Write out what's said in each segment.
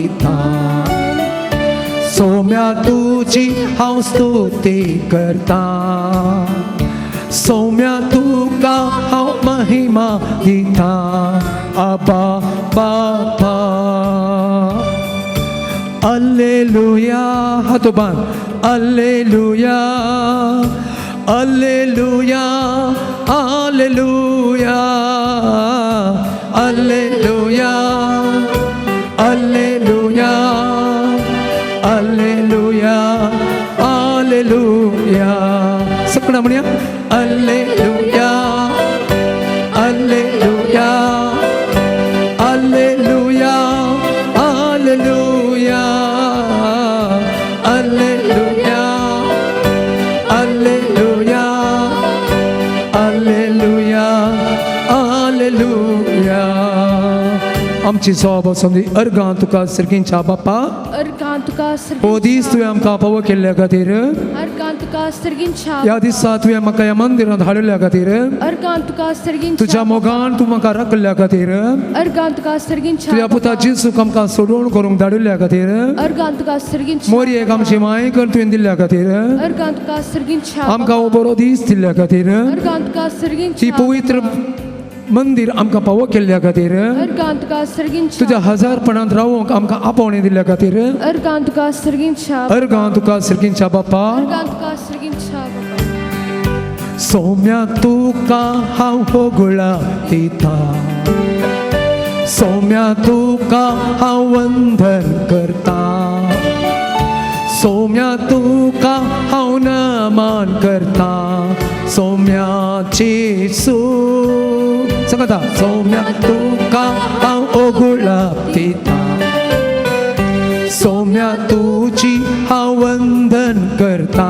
दिता. सोम्या तुजी हांव स्तुती करता. सोम्या तुका हांव महिमा दिता. आबा बापा. अल्लेलुया. हात बांद. Alleluia, alleluia, alleluia, alleluia, alleluia, alleluia, alleluia. सगळं म्हणया. Alleluia, alleluia, alleluia, alleluia, alleluia, alleluia, alleluia, alleluia. आमची सॉब समजी अर्गां तुका सर्गींच्या बापा. अर्गां तुका. हो दीस तुवें आमकां पावो केल्ल्या खातीर. अर्गां तुका सर्गींच्या. ह्या दिसा तुवें म्हाका ह्या मंदिरांत हाडिल्ल्या खातीर. अर्गां तुका सर्गींच्या. तुज्या मोगान तूं म्हाका राखिल्ल्या खातीर. अर्गां तुका सर्गींच्या. तुज्या पुता जेजूक आमकां सोडवण करूंक धाडिल्ल्या खातीर. अर्गां तुका सर्गींच्या. मोरयेक आमची माय कर तुवें दिल्ल्या खातीर. अर्गां तुका सर्गींच्या. आमकां हो बरो दीस दिल्ल्या खातीर. अर्गां तुका सर्गींच्या. ती पवित्र मंदीर आमकां पावो केल्ल्या खातीर. अर्गां तुका सर्गींच्या. तुज्या हजारपणांत रावूंक आमकां आपोवणें दिल्ल्या खातीर. अर्गां तुका सर्गींच्या. अर्गां तुका सर्गींच्या बापा. अर्गां तुका सर्गींच्या बापा. सोम्या तुका हांव होगुळा दिता. सोम्या तुका हांव वंदन करता. सोम्या तुका हांव नमन करता. सोम्या जेजू. सांगता. सोम्या तुका हांव ओगुळा दिता. सोम्या तुजी हांव वंदन करता.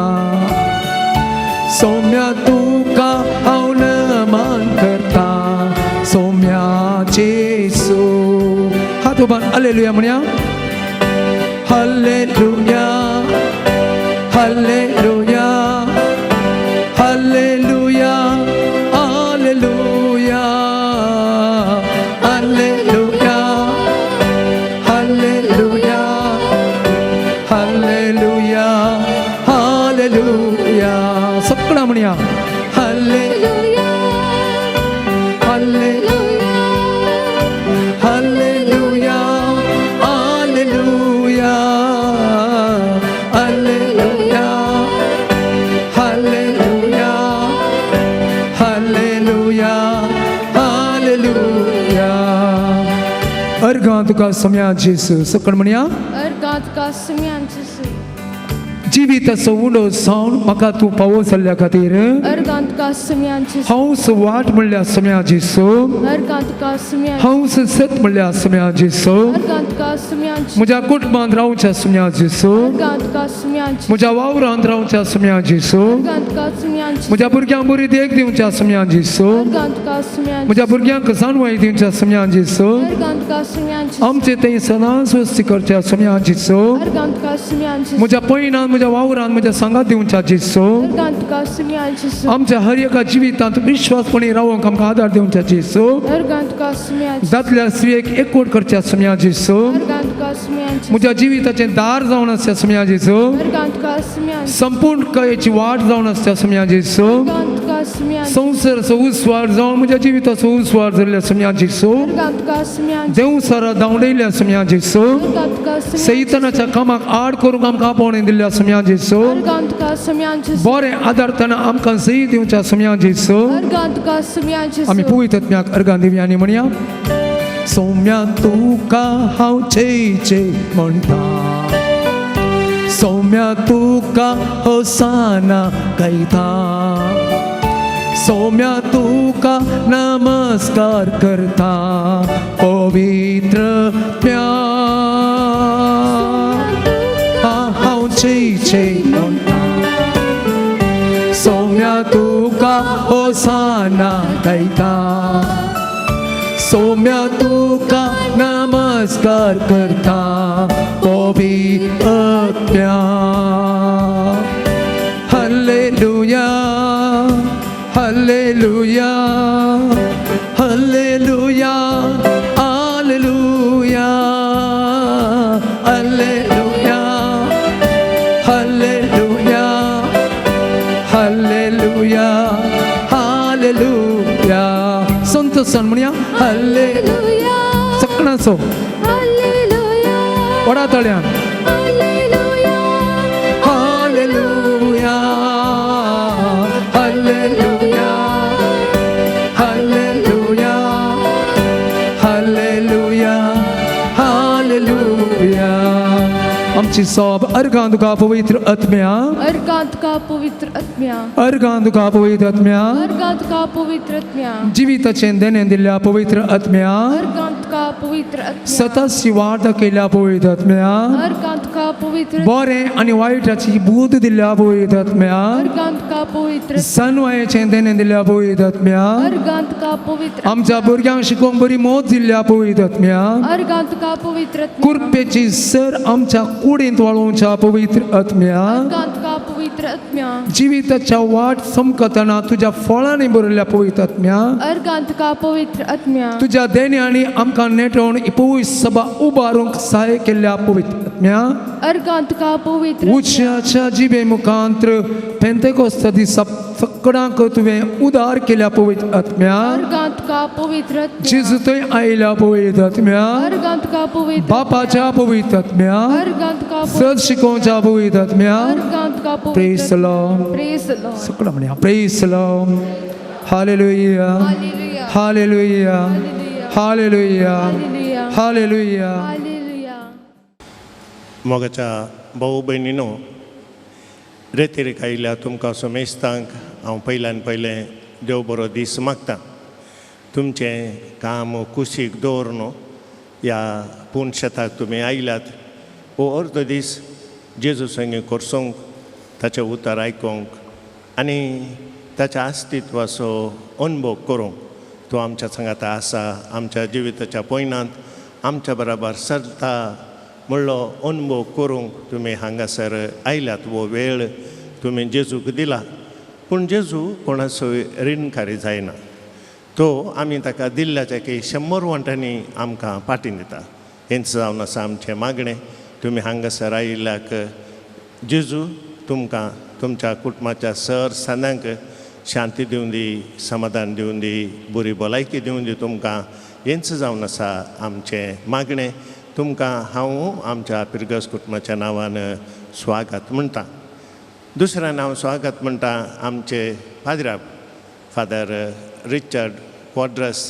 सोम्या तुका हांव नमन करता. सोम्या जेजू. हात उबान अलेलुया म्हणया. Hallelujah, hallelujah, hallelujah, hallelujah, hallelujah, hallelujah, hallelujah, hallelujah. सगळं म्हणया. हल्ले हल्ले hallelujah, hallelujah, hallelujah, hallelujah, hallelujah, hallelujah. अर्गां तुका सोम्या जेसू. सकळ म्हणया. अर्गां तुका सोम्या जेजू. जिविताचो उंडो जावन म्हाका तूं पावो जाल्ल्या खातीर. अर्गां तुका सोम्या जेजू. हांवच वाट म्हणल्या सोम्या जेसू. अर्गां तुका सोम्या. हांवच सत म्हणल्या सोम्या जेसू. अर्गां तुका सोम्या. म्हज्या कुटुंबांत रावच्या सोम्या जेसू. अर्गां तुका सोम्या. म्हज्या वावरांत रावच्या सोम्या जेसू. अर्गां तुका सोम्या. म्हज्या भुरग्यांक बरी देख दिवच्या सोम्या जेसू. अर्गां तुका सोम्या. म्हज्या भुरग्यांक जाणवाय दिवच्या सोम्या जेसू. अर्गां तुका सोम्या. आमचे थंय सदांच स्वस्ती करच्या सोम्या जेसू. अर्गां तुका सोम्या. म्हज्या पयणान, म्हज्या वावरान म्हज्या सांगात दिवच्या जेसू. अर्गां तुका सोम्या जेजू. आमच्या हर एका जिवितांत विश्वासपणी रावंक आमकां आदार दिवच्या जेसू. अर्गां तुका सोम्या. दादल्या स्त्रियेक एकवट करच्या सोम्या जेसू. अर्गां तुका सोम्या. म्हज्या जिविताचें दार जावन आसच्या सोम्या जेसू. अर्गां तुका सोम्या. संपूर्ण कयेची वाट जावन आसच्या सोम्या जेसू. अर्गां तुका सोम्या. संवसाराचो उस्वार जावन म्हज्या जिविताचो उस्वार जाल्ल्या सोम्या जेसू. अर्गां तुका सोम्या. देवसारा धांवडयल्या सोम्या जेसू. अर्गां तुका सोम्या. सैतानाच्या कामाक आड करूंक आमकां आपोवणें दिल्ल्या सोम्या जेसू. अर्गां तुका सोम्या जेजू. बरें आदारतना आमकां सही दिवच्या सोम्या जेसू. अर्गां तुका सोम्या जेजू. आमी पवित्र अर्गां दिवया आनी म्हणया. सोम्या तुका हांव जय जय म्हणटा. सोम्या तुका होसाना गायता. सोम्या तुका नमस्कार करता. पवित्र प्या हांव जय जय म्हणटा. सोम्या तुका होसाना गायता. सोम्या तुका नमस्कार करता. पवित्र hallelujah, hallelujah, hallelujah, hallelujah, Hallelujah, hallelujah, hallelujah, hallelujah. संतोषान म्हणया हल्ले हालेलुया. सकणाचो हालेलुया. वडा तळ्यान. Hallelujah. Hallelujah, hallelujah, hallelujah, hallelujah, hallelujah. आमची सोब अर्गां तुका पवित्र आत्म्या. अर्गां तुका पवित्र आत्म्या. अर्गां तुका पवित्र आत्म्या. अर्गां तुका पवित्र आत्म्या. जिविताचें देणें दिल्ल्या पवित्र आत्म्या. अर्गां तुका पवित्र आत्म्या. सतत वाट केल्या पवित्र आत्म्या. अर्गां तुका पवित्र. बरें आनी वायटाची बूद दिल्ल्या पवित्र आत्म्या. अर्गां तुका पवित्र. सनवायेचें देणें दिल्ल्या पवित्र आत्म्या. अर्गां तुका पवित्र. आमच्या भुरग्यांक शिकोवंक बरी मोत दिल्ल्या पवित्र आत्म्या. अर्गां तुका पवित्र आत्म्या. कुरपेची सर आमच्या कुडींत वाळोवच्या पवित्र आत्म्या. अर्गां तुका पवित्र आत्म्या. जिविताच्या वाट चमकतना तुज्या फळांनी भरिल्ल्या पवित्र आत्म्या. अर्गां तुका पवित्र आत्म्या. तुज्या देण्यांनी आमकां नेटोवन पवित्र सभा उबारूंक सहाय केल्ल्या पवित्र आत्म्या. अर्गां तुका पवित्र. उच्याच्या जिबे मुखांत्र पेंतेकोस्त दिसा सगळ्यांक तुवें उदार केल्या पवित्र आत्म्या. अर्गां तुका पवित्र आत्म्या. जेजू थंय आयल्या पवित्र आत्म्या. अर्गां तुका पवित्र. बापाच्या पवित्र आत्म्या. अर्गां तुका. सद शिकोवच्या पवित्र आत्म्या. अर्गां तुका पवित्र. Praise the Lord. Praise the Lord. सगळं म्हणया praise the Lord. Hallelujah, hallelujah. Hallelujah, hallelujah, hallelujah. Hallelujah. Hallelujah. मोगाच्या भाऊ भयणीनो, रेतीर आयिल्ल्या तुमकां समेस्तांक हांव पयल्यान पयलें देव बरो दीस मागता. तुमचें काम कुशीक दवरून ह्या पूण शेताक तुमी आयल्यात. हो अर्दो दीस जेजू संगी करसूंक, ताचें उतर आयकूंक आनी ताच्या अस्तित्वाचो अनुभव करूंक तूं आमच्या सांगाता आसा, आमच्या जिविताच्या पयणांत आमच्या बराबर सरता म्हणलो अनुभव करूंक तुमी हांगासर आयल्यात. हो वेळ तुमी जेजूक दिला, पूण जेजू कोणाचो रिणकारी जायना. तो आमी ताका दिल्ल्याच्या की 100 वांट्यांनी आमकां पाटीं दिता. हेंच जावन आसा आमचें मागणें. तुमी हांगासर आयिल्ल्याक जेजू तुमकां तुमच्या कुटुंबाच्या सर सांद्यांक शांती दिवन दी, समाधान दिवन दी, बरी भलायकी दिवन दी तुमकां. हेंच जावन आसा आमचें मागणें. तुमकां हांव आमच्या पिरगस कुटुंबाच्या नांवान स्वागत म्हणटा. दुसऱ्या नांव स्वागत म्हणटा आमचे पाद्राब फादर रिचर्ड क्वाड्रस.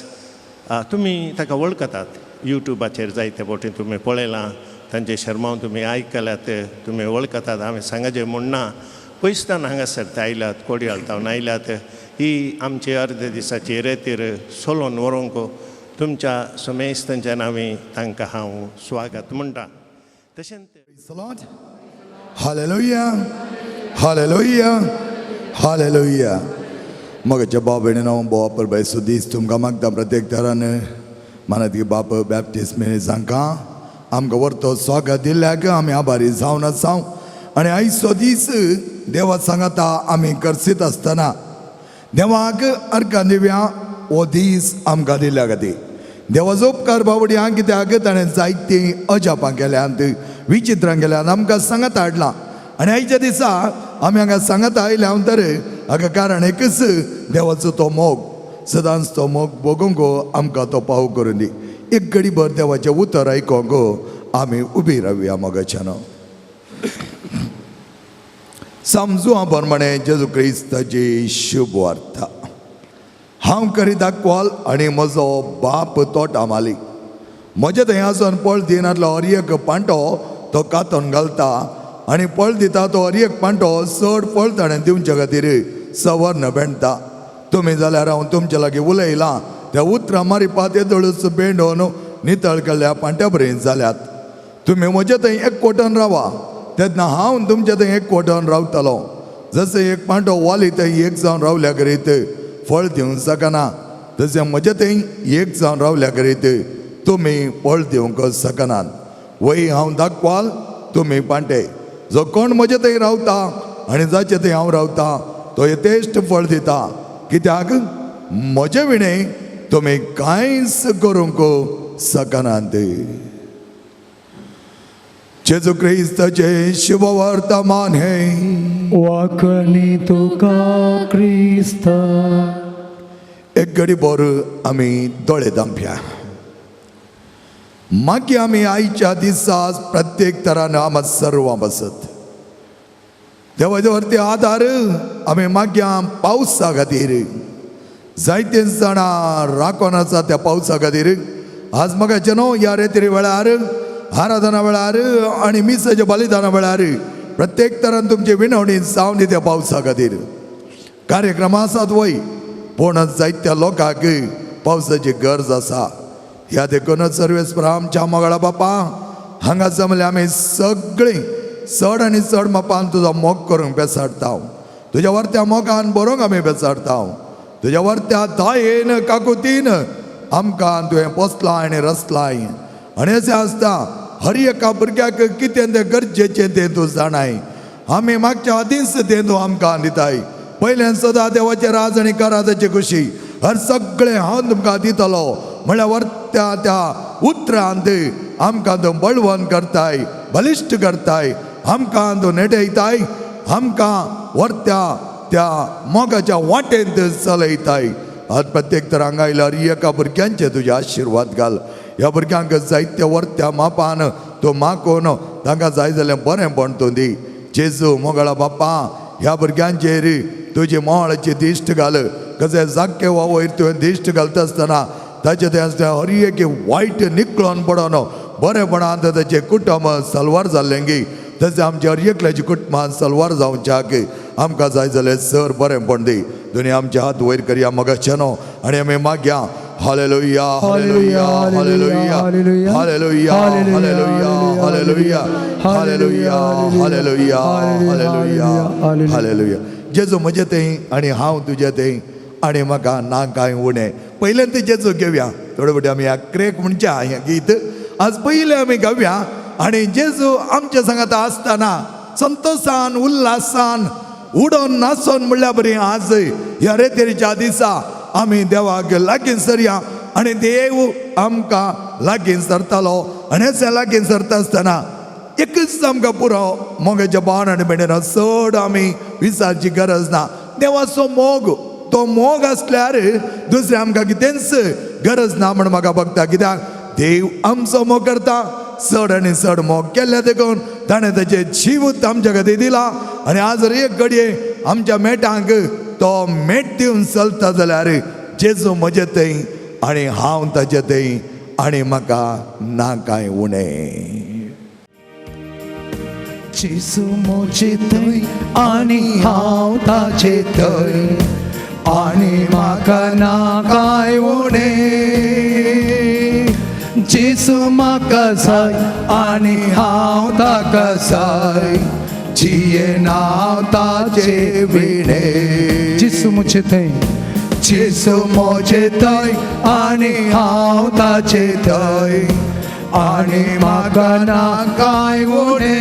तुमी ताका वळखतात, युट्यूबाचेर जायते फावटी तुमी पळयलां, तांचे शर्मांव तुमी आयकल्यात, तुमी वळखतात. हांवें सांगाचें म्हूण ना, पयसतान हांगासर ते आयल्यात, कोडयाळ तावन आयल्यात. ही आमची अर्दे दिसाची रेतीर सोलोन व्हरूंक तुमच्या समेस्तांच्या नांवी तांकां हांव स्वागत म्हणटा. तशेंच Praise the Lord. Hallelujah. Hallelujah. Hallelujah. मगाच्या भाव भयणीनो, बोवा परबाय दीस तुमकां मागता. प्रत्येक तरान मनात बाप बॅप्टिस्ट मिनिजांकां आमकां व्हरतो स्वागत दिल्ल्याक आमी आभारी जावन आसा. आनी आयचो दीस देवा सांगाता आमी करसीत आसतना देवाक अर्कां दिव्या हो दीस आमकां दिल्ल्या खातीर देवाचो उपकार बावड्या, कित्याक ताणें जायतीं अजापां केल्यांत, विचित्रां केल्यांत, आमकां सांगात हाडलां. आनी आयच्या दिसा आमी हांगा सांगात आयल्या तर हाका कारण एकच, देवाचो तो मोग. सदांच तो मोग भोगूंक आमकां तो पाव करून दी. एक घडीभर देवाचें उतर आयकोंक आमी उबी रावया. मोगाच्यान समजू प्रमाणे जेजू क्रिस्ताची शुभ वार्ता. हांव करी दाखवाल आनी म्हजो बाप तोटा माली. म्हजे थंय आसून पळ दिनातलो हर एक पांटो तो कातोन घालता आनी पळ दिता तो हर एक पांटो चड फळ ताणें दिवचे खातीर सवर्ण बेणटा. तुमी जाल्यार हांव तुमचे लागीं उलयलां त्या उतरां मारिपा येदोळूच बेंडोन नितळ केल्ल्या पांट्या बरें जाल्यात. तुमी म्हजे थंय एक कोटन रावा, तेन्ना हांव तुमचे थंय एक कोटन रावतलो. जशें एक पांटो वाली थंय एक जावन रावल्या करीत फळ दिवंक शकना, तशें म्हजे थंय एक जावन रावल्या करीत तुमी फळ दिवंक शकनात. वय हांव दाखवाल, तुमी पांटे. जो कोण म्हजे थंय रावता आनी जाचे थंय हांव रावता तो यथेश्ट फळ दिता, कित्याक म्हजे विणें तुमी कांयच करूंक शकनात. जेजू क्रिस्ताचें शुभ वर्तमान हें. वाकणी तुका क्रिस्ता. एक घडी भर आमी दोळे दांपया. मागीर आमी आयच्या दिसा प्रत्येक तरान आमकां सर्वां बसत देवाचे वरती आदार आमी मागया पावसा खातीर. जायते जाणां राखोन आसा त्या पावसा खातीर. आज म्हाका न्हू ह्या रेत्री वेळार, आराधना वेळार आनी मिसाच्या बलिदाना वेळार प्रत्येक तरान तुमची विनवणी जावन दी त्या पावसा खातीर. कार्यक्रम आसात वय, पूण जायत्या लोकांक पावसाची गरज आसा. ह्या देखूनच सर्वेस्पर आमच्या मोगाळा बापा, हांगा जमले आमी सगळीं चड आनी चड मापान तुजो मोग करूंक बेसाडता. तुज्या वरत्या मोगान बरोवंक आमी बेसाडता. तुज्या वरत्या दायेन काकुतीन आमकां तुवें पोसलां आनी रसलाय. आनी अशें आसता हर एका भुरग्याक कितें तें गरजेचें तें तूं जाणाय. आमी मागच्या आदींच तें तूं आमकां दिताय. पयल्यान सदां देवाचें राज आनी करा ताची खुशी, हर सगळें हांव तुमकां दितलो म्हळ्यार वरत्या त्या उतरांत आमकां तूं बळवंत करताय, बलिश्ट करताय, आमकां तूं नेटयताय, आमकां वरत्या त्या मोगाच्या वाटेंत चलयताय. आज प्रत्येक तर हांगा आयल्यार एका भुरग्यांचे तुजे आशिर्वाद घाल. ह्या भुरग्यांक जायत्या वरत्या मापान तूं मागून तांकां जाय जाल्यार बरेंपण तूं दी. जेजू मोगाळा बाप्पा, ह्या भुरग्यांचेर तुजी मोळाची दिश्ट घाल. कशें जाके वयर तुवें दिश्ट घालता आसतना ताचे तें आसता हर एक वायट निकळोन पडोन बरेपणान ताचें कुटुंब सलवार जाल्लें गी, तशें आमच्या हर एकल्याच्या कुटुंबान सलवार जावच्याक आमकां जाय जाल्यार सर बरेंपण दी. दोनी आमचे हात वयर करया मगाचे न्हू आनी आमी मागया. Hallelujah, hallelujah, hallelujah, hallelujah, hallelujah, hallelujah, hallelujah, hallelujah, hallelujah, hallelujah. जेजू म्हजे थंय आनी हांव तुजे थंय आनी म्हाका ना कांय उणें. पयल्यान तें जेजू घेवया. थोडे फावटी आमी ह्या क्रेक म्हणच्या हें गीत आज पयलें आमी गावया. आनी जेजू आमच्या सांगाता आसतना संतोशान उल्हासान उडोन नाचोन म्हणल्या बरी आज ह्या रेतेरीच्या दिसा आमी देवाक लागीं सरया आनी देव आमकां लागीं सरतालो. आनी अशें लागीं सरता आसतना एकच आमकां पुरो मोगाच्या बाण आनी भेणेन चड आमी विचारची गरज ना. देवाचो मोग, तो मोग आसल्यार दुसरें आमकां कितेंच गरज ना म्हण म्हाका बगता. कित्याक देव आमचो मोग करता, चड आनी चड मोग केल्ल्या देखून ताणें ताचें जीव आमच्या खातीर दिला. आनी आज एक घडये आमच्या मेटांक तो मेट दिवन चलता जाल्यार जेजू म्हजे थंय आनी हांव ताचे थंय आनी म्हाका ना कांय उणें. जेजू म्हजे थंय आनी हांव ताचे थंय आनी म्हाका ना कांय उणें. जेजू म्हाका जाय आनी हांव ताका जाय, जिये नांव ताचे विणें. जेजू म्हजे थंय, जेजू म्हजे थंय आनी हांव ताचे थंय आनी म्हाका ना कांय उणें.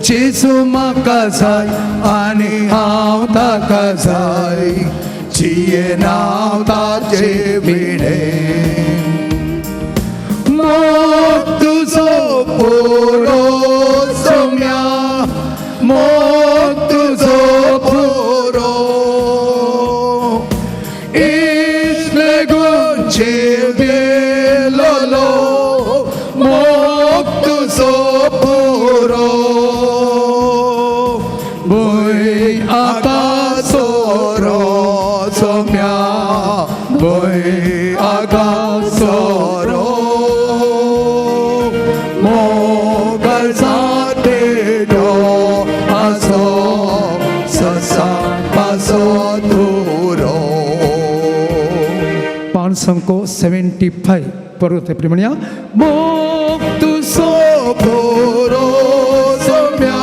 जेजू म्हाका जाय आनी हांव ताका जाय, जिये नांव ताचे विणें. मोग तुजो पुरो सोम्या, मोग तुजो पुरो, इसले गुण जीव दिलोलो, मोग तुजो पुरो. भूंय आकासोरो सोम्या, भूंय आकासोरो, पांच 75 पर्वत प्रेमण्या मोग तुजो पुरो सोम्या,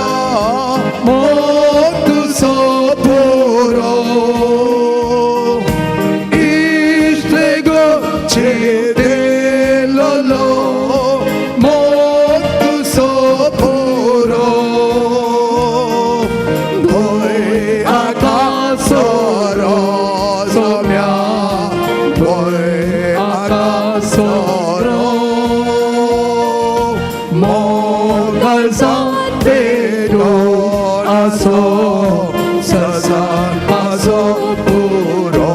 मोग तुजो पुरो, इश्ट गो दिलोलो, मोग तुजो पुरो. भूंय आकासोरो सोम्या, भूंय आकासोरो, मोगलसान पेटोन आसो ससान पासो पुरो.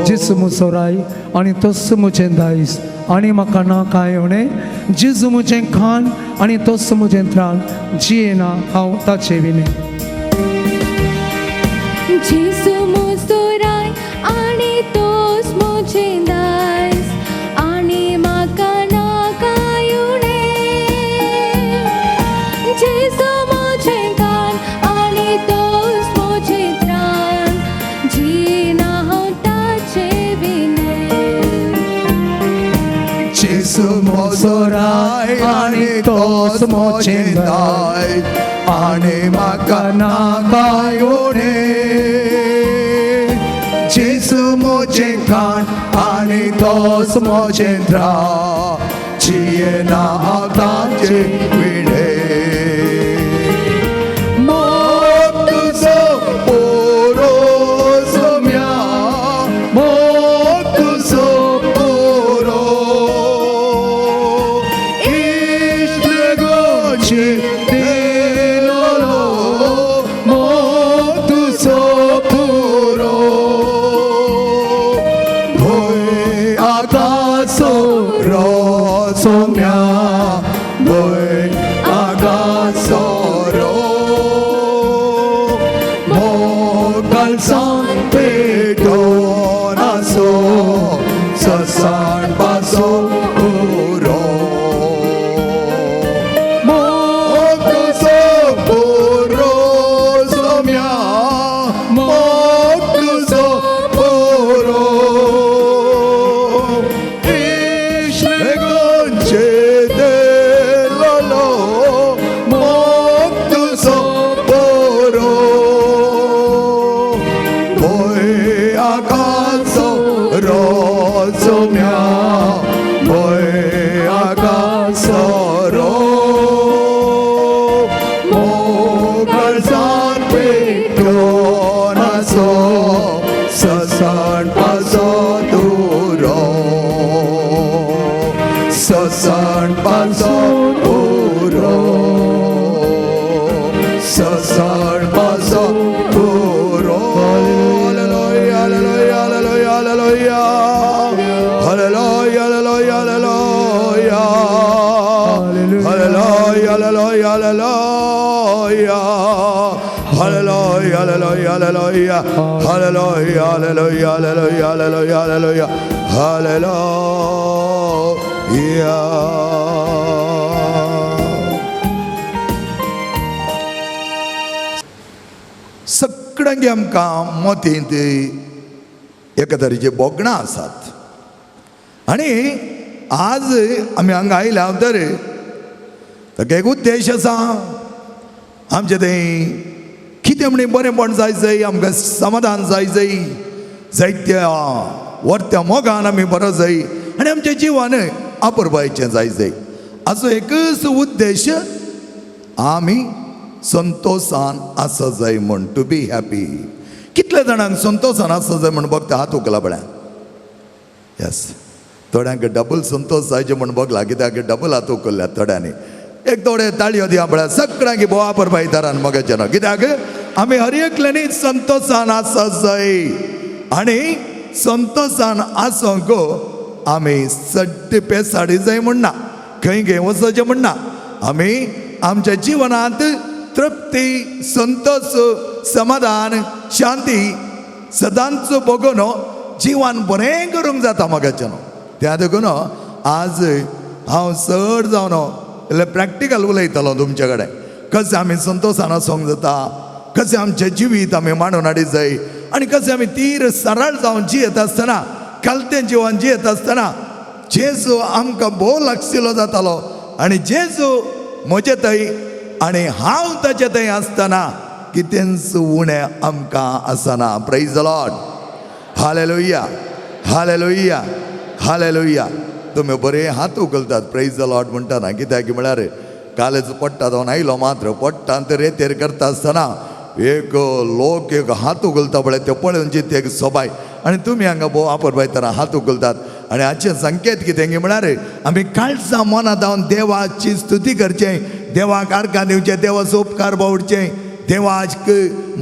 जेजू म्हजो राय आनी तोच म्हजें दायज आनी म्हाका ना कांय उणें. जेजू म्हजें खाण आनी तोच म्हजें त्राण, जियेना हांव ताचे विणें. जेजू म्हजो राय आनी तोच म्हजें दायज आनी म्हाका ना कांय उणें. जेजू म्हजें खाण आनी तोच म्हजें त्राण, जियेना हांव ताचे विणें. जेजू म्हजो राय आनी तोच म्हजें दायज आनी म्हाका ना कांय उणें. जेजू म्हजें खाण आनी तोच म्हजें त्राण, जियेना हांव ताचे विणें. मोग तुजो पुरो सोम्या, मोग तुजो पुरो, इश्ट गोचे दिलोलो, मोग तुजो पुरो. भंय आकासो रो सोम्या, भंय आकासो रो, मोगलसान पेटोन आसो ससान पासो पुरो. मोग तुजो पुरो सोम्या, मोग तुजो पुरो, इश्ट गोंचे दिलोलो, मोग तुजो पुरो. भंय आकासो रो सोम्या, भंय आकासो रो, मोगलसान पेटोन आसो ससान पासो दुरो, ससान पासो पुरो, ससान पासो पुरो. Hallelujah, hallelujah, hallelujah, hallelujah, hallelujah, hallelujah, hallelujah, hallelujah, hallelujah, hallelujah, hallelujah, hallelujah, hallelujah, hallelujah, hallelujah, hallelujah. सगळ्यांक आमकां मतींत एका तरेची भोगणां आसात आनी आज आमी हांगा आयल्या तर ताका एक उद्देश आसा. आमचें तें कितें म्हण बरेंपण जाय जाय, आमकां समाधान जाय जाय, जायत्या वर्त्या मोगान आमी बरो जाय आनी आमच्या जिवान अपुरबायचें जाय जाय. हाचो एकच उद्देश, आमी संतोशान आसा जाय म्हण, टू बी हॅपी. कितल्या जाणांक संतोशान आसा जाय म्हण बघता हात उखला पळया. येस, थोड्यांक डबल संतोश जायचे म्हण बघला, कित्याक डबल हात उखल्ल्यात थोड्यांनी. एक थोडे ताळयो दिया पळया सगळ्यांक भोव अपुरबाय दारान मगाचे ना, कित्याक आमी हर एकल्यांनी संतोशान आसा जाय आनी संतोशान आसूंक आमी सड्डे पेसाडी जाय म्हण ना, खंय खंय वचचें म्हण ना. आमी आमच्या जिवनांत तृप्ती, संतोष, समाधान, शांती सदांच बघून जिवन बरें करूंक जाता मगाचें. त्या देखून आज हांव चड जावन इल्लें प्रॅक्टिकल उलयतलो तुमचे कडेन, कशें आमी संतोशान आसूंक जाता, कशें आमचें जिवीत आमी मांडून हाडीत जाय आनी कशें आमी तीर सरळ जावन जियेत आसतना, कलतें जिवन जियेत आसतना जेजू आमकां भोव लागशिल्लो जातालो आनी जेजू म्हजे थंय आनी हांव ताचे थंय आसतना कितेंच उणें आमकां आसना. Praise the Lord, hallelujah, hallelujah, hallelujah. तुमी बरे हात उखलतात प्रेज the Lord म्हणटाना, कित्याक म्हळ्यार कालच पडटा जावन आयलो मात्र पडटा तर रेतेर करता आसतना एक लोक एक हात उखलता पळय, ते पळोवन जिते एक सोबाय आनी तुमी हांगा भोव अपुरबायतना हात उखलतात. आनी हाचे संकेत कितें की म्हळ्यार आमी काळजा मना जावन देवाची स्तुती करचें, देवाक आर्गां दिवचें, देवाचो उपकार बावडचें, देवाक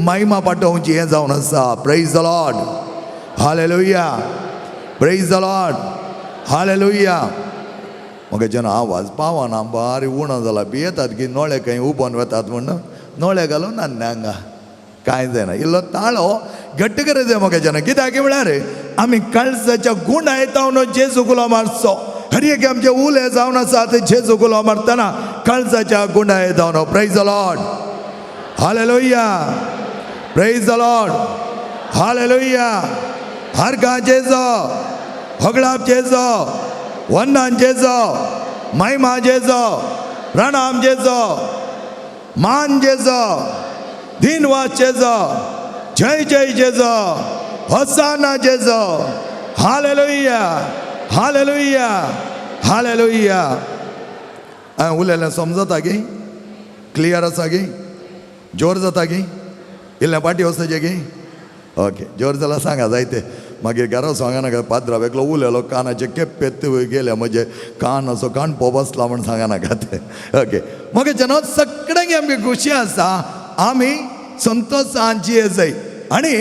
महिमा पाठोवची हें जावन आसा. Praise the Lord, hallelujah, praise the Lord, hallelujah. म्हाका जेन्ना आवाज पावना बारी उणो जाला, भियेतात की नोळे खंय उबोन वतात म्हण नोळे घालून आन्ना हांगा कांय जायना. इल्लो ताळो घट्ट करत जाय म्हाका जेन्ना, कित्याक म्हळ्यार आमी काळजाच्या गुणा येता जेजू गुलो मारचो. हर एक आमचे उले जावन आसा ते जेजू गुलो मारतना काळजाच्या गुणा येता. Praise the Lord, hallelujah, praise the Lord, hallelujah. हरगा जेजो, होगळाप जेजो, वंदन जेजो, महिमा जेजो, प्रणाम जेजो, मान जेजो, दिनवास जेजो, जय जय जेजो, होसाना जेजो, हालेलुया, हालेलुया, हालेलुया. हांवें उलयलें समजता की? क्लियर आसा की? जोर जाता की? इल्लें पाटी वचचें की? ओके, जोर जाल्यार सांगा जायते. मागीर घरा सांगा नाका पाद्रा एकलो उलयलो कानाचे केप्पेत गेले म्हजे कान असो कान पो बसला म्हण सांगा नाका ते. ओके, मगे जेन्ना सगळ्यांक आमगे खुशी आसा, आमी संतोशान जिये जाय. आनी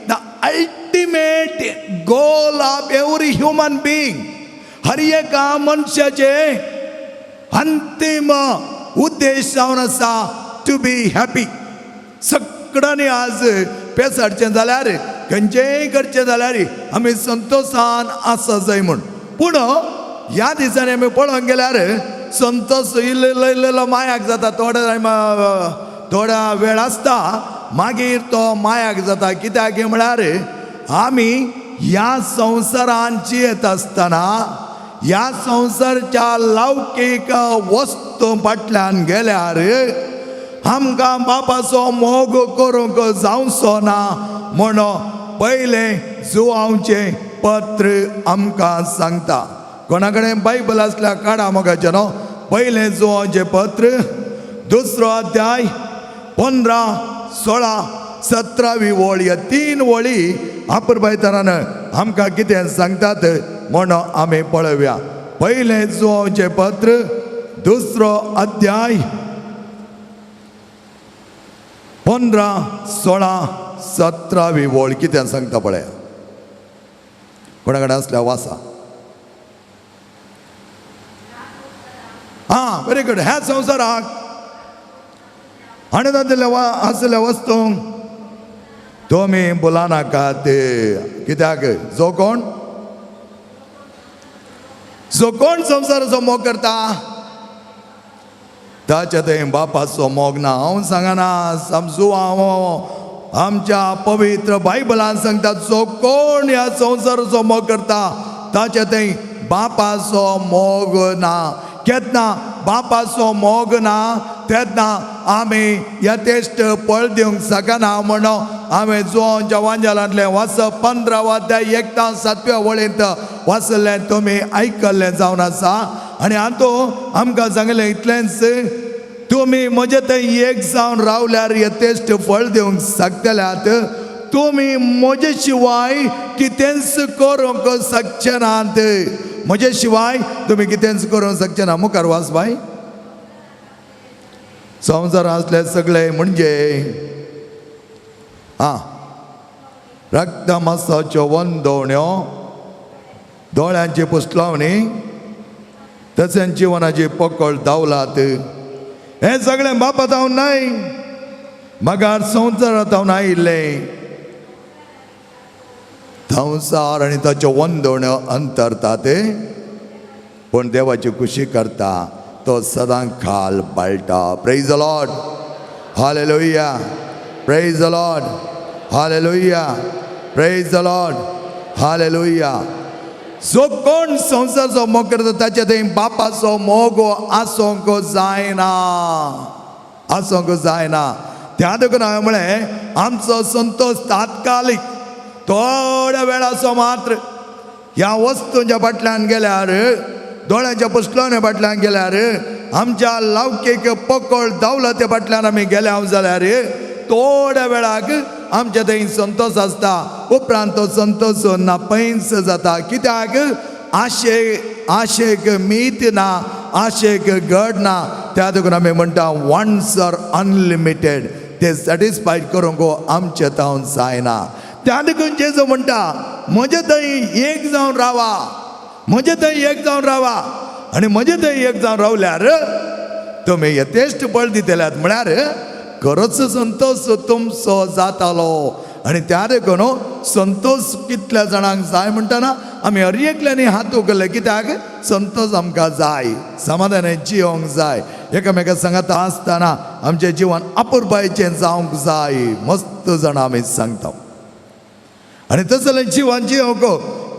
the ultimate goal of every human being, हर एका मनशाचे अंतीम उद्देश जावन आसा टू बी हॅपी. सगळ्यांनी आज पेसाडचें जाल्यार, खंयचेंय करचें जाल्यार आमी संतोशान आसा जाय म्हूण. पूण ह्या दिसांनी आमी पळोवंक गेल्यार संतोष इल्लो इल्लो इल्लो इल्लो मायाक जाता. थोडो थोडा वेळ आसता, मागीर तो मायाक जाता. कित्याक म्हळ्यार आमी ह्या संवसारान जियेत आसतना ह्या संवसारच्या लौकीक वस्तू फाटल्यान गेल्यार आमकां बापाचो मोग करूंक जावचो ना म्हण पयलें जुवांवचें पत्र आमकां सांगता. कोणा कडेन बायबल आसल्यार काडा मोगाचें न्हू. पयलें जुवांवचें पत्र दुसरो अध्याय 15, 16, 17वी वळ, ह्या तीन वळी आपुरबायतरान आमकां कितें सांगतात म्हण आमी पळोवया. पयलें जुवांवचें पत्र दुसरो अध्याय 15, 16, 17वी वळ कितें सांगता पळया. कोणा कडेन आसल्यार वाचा. आं, व्हेरी गुड. ह्या संवसाराक आनी तातूंतल्या वा आसलेल्या वस्तूंक तुमी बोला नाकात. कित्याक जो कोण संवसाराचो मोग करता ताच्या थंय बापाचो मोग ना. हांव सांगना, समजू हांव, आमच्या पवित्र बायबलान सांगता, जो कोण ह्या संवसाराचो मोग करता ताच्या थंय बापाचो मोग ना. केन्ना बापाचो मोग ना तेन्ना आमी यथेश्ट फळ दिवंक शकना म्हणून हांवें जुवांच्या वांजालांतलें वाच 15 अध्याय 1 सातव्या वळींत वाचलें, तुमी आयकल्लें जावन आसा. आनी हातूंत आमकां सांगलें इतलेंच, तुमी म्हजे थंय एक जावन रावल्यार यथेश्ट फळ दिवंक शकतल्यात. तुमी म्हजे शिवाय कितेंच करूंक शकचे नात. म्हजे शिवाय तुमी कितेंच करूंक शकचे ना. मुखार वाच बाय. संवसार आसले सगळे म्हणजे आं रक्त मासाच्यो वंदवण्यो, दोळ्यांची पुसलावणी, तशेंच जिवनाची पकड दावलात, हें सगळें बापा जावन न्हय मगार संवसारांत हांव आयिल्लें. संवसार आनी ताच्यो वंदवण्यो अंतरता ते, पूण देवाची खुशी करता तो सदां खाल बाळटा. Praise the Lord, hallelujah, praise the Lord, hallelujah, praise the Lord, hallelujah. जो कोण संवसारचो मोग करता ताच्या थंय बापाचो मोग आसूंक जायना, आसूंक जायना. त्या देखून हांवें म्हळें, आमचो संतोश तात्कालीक, थोड्या वेळाचो मात्र. ह्या वस्तूंच्या फाटल्यान गेल्यार, दोळ्यांच्या पुसलोने फाटल्यान गेल्यार, आमच्या लौकीक पकड दौलते फाटल्यान आमी गेल्या जाल्यार थोड्या वेळाक आमच्या थंय संतोश आसता, उपरांत तो संतोश ना पैंस जाता. कित्याक? आशे आशेक मीत ना, आशेक गड ना. त्या देखून आमी म्हणटा वन्स आर अनलिमिटेड. ते सॅटिस्फायड करूंक आमचे तावन जायना. त्या देखून जेजू म्हणटा म्हजे थंय एक जावन रावा, म्हजे थंय एक जावन रावा. आनी म्हजे थंय एक जावन रावल्यार तुमी यथेश्ट बळ दितल्यात, म्हळ्यार खरोच संतोश तुमचो जातालो. आनी त्या देखून संतोश कितल्या जाणांक जाय म्हणटना आमी हर एकल्यांनी हात उखल्ले, कित्याक संतोश आमकां जाय, समाधानान जियोंक जाय, एकामेका सांगात आसतना आमचें जिवन अपुरबायेचें जावंक जाय. मस्त जाणां आमी सांगता. आनी तसलें जिवन जियोंक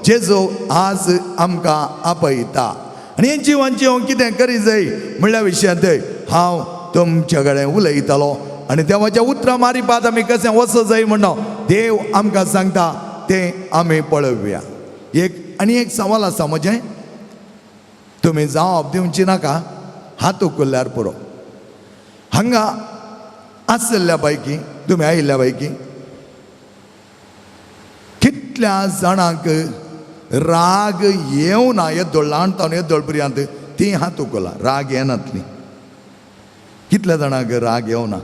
जेजू आज आमकां आपयता. आनी हें जिवन जियोंक कितें करी जाय म्हणल्या विशयांत हांव तुमचे कडेन उलयतालो. आनी देवाच्या उतरां मारिपात आमी कशें वचो जाय म्हणून देव आमकां सांगता तें आमी पळोवया. एक आनी एक सवाल आसा म्हजें, तुमी जाप दिवची नाका, हात उखल्ल्यार पुरो. हांगा आशिल्ल्या पैकी तुमी आयिल्ल्या पैकी कितल्या जाणांक राग येवना येदोळ ल्हान तावन येदोळ पर्यंत ती हात उखला. राग येनातली कितल्या जाणांक राग येवना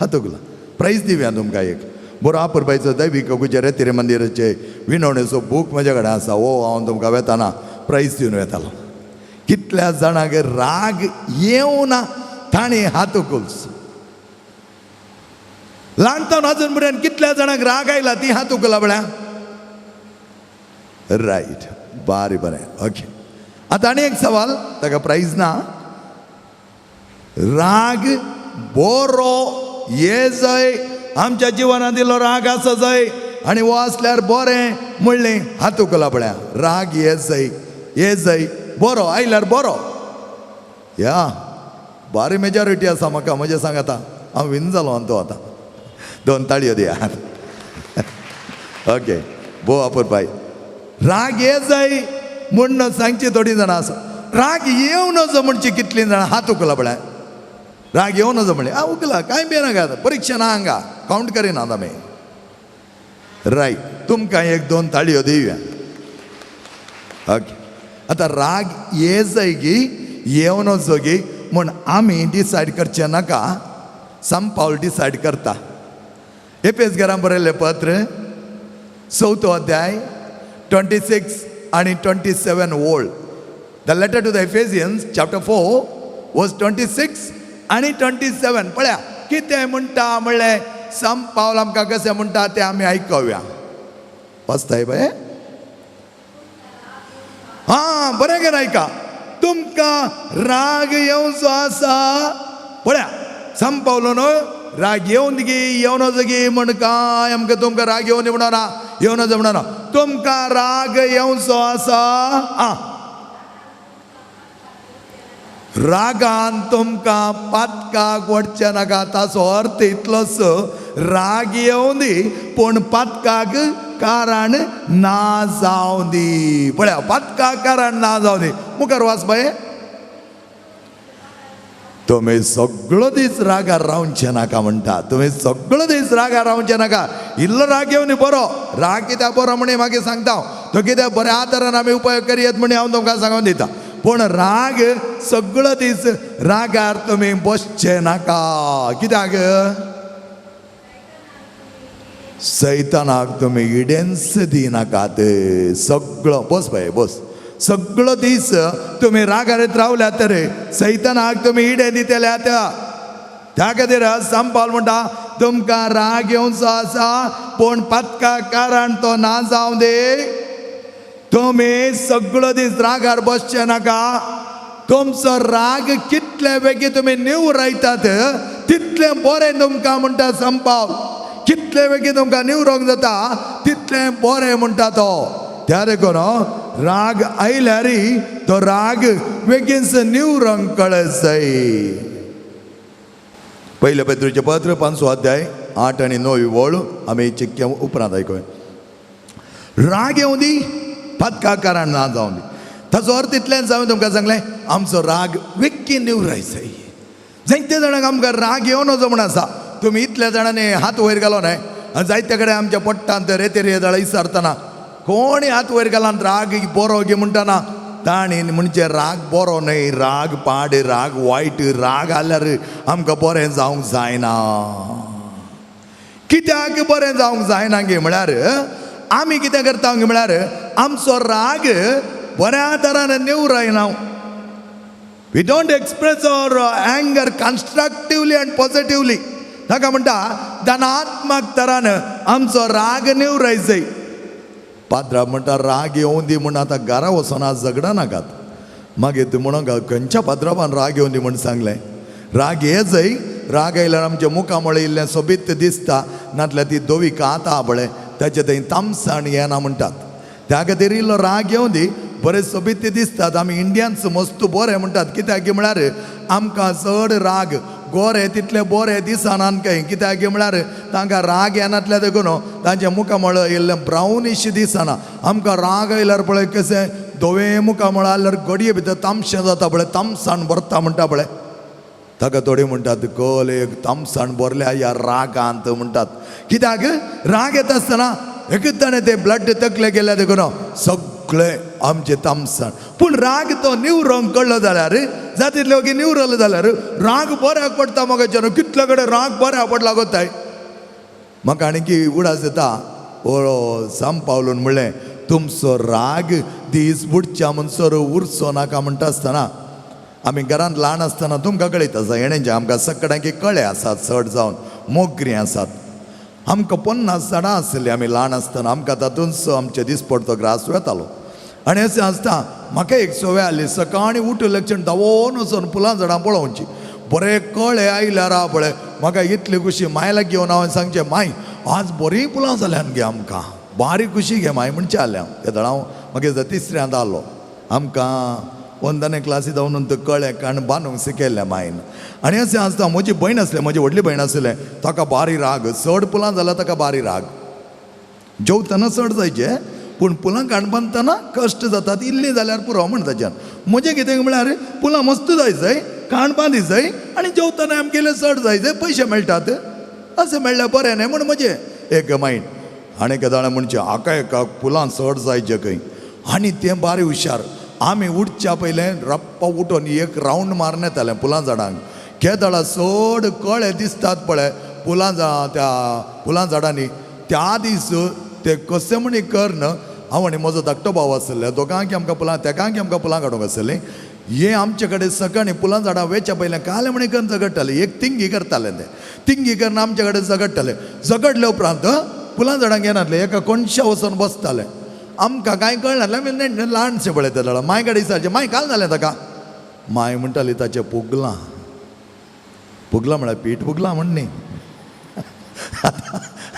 हात उखला. प्रायज दिवया तुमकां एक बरो अपुरबायचो दैवीक गुजराती मंदिराचे विनवणेचो बूक म्हज्या कडेन आसा. हो हांव तुमकां वेताना प्रायज दिवन वेतालो. कितल्या जाणांक राग येवना ताणें हात उखलचो. ल्हान तावन अजून पर्यंत कितल्या जाणांक राग आयला ती हात उखला पळया. रायट, बरें बरें, ओके. आतां आनी एक सवाल, ताका प्रायज ना. राग बरो ये जाय आमच्या जिवनांत, दिलो राग आसा जाय आनी हो आसल्यार बरें म्हणलें हात उखला पळया. राग ये जाय, ये जाय, बरो आयल्यार बरो. या बारी मेजॉरिटी आसा म्हाका म्हजें सांग. आतां हांव विन जालो आनी तो आतां दोन ताळयो दिया. ओके, भोव अपुरबाय. राग ये जाय म्हूण सांगची थोडीं जाणां आसा. राग येवं नजो म्हणची कितलीं जाणां हात उखला पळय. राग येवं नजो म्हणलें आ उखला, कांय बी नाका, परिक्षा ना हांगा, कावंट करिनात आमी. रायट, तुमकां एक दोन ताळयो दिवया. ओके, आतां राग ये जाय गी येवं नजो गी म्हूण आमी डिसायड करचें नाका, संत पावल डिसायड करता. एपेसकारांक बरयल्लें पत्र चवथो अध्याय 26 आनी 27 ओळ. The letter to the Ephesians chapter 4 verse 26 आनी 27. पळया कितें म्हणटा म्हणलें संत पावल आमकां कशें म्हणटा तें आमी आयकुया. वाचताय बाय? हां, बरें करून आयका. तुमकां राग येवचो आसा. पळया संत पावलो न्हय, राग येवन गी येवन गी म्हण काय आमकां तुमकां राग येवन म्हणना, येवन म्हणना. तुमकां राग येवचो आसा. आं, रागान तुमकां पातकाक वडचें नाका. ताचो अर्थ इतलोच, राग येवं दी पूण पातकाक कारण ना जावं दी. पळया, पातकाक कारण ना जावं दी. मुखार वाच बाये. तुमी सगळो दीस रागार रावचे नाका म्हणटा. तुमी सगळो दीस रागार रावचे नाका. इल्लो राग येवन बरो. राग कित्याक बरो म्हण मागीर सांगता हांव. तो कित्याक बऱ्या आदारान आमी उपयोग करयत म्हण हांव तुमकां सांगून दिता. पूण राग सगळो दीस रागार तुमी बसचे नाका. कित्याक सैतानाक तुमी इडेन्स दिनाकात. सगळो बस बाय बस. सगळो दीस तुमी रागार रावल्यात तर सैतानाक तुमी इडे दितल्यात. त्या खातीर संत पावल म्हणटा तुमकां राग येवचो आसा पूण पातका कारण तो ना जावं दी. तुमी सगळो दीस रागार बसचे नाका. तुमचो राग कितले बेगीन तुमी निवरायतात तितलें बरें तुमकां म्हणटा संत पावल. कितले बेगीन तुमकां निवरोंक जाता तितलें बरें म्हणटा तो. त्या देखून राग आयल्यार तो राग बेगीनच निवरोंक कळत जाय. पयले पेत्रूचें पत्र पांचवो अध्याय 8 आनी 9 वळ आमी चिक्क्या उपरांत आयकुया. राग येवं दी पातका कारण ना जावं दी. ताचो अर्थ इतलेंच हांवें तुमकां सांगलें, आमचो राग बेगीन निवराय जाय. जायते जाणांक आमकां राग येवं नजो म्हण आसा. तुमी इतल्या जाणांनी हात वयर घालो न्हय. आनी जायते कडेन आमच्या पोट्टांत रेतेर जाळा विचारतना कोणी हात वयर घालान राग बरो गे म्हणटाना ताणी म्हणजे राग बरो न्हय, राग पाड, राग वायट, राग आल्यार आमकां बरें जावंक जायना. कित्याक बरें जावंक जायना गे म्हळ्यार आमी कितें करता गे म्हळ्यार आमचो राग बऱ्या तरान निवरायना. We don't express our anger constructively and positively. ताका म्हणटा धनात्मक तरान आमचो राग निवराय जाय. पाद्रा म्हणटा राग येवं दी म्हूण आतां घरा वचोन आज झगडा नाकात. मागीर तूं म्हणूंक खंयच्या पाद्राबान राग येवं दी म्हूण सांगलें. राग ये जाय, राग आयल्यार आमच्या मुखामळ इल्लें सोबीत दिसता, नातल्यार ती धवी कात आहा पळय ताचे थंय तामसाण येना म्हणटात. त्या खातीर इल्लो राग येवं दी, बरें सोबीत दिसतात. आमी इंडियन्स मस्त बरें म्हणटात, कित्याक म्हळ्यार आमकां चड राग गोरे तितले बरे दिसनात खंय. कित्याक म्हळ्यार तांकां राग येनातल्या देखून तांच्या मुखामळ इल्लें ब्रावनीश दिसना. आमकां राग आयल्यार पळय कशें धवें मुखामळ आयल्यार घडये भितर तामशें जाता पळय, तामसाण भरता म्हणटा पळय. ताका थोडी म्हणटात कल एक तामसाण भरल्या ह्या रागांत म्हणटात. कित्याक राग येता आसतना एकच ताणें ते ब्लड तकले गेल्या देखून सगळें आमचें तामसाण. पूण राग तो निवरोंक कळ्ळो जाल्यार, जातीतले वगी निवरलो जाल्यार राग बऱ्याक पडटा. म्हाका कितले कडेन राग बऱ्याक पडला गोताय. म्हाका आनी उडास येता ओ साम पावलून म्हणलें तुमचो राग दीस बुडच्या म्हणसर उरचो नाका म्हणटा आसतना आमी घरांत ल्हान आसतना तुमकां कळीत आसा हेणें आमकां सगळ्यांक कळे आसात, चड जावन मोगरी आसात. आमकां 50 झाडां आसलीं आमी ल्हान आसतना, आमकां तातूंत आमचे दिसपडतो ग्रास वेतालो. आनी अशें आसता म्हाका एक संवय आसली, सकाळीं उठले क्षण धांवोन वचून फुलां झाडां पळोवची. बरे कळे आयल्यार आहा पळय म्हाका इतली खुशी. मायला घेवन हांवें सांगचें, माय आज बरीं फुलां जाल्यान गे आमकां, बारी खुशी घे माय म्हणचें आसलें हांव. तेदळा हांव मागीर तिसऱ्यांत आहलो. आमकां वंदने क्लासी जावन कळ्ळें कारण बांदूंक शिकयल्लें मायन. आनी अशें आसता म्हजी भयण आसलें, म्हजी व्हडली भयण आसलें, ताका बारी राग, चड फुलां जाल्यार ताका बारी राग. जेवतना चड जायचें पूण फुलां काण बांदतना कश्ट जातात, इल्लीं जाल्यार पुरो म्हण ताच्यान. म्हजें कितें म्हळ्यार फुलां मस्त जाय जाय, काण बांदी जाय आनी जेवतना आमगेले चड जाय जाय, पयशे मेळटात, अशें मेळ्ळ्यार बरें न्हय म्हूण म्हजें एक मायंड. आनी केदाळा म्हणचें हाका एका फुलां चड जायचें खंय. आनी तें बारी हुशार. आमी उठच्या पयलें रप्पा उठून एक रावंड मारून येतालें फुलां झाडांक. केदळा चड कळे दिसतात पळय फुलां त्या फुलां झाडांनी, त्या दीस ते कशें म्हणी कर्ण हांव आनी म्हजो धाकटो भाव आसले, दोगांक आमकां फुलां, तेगांक आमकां फुलां काडूंक आसलीं. हे आमचे कडेन सकाळीं फुलां झाडां वेच्या पयलें कालें म्हणी करून झगडटाले, एक तिंगी करताले, ते तिंगी करून आमचे कडेन झगडटाले. झगडले उपरांत फुलां झाडांक येनासले, एका कोणशा वचून बसताले. आमकां कांय कळनासलें, आमी ल्हानशें पळय तें माय कडेन विचारचें, माय काल जालें ताका? माय म्हणटाली ताचें पुगलां. पुगलां म्हळ्यार पीठ पुगलां म्हण न्ही.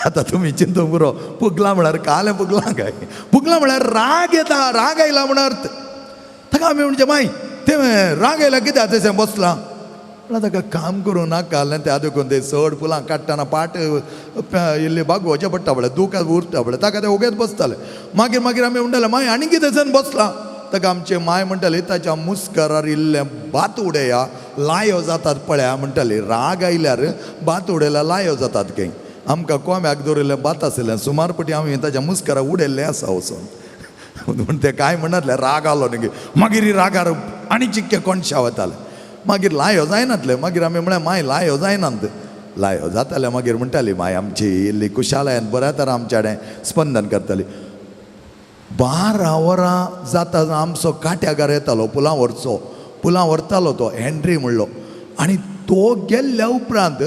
आतां तुमी चिंतूंक पुरो, पुगलां म्हळ्यार कालें पुगलां काय? पुगलां म्हळ्यार राग येता, राग आयला म्हण अर्थ. ताका आमी म्हणचें माय तें राग आयला कित्याक तशें बसलां? म्हळ्यार ताका काम करूं नाका जालें त्या देखून ते चड फुलां काडटना पाट इल्ली बागोवचें पडटा पळय, दूख उरता पळय, ताका ते ओगेच बसताले. मागीर मागीर आमी म्हणटाले माय आनी कितें थंयसर बसलां? ताका आमचे माय म्हणटाली ताच्या मुस्करार इल्लें भात उडया लायो जातात पळया म्हणटाली. राग आयल्यार भात उडयल्यार लायो जातात खंय. आमकां कोंब्याक दवरिल्लें भात आशिल्लें सुमार पटी आमी ताच्या मुस्कराक उडयल्लें आसा वचून. पूण ते कांय म्हणनासले, राग आलो न्ही मागीर रागार आनी चिक्के कोणशा वताले. मागीर लायो जायनातले, मागीर आमी म्हळें माय लायो जायनात, लायो जाताले. मागीर म्हणटाली माय आमची इल्ली कुशालायन बऱ्या तर आमच्या कडेन स्पंदन करताली. 12 वरां जाता आमचो काट्यागार येतालो फुलां व्हरचो, फुलां व्हरतालो तो हेनरी म्हणलो. आनी तो गेल्ल्या उपरांत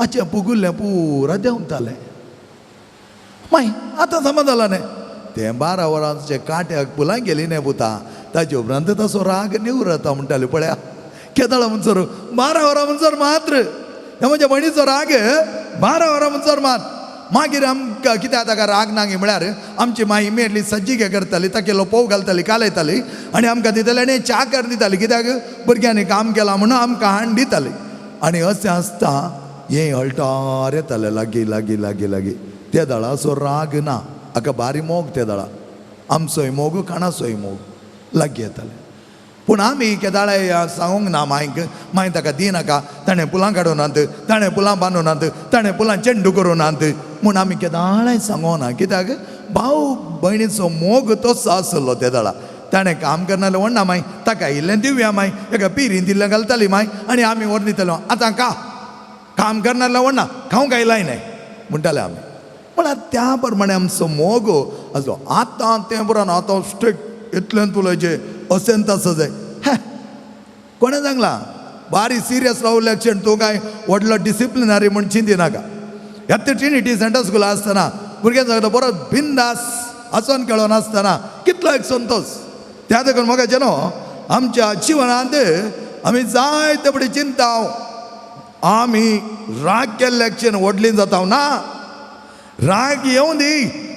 आचें पुगुल्लें पुरा देंवतालें. माय आतां समज जालां न्ही तें 12 वरांचे काट्याक फुलां गेली न्ही पुता, ताजे उपरांत तसो राग निवरता म्हणटाली. पळया केदळा म्हणसर 12 वरां म्हणसर मात्र हे म्हज्या भयणीचो राग 12 वरां म्हणसर मात. मागीर आमकां कित्याक ताका राग ना म्हळ्यार आमची माय इमिडिएटली सज्जिके करताली, ताका इल्लो पोव घालताली, कालयताली आनी आमकां दिताली आनी च्या कर दिताली, कित्याक भुरग्यांनी काम केलां म्हणून आमकां हाडून दिताली. आनी अशें आसता हें हळटार येतालें लागीं लागीं लागीं लागीं. ते दळाचो राग ना, हाका बारी मोग ते दळा, आमचोय मोग काणाचोय मोग लागीं येताले. पूण आमी केदाळे सांगूंक ना मायक, माय ताका दिनाका, ताणें फुलां काडूं नात, ताणें फुलां बांदूं नात, ताणें फुलां चेंडू करूं नात म्हूण आमी केदाळाय सांगूंक ना. कित्याक भाव भयणीचो मोग तसो आसलो ते दळा. ताणें काम करनासलें व्हडना माय, ताका इल्लें दिवया माय, एका पिरीन दिल्लें घालताली माय आनी आमी व्हरून दितालो. आतां का काम करनासलें व्हडना खावंक आयलाय न्हय म्हणटाले आमी. म्हळ्यार त्या प्रमाणे आमचो मोग आसलो. आतां तें बरो ना, आतां स्ट्रिक्ट इतलें उलोवचें अशें तसो जाय. हें कोणें सांगलां? बारी सिरियस रावल्या क्षण तूं काय व्हडलो डिसिप्लिनरी म्हूण चिंती नाका. ह्या ट्रिनिटी सेंट्रल स्कुला आसतना भुरग्यां सांगता बरो बिंदास आसोन खेळोन आसतना कितलो एक संतोश. त्या देखून म्हाका न्हू आमच्या जिवनांत आमी जायते फुडें चिंता आमी राग केल्ल्या क्षण व्हडली जाता ना. राग येवं दी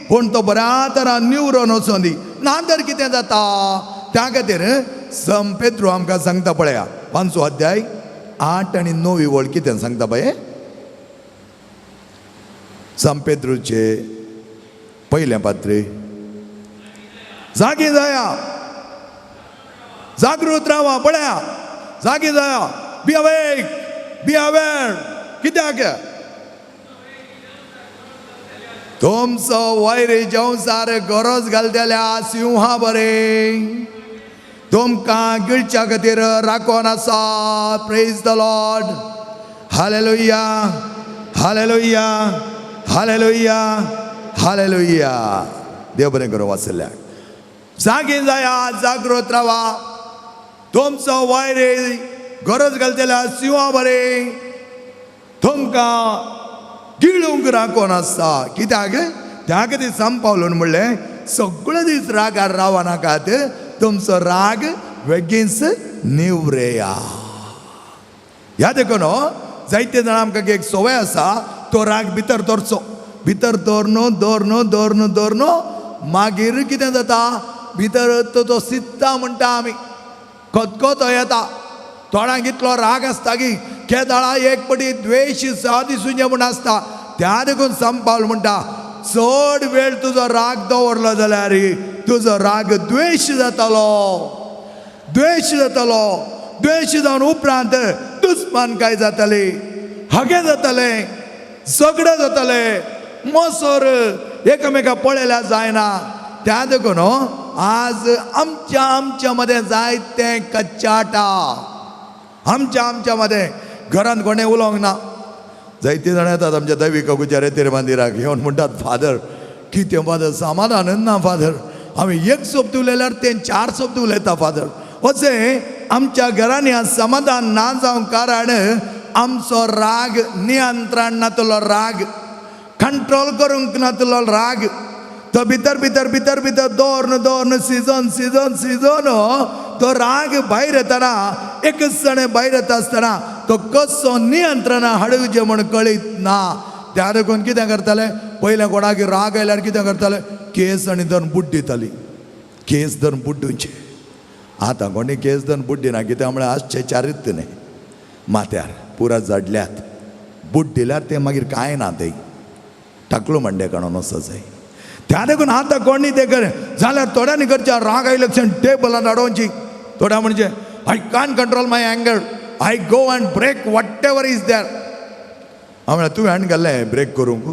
पूण तो बऱ्या तरान निवरोन वचों दी, ना तर कितें जाता. त्या खातीर सम पेत्रू आमकां सांगता पळया 5 अध्याय 8 आनी 9 वळ कितें सांगता पळय. सम पेत्रूचे पयलें पात्र, जागी जाया, जागृत रावा, पळया जागी जाया, बी अवेक, बी अवेर. कित्याक तुमचो वैर संवसार गरज घालतल्या सिंहा बरें तुमकां गिळच्या खातीर राखोन आसा. Praise the Lord, hallelujah, hallelujah, hallelujah, hallelujah. देव बरें करूं वाचल्याक. जागी जाया, जागृत रावा, तुमचो वैर गरज घालतल्या सिंहा बरें तुमकां गिळूंक राखोन आसता. कित्याक त्या खातीर सांग पावलोन म्हणलें सगळे दीस रागार रावा नाकात, तुमचो राग बेगीनच निवरेया. ह्या देखून जायते जाणां आमकां एक संवय आसा, तो राग भितर दवरचो, भितर दवरनो दवरनो दवरनो दवरनो, मागीर कितें जाता भितर तो सित्ता म्हणटा आमी, खतखतो येता. थोड्यांक इतलो राग आसता की केदाळा एक पटी द्वेश दिसून म्हूण आसता. त्या देखून संपावल म्हणटा चड वेळ तुजो राग दवरलो जाल्यार तुजो राग द्वेश जातलो, द्वेश जातलो. द्वेश जावन उपरांत दुस्मान काय जातली, हगे जातले, झगडे जातले, मोसोर एकामेका पळयल्यार जायना. त्या देखून आज आमच्या आमच्या मदें जायतें कच्चाटा, आमच्या आमच्या मदें घरांत कोणें उलोवंक ना. जायते जाणां येतात आमच्या दैवीक गुजारे रेतीर मंदिराक येवन म्हणटात फादर कितें फादर समाधान ना फादर, आमी एक शब्द उलयल्यार तें 4 शब्द उलयता फादर. अशें आमच्या घरांनी आज समाधान ना जावंक कारण आमचो राग नियंत्रण नातलो, राग कंट्रोल करूंक नातलो, राग तो भितर भितर भितर भितर दवरन दवरन सिजन सिजन सिजन तो राग भायर येतना एकच जाणें भायर येता आसतना तो कसो नियंत्रणा हाडुचें म्हूण कळीत ना. त्या देखून कितें करताले पयलें कोणाक राग आयल्यार कितें करताले केस आनी धरून बुड्डी दिताली, केस धरून बुड्डुचे. आतां कोणी केस धरून बुड्डी ना, कित्याक म्हळ्यार आजचें चारित्य न्हय माथ्यार पुरा जाडल्यात, बुड दिल्यार तें मागीर कांय ना, तें टाकलो मंडे काडून वचो जाय. त्या देखून आतां कोणी तें कर जाल्यार थोड्यांनी करच्या राग आयले क्षण टेबलान अडोवची. थोड्या म्हणजे I can't control my anger, I go and break whatever is there. हांव म्हळ्यार तूं हँड घाल्लें ब्रेक करूंक,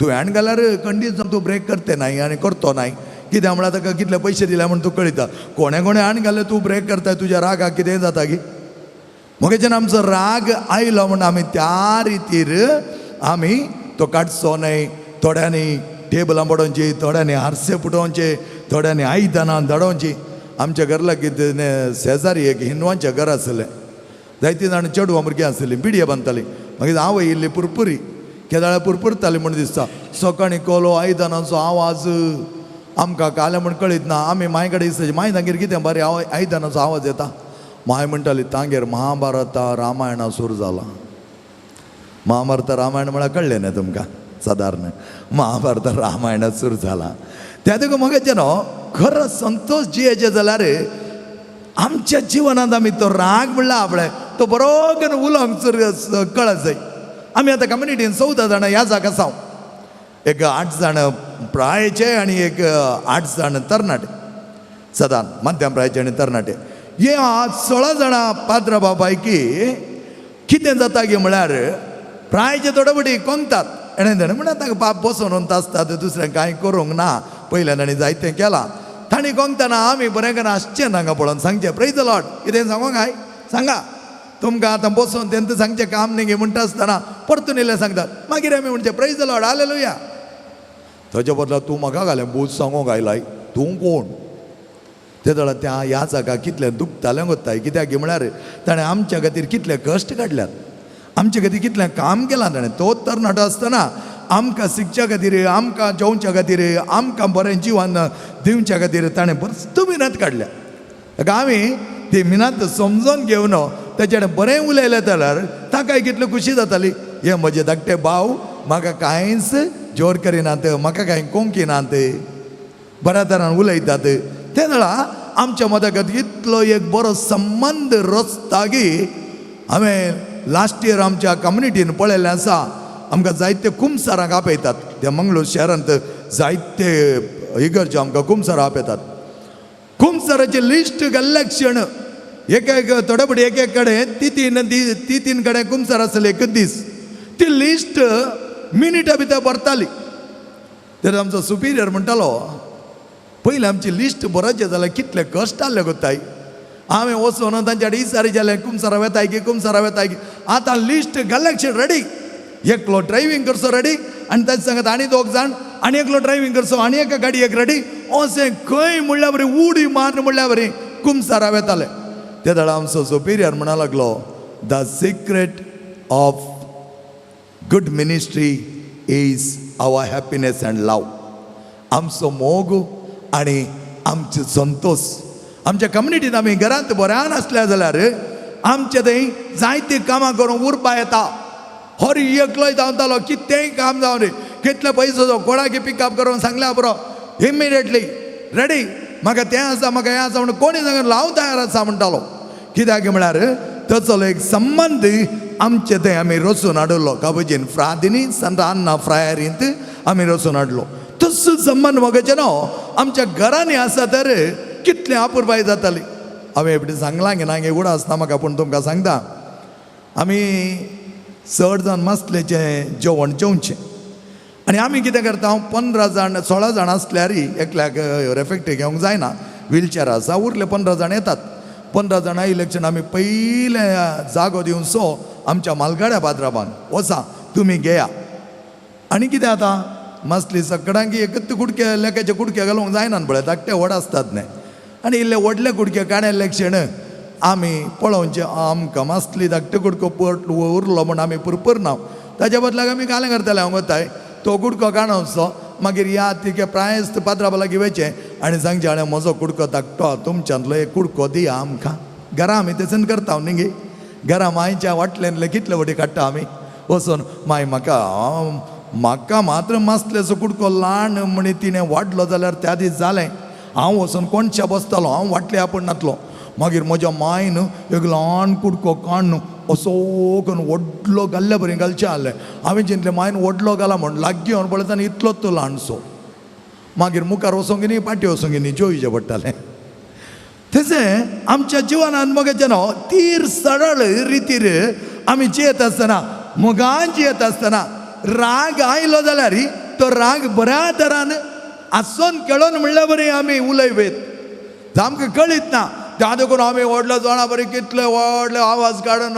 तूं हँड घाल्यार कंडिशन तूं ब्रेक करते नाय आनी करतो नाय. कित्याक म्हळ्यार ताका कितले पयशे दिल्या म्हूण तूं कळयता. कोणें कोणें हँड घाल्लें तूं ब्रेक करताय, तुज्या रागाक कितेंय जाता की. मगेच्यान आमचो राग आयलो म्हूण आमी त्या रितीर आमी तो काडचो न्हय. थोड्यांनी टेबलां पडोवची, थोड्यांनी आरसे फुटोवचे, थोड्यांनी आयदनां धाडोवची. आमच्या घर लागीं शेजारी एक हिंदवांचें घर आसलें, जायतीं जाणां चेडवां भुरगीं आसलीं, बिडये बांदतालीं. मागीर आवय इल्ली पुरपुरी केदाळा पुरपुरताली म्हूण दिसता. सकाळीं कोलो आयदनांचो आवाज आमकां काल्या म्हूण कळीत ना. आमी मांय कडेन दिसता, माय तांगेर कितें बरें आयदनांचो आवाज येता. माय म्हणटाली तांगेर महाभारता रामायणा सुरू जाला. महाभारत रामायण म्हळ्यार कळ्ळें न्हय तुमकां सादारण, महाभारत रामायण सुरू जाला. त्या देखून म्हाका न्हू खरो संतोश जियेचे जाल्यार आमच्या जिवनांत आमी तो राग म्हणल्यार आपणें तो बरो करून उलोवंक कळत जाय. आमी आतां कम्युनिटीन 14 जाणां ह्या जागा आसा, एक 8 जाण प्रायेचे आनी एक 8 जाण तरणाटे, सदान मध्यम प्रायेचे आनी तरणाटे. हे 16 जाणां पाद्र बापायकी कितें जाता की म्हळ्यार प्रायचे थोडे फावटी कोंगतात एणें तेणें म्हणल्यार तांकां बाप बसोन आसतात, दुसरें कांय करूंक ना, पयल्यान ताणें जायतें केलां. तांणी कोंकतना आमी बरें करून आसचें ना हांगा पळोवन सांगचें प्रेज the Lord. कितें सांगूंक काय सांगा तुमकां आतां बसून तेंच सांगचें काम न्ही म्हणटा आसतना परतून इल्लें सांगतात, मागीर आमी म्हणचें प्रेज the Lord hallelujah. ताच्या बदला तूं म्हाका घालें बूज सांगूंक आयलाय, तूं कोण? ते जाल्यार त्या ह्या जागा कितलें दुखतालें गोत्ताय, कित्याक म्हळ्यार ताणें आमच्या खातीर कितले कश्ट काडल्यात, आमचे खातीर कितलें काम केलां ताणें. तो तरणाटो आसतना आमकां शिकच्या खातीर, आमकां जेवच्या खातीर, आमकां बरें जिवन दिवच्या खातीर ताणें बरेच मिनत काडल्या. ताका आमी ती मिनत समजून घेवन ताचे कडेन बरें उलयलें जाल्यार ताकाय कितली खुशी जाताली. हे म्हजे धाकटे भाव म्हाका कांयच जोर करिनात, म्हाका कांय कोंकिनात, बऱ्या तरान उलयतात. ते जाल्यार आमच्या मदगत इतलो एक बरो संबंद रचता की हांवें लास्ट इयर आमच्या कम्युनिटीन पळयल्लें आसा. आमकां जायते कुमसारांक आपयतात, त्या मंगळूर शहरांत जायते इगर्ज्यो आमकां कुमसारां आपयतात. कुमसाराचें लिस्ट घाल्ल्या क्षण एक एक थोडे फावटी एक एक कडेन ती तीन ती तीन कडेन कुमसार आसले एक दीस, ती लिस्ट मिनिटा भितर भरताली. तर आमचो सुपिरियर म्हणटालो, पयलीं आमची लिस्ट बरोवचें जाल्यार कितले कश्ट आहले गोताय, हांवें वचून तांच्या इसारी जालें कुमसारा वेताय की कुमसारा वेताय की. आतां लिस्ट घाल्ल्या क्षण रेडी, एकलो ड्रायव्हींग करचो रेडी आनी ताचे सांगत आनी दोग जाण आनी एकलो ड्रायव्हींग करचो आनी एका गाडयेक रेडी, अशें खंय म्हणल्यार बरी उडी मार म्हणल्यार बरी कुमसारा वेताले. ते वेळार आमचो सुपिरियर म्हणा लागलो, the secret of good ministry is our happiness and love. आमचो मोग आनी आमचो संतोश. आमच्या कम्युनिटींत आमी घरांत बऱ्यान आसल्या जाल्यार आमचे थंय जायतीं कामां करूंक उरपा येता. हर एकलोय धांवतालो, कितेंय काम जावं दी, कितले पयसो जावं, कोणाक पिकअप करूंक सांगल्या पुरो, इमिडिएटली रेडी, म्हाका तें आसा म्हाका हें आसा म्हणून कोणी सांगलो हांव तयार आसा म्हणटालो. कित्याक म्हळ्यार तसलो एक संबंद आमचे थंय आमी रचून हाडलो. काबुजीन फ्रादिनी संत अन्ना फ्रायरींत आमी रचून हाडलो. तसो संबंद मोगाचे न्हू आमच्या घरांनी आसा तर कितलें अपुरबाय जाताली. हांवें एकटी सांगलां की ना उडा आसता म्हाका, पूण तुमकां सांगता आमी चड जाण मासलेचें जेवण जेवचें आनी आमी कितें करता, 15 जाण 16 जाण आसल्यार एकल्याक रेफेक्टरी घेवंक जायना, व्हीलचॅर आसा, उरले 15 जाण येतात. 15 जाणां इलेक्शन आमी पयलें जागो दिवन सो आमच्या मालगाड्या पात्राबान वचा तुमी घेया. आनी कितें आतां मासली सगळ्यांक एकच कुडके लेकाचे कुडके घालूंक जायना पळय, धाकटे व्हड आसतात न्ही, आनी इल्ले व्हडले कुडके काणयल्ले क्षण आमी पळोवचें आमकां मासली धाकटे कुडको पट उरलो म्हूण आमी पुरपूर ना. ताच्या बदलाक आमी कालें करताले, हांव गोताय तो कुडको काणोवचो, मागीर या तिके प्रायस्त पात्राबा लागीं वयचें आनी सांगचें हाणें म्हजो कुडको धाकटो तुमच्यांतलो एक कुडको दिया आमकां. घरा आमी तेचेन करता न्ही गे, घरा मायच्या वाटल्यानले कितले फावटी काडटा आमी वचून, माय म्हाका म्हाका मात्र मासलेचो कुडको ल्हान म्हणी तिणें वाडलो जाल्यार त्या दीस जालें, हांव वचून कोणच्या बसतालो, हांव वाटले आपूण नातलो. मागीर म्हज्या मायन एक ल्हान कुडको काडून असो करून व्हडलो घाल्ल्या बरी घालचें आहलें. हांवें चिंतलें मायन व्हडलो घाला म्हण, लागीं येवन पळयता आनी इतलोच तो ल्हानसो. मागीर मुखार वचोंक न्ही पाटी वचोंक न्ही जेवचें पडटालें. तशें आमच्या जिवनांत मोगाचें न्हू तीर सरळ रितीर आमी जियेत आसतना, मोगान जियेत आसतना राग आयलो जाल्यार तो राग बऱ्या तरान आसून खेळोन म्हणल्यार बरी आमी उलयत, आमकां कळीत ना. त्या देखून आमी व्हडलो जाणा बरी कितले व्हडले आवाज काडून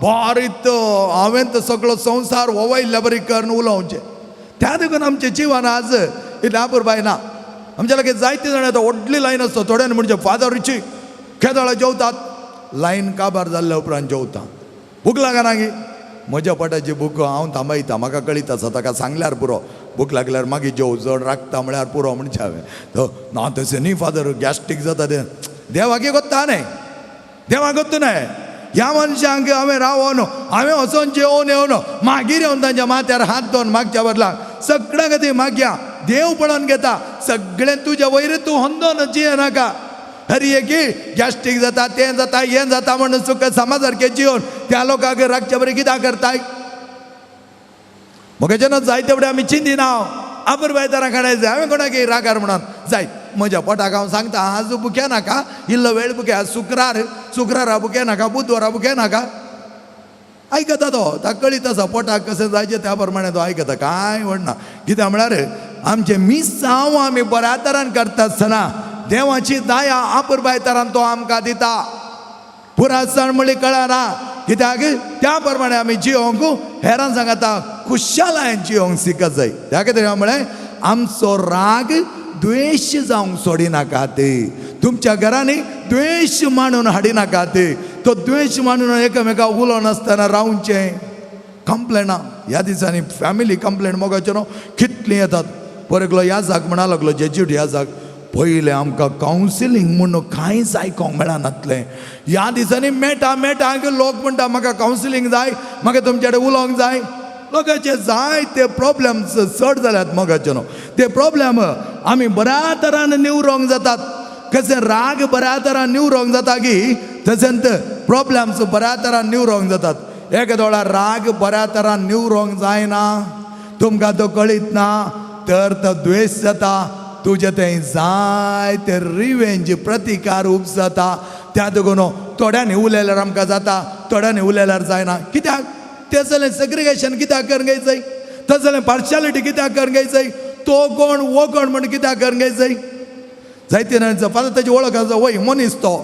बारीत हांवें तो सगळो संवसार वयल्ल्या बरी करून उलोवचें. त्या देखून आमचें जिवन आज इतलें अपुरबाय ना. आमच्या लागीं जायते जाण येता, व्हडली लायन आसता, थोड्यांनी म्हणजे फादर रिची केदोळा जेवतात, लायन काबार जाल्ल्या उपरांत जेवता, भूक लागना गी म्हज्या पोटाची भूक हांव थांबयता, म्हाका कळीत आसा, ताका सांगल्यार पुरो, भूक लागल्यार मागीर जेव, चड राखता म्हळ्यार पुरो म्हणचें हांवें. तो ना तशें न्ही फादर, गॅस्ट्रीक जाता तें. देवाक कोत्ता न्ही, देवाक कोत्ता न्हय. ह्या मनशांक हांवें रावोन हांवें वचोन जेवन येवन मागीर येवन तांच्या माथ्यार हात दवरून मागच्या बदलाक सगळ्यां खातीर मागया, देव पळोवन घेता सगळें तुज्या वयर, तूं हंदोन जिये नाका. हरी की गॅस्ट्रीक जाता तें जाता हें जाता म्हणून चुक समा सारकें जिवन त्या लोकांक राखच्या बरें कित्याक करताय. म्हाका जेन्ना जायते फुडें आमी चिंतिना, अपुरबाय तरां काडायचें हांवें कोणाक रागार म्हणून जायत म्हज्या पोटाक हांव सांगता आज बुके नाका, इल्लो वेळ बुके, आज शुक्रार, शुक्रारा बुके नाका, बुधवारा बुके नाका. आयकता तो, ताका कळीत आसा पोटाक कशें जायचें त्या प्रमाणे तो आयकता, कांय व्हडना. कित्याक म्हळ्यार आमचें मिसांव आमी बऱ्या तरान करता आसतना देवाची दया आपुरबाय तरान तो आमकां दिता. पुरासण म्हणली कळना कित्याक त्या प्रमाणे आमी जियोंक हेरां सांगता खुशालायन जियोंक शिकत जाय. त्या खातीर हांव म्हळें आमचो राग द्वेश जावंक सोडिनाकात. तुमच्या घरांनी द्वेश मांडून हाडिनाकात. तो द्वेश मांडून एकामेका उलोवनासतना रावचें. कंप्लेनां ह्या दिसांनी फॅमिली कंप्लेन मोगाच्यो न्हू कितलीं येतात. पर एकलो याजाक म्हणा लागलो जेज्यूट याजाक, पयलें आमकां कावन्सिलींग म्हूण कांयच आयकोंक मेळनातलें. ह्या दिसांनी मेळटा मेळटा लोक म्हणटा म्हाका कावन्सिलींग जाय, म्हाका तुमचे कडेन उलोवंक जाय. लोकांचे जाय ते प्रॉब्लम्स चड जाल्यात मोगाचे न्हू. ते प्रॉब्लम आमी बऱ्या तरान निवरोंक जातात. कशें राग बऱ्या तरान निवरोंक जाता की तशेंच प्रॉब्लम्स बऱ्या तरान निवरोंक जातात. एक दोळा राग बऱ्या तरान निवरोंक जायना, तुमकां तो कळीत ना तर तो द्वेश जाता. तुजें तें जाय ते रिवेंज प्रतिकार उपजाता. त्या देखून थोड्यांनी उलयल्यार आमकां जाता, थोड्यांनी उलयल्यार जायना. कित्याक तें जालें सेग्रिगेशन कित्याक करून घेयचय, तशें जालें पार्शालिटी कित्याक करून घेयचय, तो कोण वो कोण म्हण कित्याक करून घेयचय. जायते जाणांचो फादर ताची वळख आसा, वय मनीस तो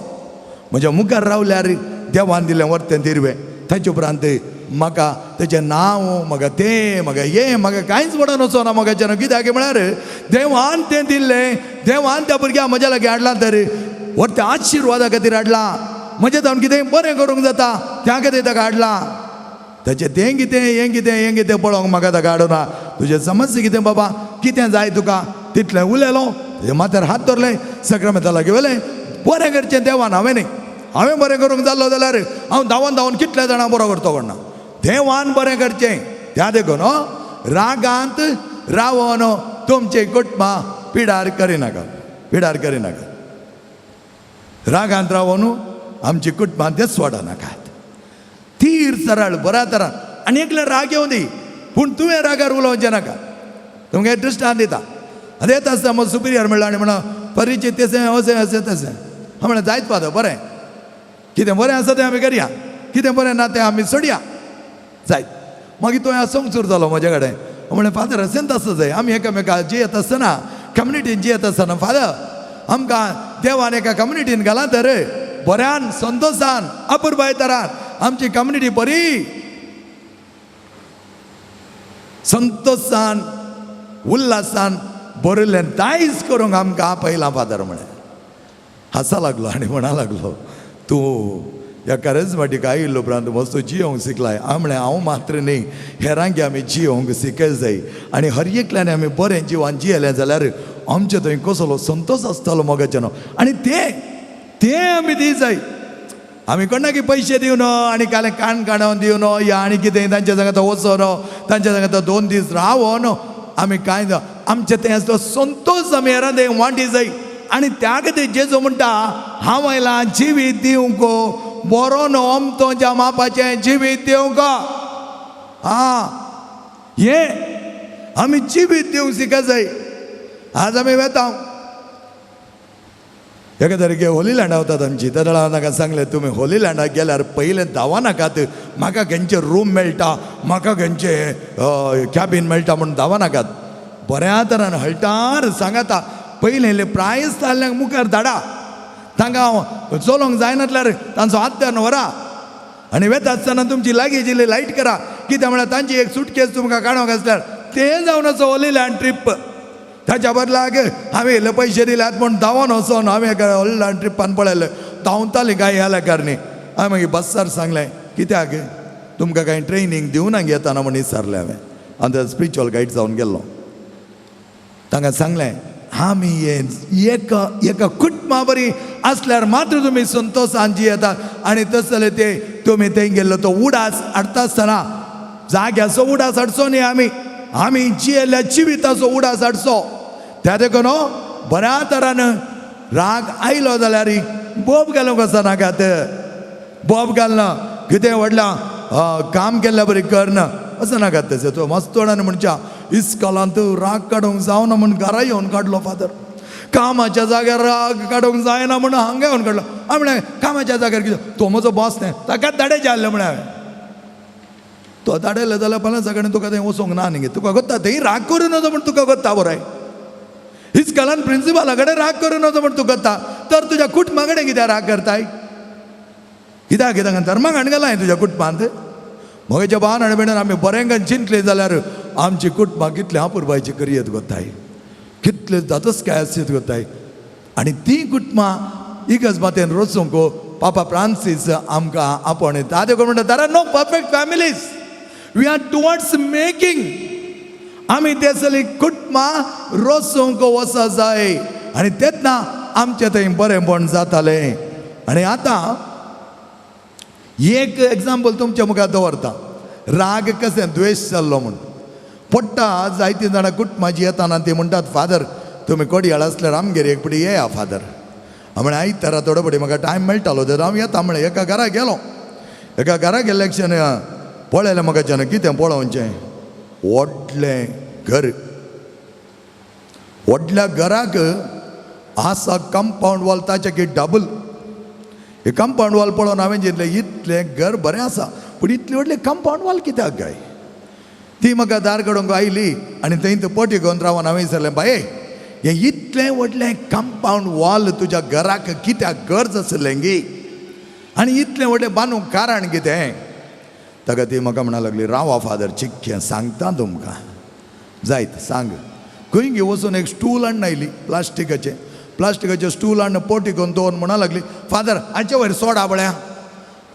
म्हज्या मुखार रावल्यार देवान दिलें वर्तें दिरवें. ताचे उपरांत म्हाका तेजें नांव, म्हाका तें, म्हाका हें, म्हाका कांयच पडोन वचना मोगाचें. कित्याक म्हळ्यार देवान तें दिल्लें, देवान त्या भुरग्याक म्हज्या लागीं हाडलां तर व्हडल्या आशिर्वादा खातीर हाडलां. म्हजें जावन कितें बरें करूंक जाता त्या खातीर ताका हाडलां. ताचें तें कितें हें कितें हें कितें पळोवंक म्हाका ताका हाडूना. तुजें समस्या कितें बाबा, कितें जाय तुका तितलें उलयलो. तुज्या माथ्यार हात धरलें, सक्रमेंता लागीं व्हेलें. बरें करचें देवान, हांवें न्ही. हांवें बरें करूंक जाल्लो जाल्यार हांव धांवन धांवन कितल्या जाणां बरो करतो कोण ना. देवान बरें करचें. त्या देखून रागांत रावन तुमची कुटुंबां पिडार करिनाका, पिडार करिनाका. रागांत रावन आमची कुटुंबां तेच सोडनाकात. थीर सरळ बऱ्या तरान आनी एकले राग येवं दी, पूण तुवें रागार उलोवचें नाका. तुमकां दृश्टांत दिता. आतां येता आसतना म्हजो सुपिरियर म्हणलो आनी म्हणा परिचीत तशें अशें अशें तशें. हांव म्हणलें जायत फादर, बरें कितें बरें आसा तें आमी करया, कितें बरें ना तें आमी सोडया, जायत. मागीर तो आसूंक सुरू जालो म्हजे कडेन. हांव म्हणलें फादर अशेंच आसा जाय. आमी एकामेका जियेत आसतना कम्युनिटीन जियेत आसतना फादर आमकां देवान एका कम्युनिटीन घाला तर बऱ्यान संतोशान अपुरबाय तरान आमची कम्युनिटी बरी संतोशान उल्हासान बरयल्लें दायज करूंक आमकां आपयलां फादर. म्हळें हांसा लागलो आनी म्हणा लागलो तूं ह्या कॅरिज्मेटीक आयिल्लो उपरांत मस्तो जियोंक शिकलाय. हांव म्हळें हांव मात्र न्ही, हेरांक आमी जियोंक शिकय जाय आनी हर एकल्यान आमी बरें जिवान जियेलें जाल्यार आमचे थंय कसलो संतोश आसतालो मोगाचें न्हू. आनी तें तें आमी दी जाय. आमी कोणाकी पयशे दिवन आनी काले कान काडून दिवन या आनी कितें तांच्या सांगाता वचोन तांच्या सांगाता 2 दीस रावोन आमी कांय ना. आमचें तें आसलो संतोश आमी हेरां तें वांटी जाय. आनी त्या खातीर जेजू म्हणटा हांव आयलां जिवीत दिवंक, बरो न्हू अमतोच्या मापाचें जिवीत दिवंक. आं हें आमी जिवीत दिवंक शिकत जाय. आज आमी वेता एका तारखे होली लँडा वतात आमची. त्या वेळार हांवें तांकां सांगलें तुमी होली लँडाक गेल्यार पयलें धांवा नाकात, म्हाका खंयचें रूम मेळटा, म्हाका खंयचें कॅबीन मेळटा म्हूण धांवा नाकात. बऱ्या तरान हळटार सांगाता पयलें इल्लें प्रायस जाल्ल्यांक मुखार धाडा, तांकां हांव चलोवंक जायनातल्यार तांचो हात धरून व्हरा. आनी वेता आसतना तुमची लागीं इल्ली लायट करा, कित्याक म्हळ्यार तांची एक सुटकेस तुमकां काडूंक आसल्यार तें जावन आसा होली लँड ट्रीप. ताच्या बदलाक हांवें इल्ले पयशे दिल्यात म्हूण धांवन वचोन हांवें एका होली लँड ट्रिपान पळयलें धांवतालीं कांय ह्या लेखारनी. हांवें मागीर बस्सार सांगलें कित्याक तुमकां कांय ट्रेनींग दिवना घेतना म्हूण विचारलें हांवें. हांव त्या स्पिरिच्युअल गायड जावन गेल्लो. तांकां सांगलें आमी हे एका एका कुटुंबा बरी आसल्यार मात्र तुमी संतोशान जियेतात. आनी तशें जाल्यार ते तुमी थंय गेल्लो तो उडास हाडटा आसतना जाग्याचो उडास हाडचो न्ही, आमी आमी जियेल्ल्या जिविताचो उडास हाडचो. त्या देखून बऱ्या तरान राग आयलो जाल्यार बोब घालूंक वचनाकात. बोब घालना कितें व्हडलां काम केल्ल्या बरी करना असं नाकात. तशें तो मस्तोणान म्हणच्या इस्कॉलांत राग काडूंक जावना म्हूण घरा येवन काडलो फादर, कामाच्या जाग्यार राग काडूंक जायना म्हूण हांगा येवन काडलो. हांवें म्हणलें कामाच्या जाग्यार कितें, तो म्हजो बॉस न्ही, ताका धाडेचें आहलें म्हळें हांवें. तो धाडयलो जाल्यार पालांसा कडेन तुका थंय वचोंक ना न्ही, तुका कोत्ता थंय राग करूं नजो म्हण तुका कोत्ता बरोय. इस्कॉलान प्रिंसिपला कडेन राग करूं नजो म्हण तुका कोत्ता, तर तुज्या कुटुंबा कडेन कित्याक राग करताय? कित्याक कित्याक धर्माक हाडून घालां तुज्या कुटुंबांत. म्हज्या भावान आनी भयणीन आमी बरें चिंतलें जाल्यार आमची कुटुंबां कितलें अपुरबायची करयेत कोत्ताय, कितले दादोसकाय आसयेत कोत्ताय. आनी तीं कुटुंबां इगर्ज मातेन रचूंक पापा फ्रांसीस आमकां आपोवन येता. देखून म्हणटा there are no perfect families, we are towards making. आमी ते सगळीं कुटुंबां रचूंक वचो जाय आनी तेन्ना आमचें थंय बरेंपण जातालें. आनी आतां एक एग्जाम्पल तुमच्या मुखार दवरता, राग कशें द्वेश जाल्लो म्हूण पडटा. जायतीं जाणां कुटुंबाची येताना ती म्हणटात, फादर तुमी कोडयाळ आसल्यार आमगेर एक पटी येया फादर. हांव म्हळें आयतारा थोडो पटी म्हाका टायम मेळटालो तेन्ना हांव येता म्हळें. एका घरा गेलो, एका घरा गेल्ले क्षण पळयलें म्हाका कितें पळोवचें, व्हडलें घर, व्हडल्या घराक आसा कंपावंड वॉल ताचे की डबल. हे कंपावंड वॉल पळोवन हांवें चिंतलें इतलें घर बरें आसा पूण इतलें व्हडलें कंपावंड वॉल कित्याक काय? ती म्हाका दार काडूंक आयली आनी थंय तो पटी घेवन रावन हांवें विचारलें, बाये हें इतलें व्हडलें कंपावंड वॉल तुज्या घराक कित्याक गरज आसलें गी आनी इतलें व्हडलें बांदूंक कारण कितें? ताका ती म्हाका म्हणा लागली, रावा फादर चिक्कें सांगता तुमकां. जायत सांग. खंय गे वचून एक स्टूल हाडून आयली प्लास्टिकाचें, प्लास्टिकाचें स्टूल हाडून पटी घेवन दवरून म्हणा लागली, फादर हाचे वयर सोडा पळया.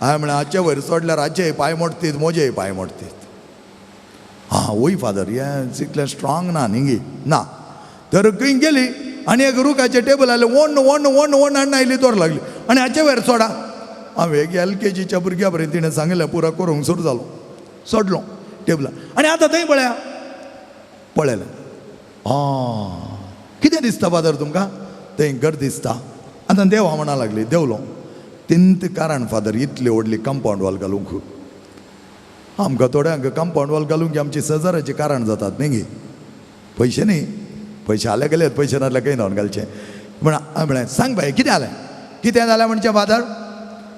हांवें म्हळें हाचे वयर सोडल्यार हाचेय पांय मोडतीत म्हजेय पांय मोडतीत. आं वय फादर हें तितलें स्ट्रॉंग ना न्ही गी ना. तर खंय गेली आनी एक रुखाचें टेबल आयलें, ओण्ण ओण्ण ओण्ण ओण्ण हाडून आयली दवर लागली आनी हाचे वयर सोडा. हांवें एक एल के जीच्या भुरग्या बरें तिणें सांगिल्लें पुरो करूंक सुरू जालो, सोडलो टेबलार आनी आतां थंय पळया पळयलें, आं कितें दिसता फादर तुमकां? थंय घर दिसता. आतां देवा म्हणा लागली, देवलो तिंत कारण फादर इतली व्हडली कंपावंड वॉल घालूंक आमकां थोड्यांक कंपावंड वॉल घालूंक आमची शेजाराची कारण जातात न्ही गी, पयशे न्ही, पयशे आले गेले पयशे नासल्यार खंय धांवन घालचे. म्हण हांवें म्हळें सांग बाय कितें जालें? कितें जालें म्हणचें फादर,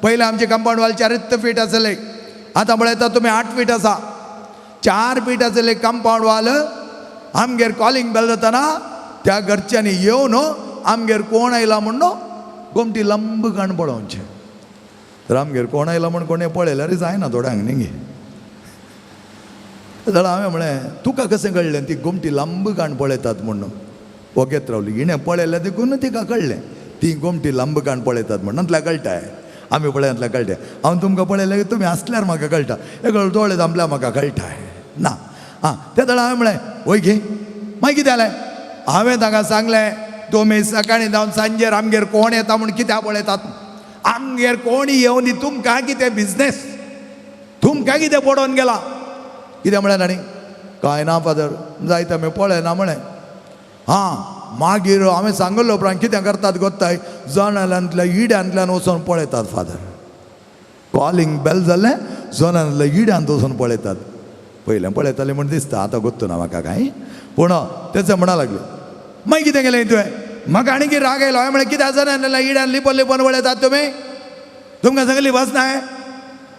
पयलें आमचें कंपावंड वॉल 4 फीट आसलें, आतां पळयता तुमी 8 फीट आसा. 4 फीट आसलें कंपावंड वॉल, आमगेर कॉलिंग बेल जाताना त्या घरच्यांनी येवन आमगेर कोण आयला म्हूण न्हू गोमटी लंब काण पळोवचें. तर आमगेर कोण आयला म्हूण कोणें पळयल्यार जायना थोड्यांक न्ही गे. जाल्यार हांवें म्हळें तुका कशें कळ्ळें ती गोमटी लांब काण पळयतात म्हूण? वगेत रावली, हिणें पळयलें देखून तिका कळ्ळें ती गोमटी लांब काण पळयतात म्हूण. नातल्यार कळटा, आमी पळयतल्यार कळटा. हांव तुमकां पळयलें तुमी आसल्यार म्हाका कळटा, एक दोळे धांपल्यार म्हाका कळटा ना. आं त्या जाल्यार हांवें म्हळें वय गे मागीर कितें जालें? हांवें ताका सांगलें तुमी सकाळीं जावन सांजेर आमगेर कोण येता म्हूण कित्याक पळयतात? आमगेर कोण येवन दी तुमकां कितें बिजनेस, तुमकां कितें पडोवन गेला? कितें म्हळें तांणी? कांय ना फादर, जायते आमी पळयना म्हळें. आं मागीर हांवें सांगलो उपरांत कितें करतात गोत्ताय, जनालांतल्या इड्यांतल्यान वचून पळयतात फादर. कॉलिंग बेल जालें, जनालांतल्या इड्यांत वचून पळयतात. पयलें पळयतालें म्हूण दिसता, आतां गोत्तू ना म्हाका कांय, पूण तेचें म्हणा लागलें. मागीर कितें केलें तुवें? म्हाका आनी कितें राग आयलो. हांवें म्हळें कित्याक जनालांतल्या इड्यान लिपोन लिपोन पळयतात तुमी? तुमकां सगळी बस ना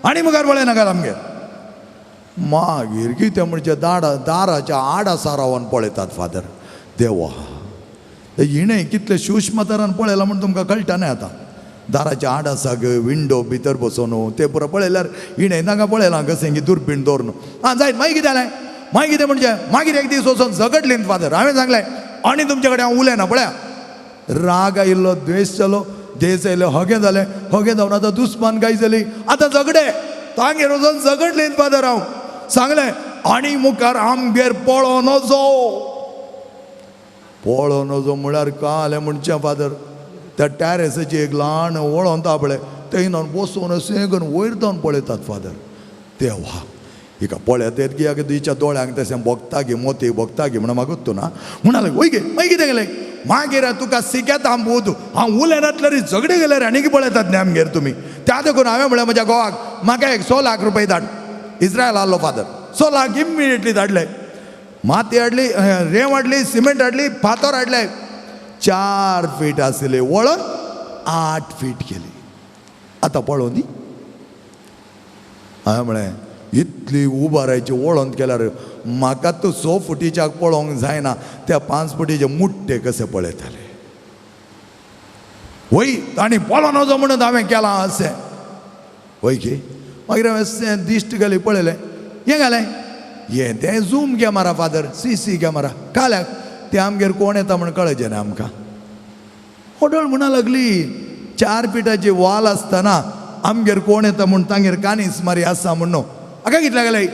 आनी मुखार पळयनाकात आमगेर. मागीर कितें म्हणजे दाराच्या आडासा रावन पळयतात फादर. देवा हिणें कितलें सूक्ष्म तरान पळयलां म्हूण तुमकां कळटा न्हय आतां. दाराच्या आडासाक विंडो भितर बसोन ते पुरो पळयल्यार हिणें तांकां पळयलां कशें की दुर्बीण दवरून. आं जायत मागीर कितें जालें? मागीर कितें म्हणजे मागीर एक दीस वचोन झगडलीं फादर. हांवें सांगलें आनी तुमचे कडेन हांव उलयना पळया. राग आयिल्लो, द्वेश जालो, द्वेश आयलो, हगें जालें, हगें जावन आतां दुस्मान काय जाली, आतां झगडे तांगेर वचोन झगडलीं फादर. हांव सांगलें आनी मुखार आमगेर पळोवन नजो, पळोवन नजो म्हळ्यार काय जालें म्हणचें फादर, त्या टॅरेसाची एक ल्हान वळोन पळय थंय न्हावन बसून अशें करून वयर जावन पळयतात फादर. देवा हिका पळयत येत की तिच्या दोळ्यांक तशें भोगता गी मोती भोगता गी म्हणून म्हाका गोत्तू ना. म्हणाले वय गे मागीर कितें केलें? मागीर तुका सिकेता भूत, हांव उलयनातल्यार झगडे गेल्यार आनी पळयतात न्ही आमगेर तुमी. त्या देखून हांवें म्हळें म्हज्या घोवाक म्हाका एक 100 लाख रुपये धाड. इस्रायल आहलो फादर, 100 लाख इमिडिएटली धाडले. माती हाडली, रेंव हाडली, सिमेंट हाडली, फातर हाडले. 4 फीट आशिल्ले वळण 8 फीट केली. आतां पळोवं दी. हांवें म्हळें इतली उबारायची वळोन केल्यार म्हाका तूं 6 फुटीच्याक पळोवंक जायना, त्या 5 फुटीचे मुट्टे कशे पळयताले. वय तांणी पळोवन वचो म्हणून हांवें केलां अशें. वय की मागीर हांवें दिश्ट घाली पळयलें, हें घालें हें तें zoom camera father, CC camera काल्याक ते आमगेर कोण येता म्हण कळचें ना आमकां. होटल म्हणा लागली 4 फिटाची वॉल आसतना आमगेर कोण येता म्हूण तांगेर कानीस मारी आसा म्हण न्हू. हाका कितले गेले?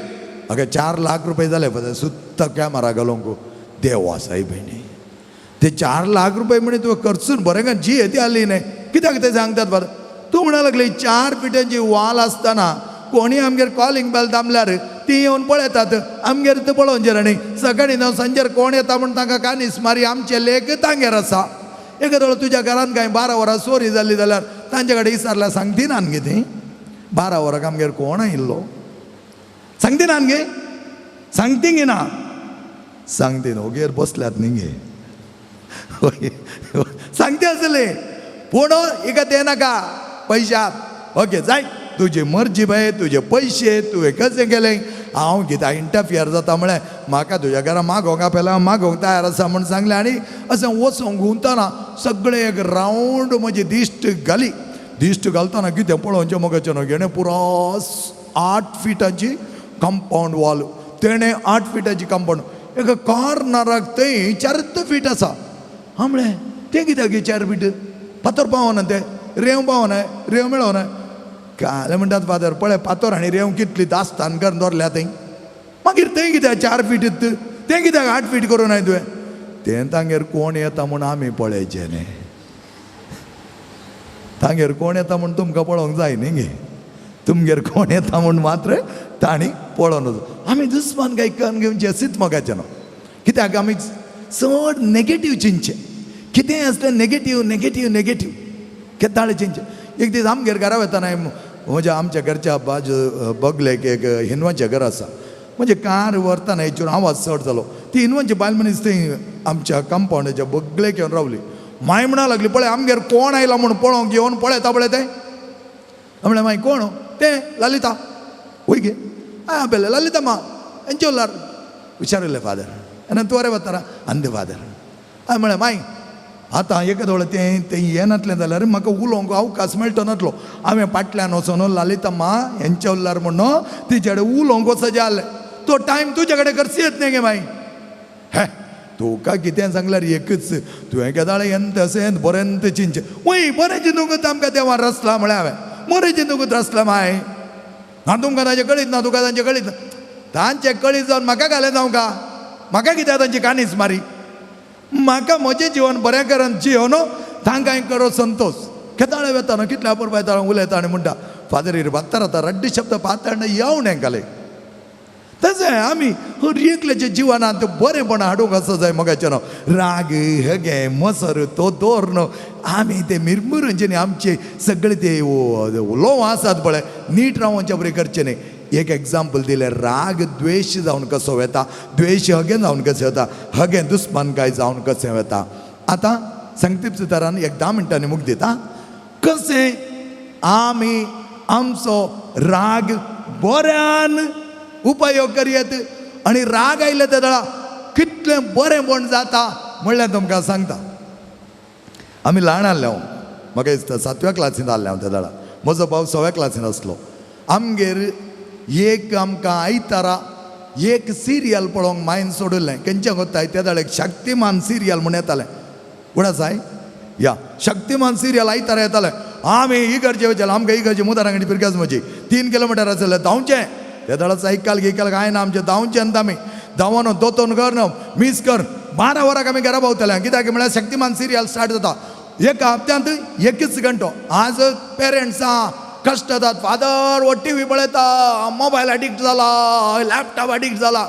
हाका 4 लाख रुपये जाले फादर सुत्ता कॅमेरा घालूंक. देवा सायब न्ही ते 4 लाख रुपये म्हणे तुवें खर्चून बरें का जी येती आसली न्ही कित्याक ते सांगतात फादर. तूं म्हणा लागली 4 फिटांची वॉल आसतना कोणी आमगेर कॉलिंग बेल दामल्यार ती येवन पळयतात आमगेर ते पळोवचें न्ही. सकाळीं न्हू सांजेर कोण येता म्हूण तांकां कानीस मारी आमचे लेख तांगेर आसा. एखादो तुज्या घरांत कांय 12 वरां चोरी जाल्ली जाल्यार तांचे कडेन विचारल्यार सांगती ना गे ती 12 वरांक आमगेर कोण आयिल्लो सांगती ना गे, सांगती गे ना, सांगती न्हू गेर बसल्यात न्ही गे सांगते आसले पूण एका ते नाका पयशात. ओके जाय तुजी मर्जी बाय, तुजे पयशे तुवें कशें केलें हांव कित्याक इंटरफियर जाता म्हळें म्हाका तुज्या घरा मागोवंक आपयला मागोवंक तयार आसा म्हूण सांगलें. आनी अशें वचोंक घुंवतना सगळें एक रावंड म्हजी दिश्ट घाली. दिश्ट घालतना कितें पळोवचें मगाचें न्हू हेणें पुरो 8 फिटाची कंपावंड वॉल, तेणें 8 फिटाची कंपावंड, एका कॉर्नराक थंय 4 फीट आसा. हांव म्हळें तें कित्याक 4 फीट फातर पावना तें रेंव पावना रेंव मेळना. काल म्हणटात फादर पळय फातर आनी रेंव कितली दास्तान करून दवरल्या थंय, मागीर थंय कित्याक 4 फीट तें कित्याक 8 फीट करूं नाय तुवें. तें तांगेर कोण येता म्हूण आमी पळयचें न्ही, तांगेर कोण येता म्हूण तुमकां पळोवंक जाय न्ही गे, तुमगेर कोण येता म्हूण मात्र तांणी पळोवन वचो. आमी दुस्मान काय करून घेवचें अशीच मोगाचें न्हू, कित्याक आमी चड नेगेटीव चिंतचें, कितेंय आसलें नेगेटीव नेगेटीव नेगेटीव केदाळे चिंतचें. एक दीस आमगेर घरा वतना म्हज्या आमच्या घरच्या बाजू बगलेक एक हिंदवांचें घर आसा, म्हणजे कार व्हरतना हेचेर आवाज चड जालो. ती हिंदवांची बायल मनीस थंय आमच्या कंपावंडाच्या बगलेक येवन रावली. माय म्हणा लागली पळय आमगेर कोण आयला म्हूण पळोवंक येवन पळयता पळय तें. म्हणलें मागीर कोण तें ललिता वय गे आं बेले ललिता मा एंचे उल्लार विचारिल्लें फादर आनी तूं वतारा अंद फादर. हांवें म्हळें माय आतां एका तें तें येनातलें जाल्यार म्हाका उलोवंक अवकाश मेळटो नातलो. हांवें फाटल्यान वचोन ललिता मा हेंचे उल्लार म्हणून तिचे कडेन उलोवंक वचचें आहलें. तो टायम तुजे कडेन खर्च येत न्ही गे माय. हे तुका कितें सांगल्यार एकच तुवें केदाळे येंत अशें बरें चिंतचें. वय बरें चिंतूंक आमकां देवान रसला म्हळें हांवें, बरें चिंतूंक रसला माय. हांव तुमकां तांचें कळीत ना, तुका तांचें कळीत ना, तांचें कळीत जावन म्हाका घालें जावं का, म्हाका कित्याक तांची कानीस मारी, म्हाका म्हजें जिवन बरें करून जियो न्हू तांकां करो संतोष. केदाळे वेता न्हू कितल्या अपुरबाय उलयता आनी म्हणटा फादर इर बात्तर आतां रड्डी शब्द पाताळ येवन हेंकाले. तशें आमी हर एकल्याच्या जिवनांत बरेंपण हाडूंक आसा जाय मोगाचें न्हू. राग हेगे मसर तो दवर न्हू आमी ते मिरमिरूंचे न्ही आमचे सगळे ते लोव आसात पळय नीट रावोवचे बरें करचें न्ही. एक एग्जाम्पल दिलें, राग द्वेश जावन कसो वेता, द्वेश हगें जावन कशें वता, हगें दुस्मानकाय जावन कशें वता. आतां संक्षिप्त तरान एक 10 मिनटांनी मुख दिता कशें आमी आमचो राग बऱ्यान उपयोग करयत आनी राग आयले ते दळा कितलें बरेंपण जाता म्हणल्यार तुमकां सांगता. आमी ल्हान आहले हांव, म्हाका दिसता 7व्या क्लासींत आहलें हांव त्या दळा, म्हजो भाव 6व्या क्लासींत आसलो. आमगेर एक आमकां आयतारा एक सिरियल पळोवंक मायन सोडिल्लें. खंयचें कोत्ताय त्या दळ एक शक्तिमान सिरियल म्हूण येतालें, उडासाय या शक्तिमान सिरियल आयतारा येतालें. आमी इगर्जे वयताले, आमकां इगर्जे मुदारांगडी पिरगाज म्हजी 3 किलोमिटर आसलें धांवचें. त्या दळा सायकल गियकल कांय ना आमचें, धांवचें आनी आमी धांवन दोतोन कर न्हू मीस कर 12 वरांक आमी घरा पावताले. कित्याक म्हळ्यार शक्तिमान सिरियल स्टार्ट जाता एका हप्त्यांत 21 घंटो. आज पेरंट्सां कश्ट जातात, फादर हो टी व्ही पळयता, मोबायल एडिक्ट जाला, लॅपटॉप एडिक्ट जाला.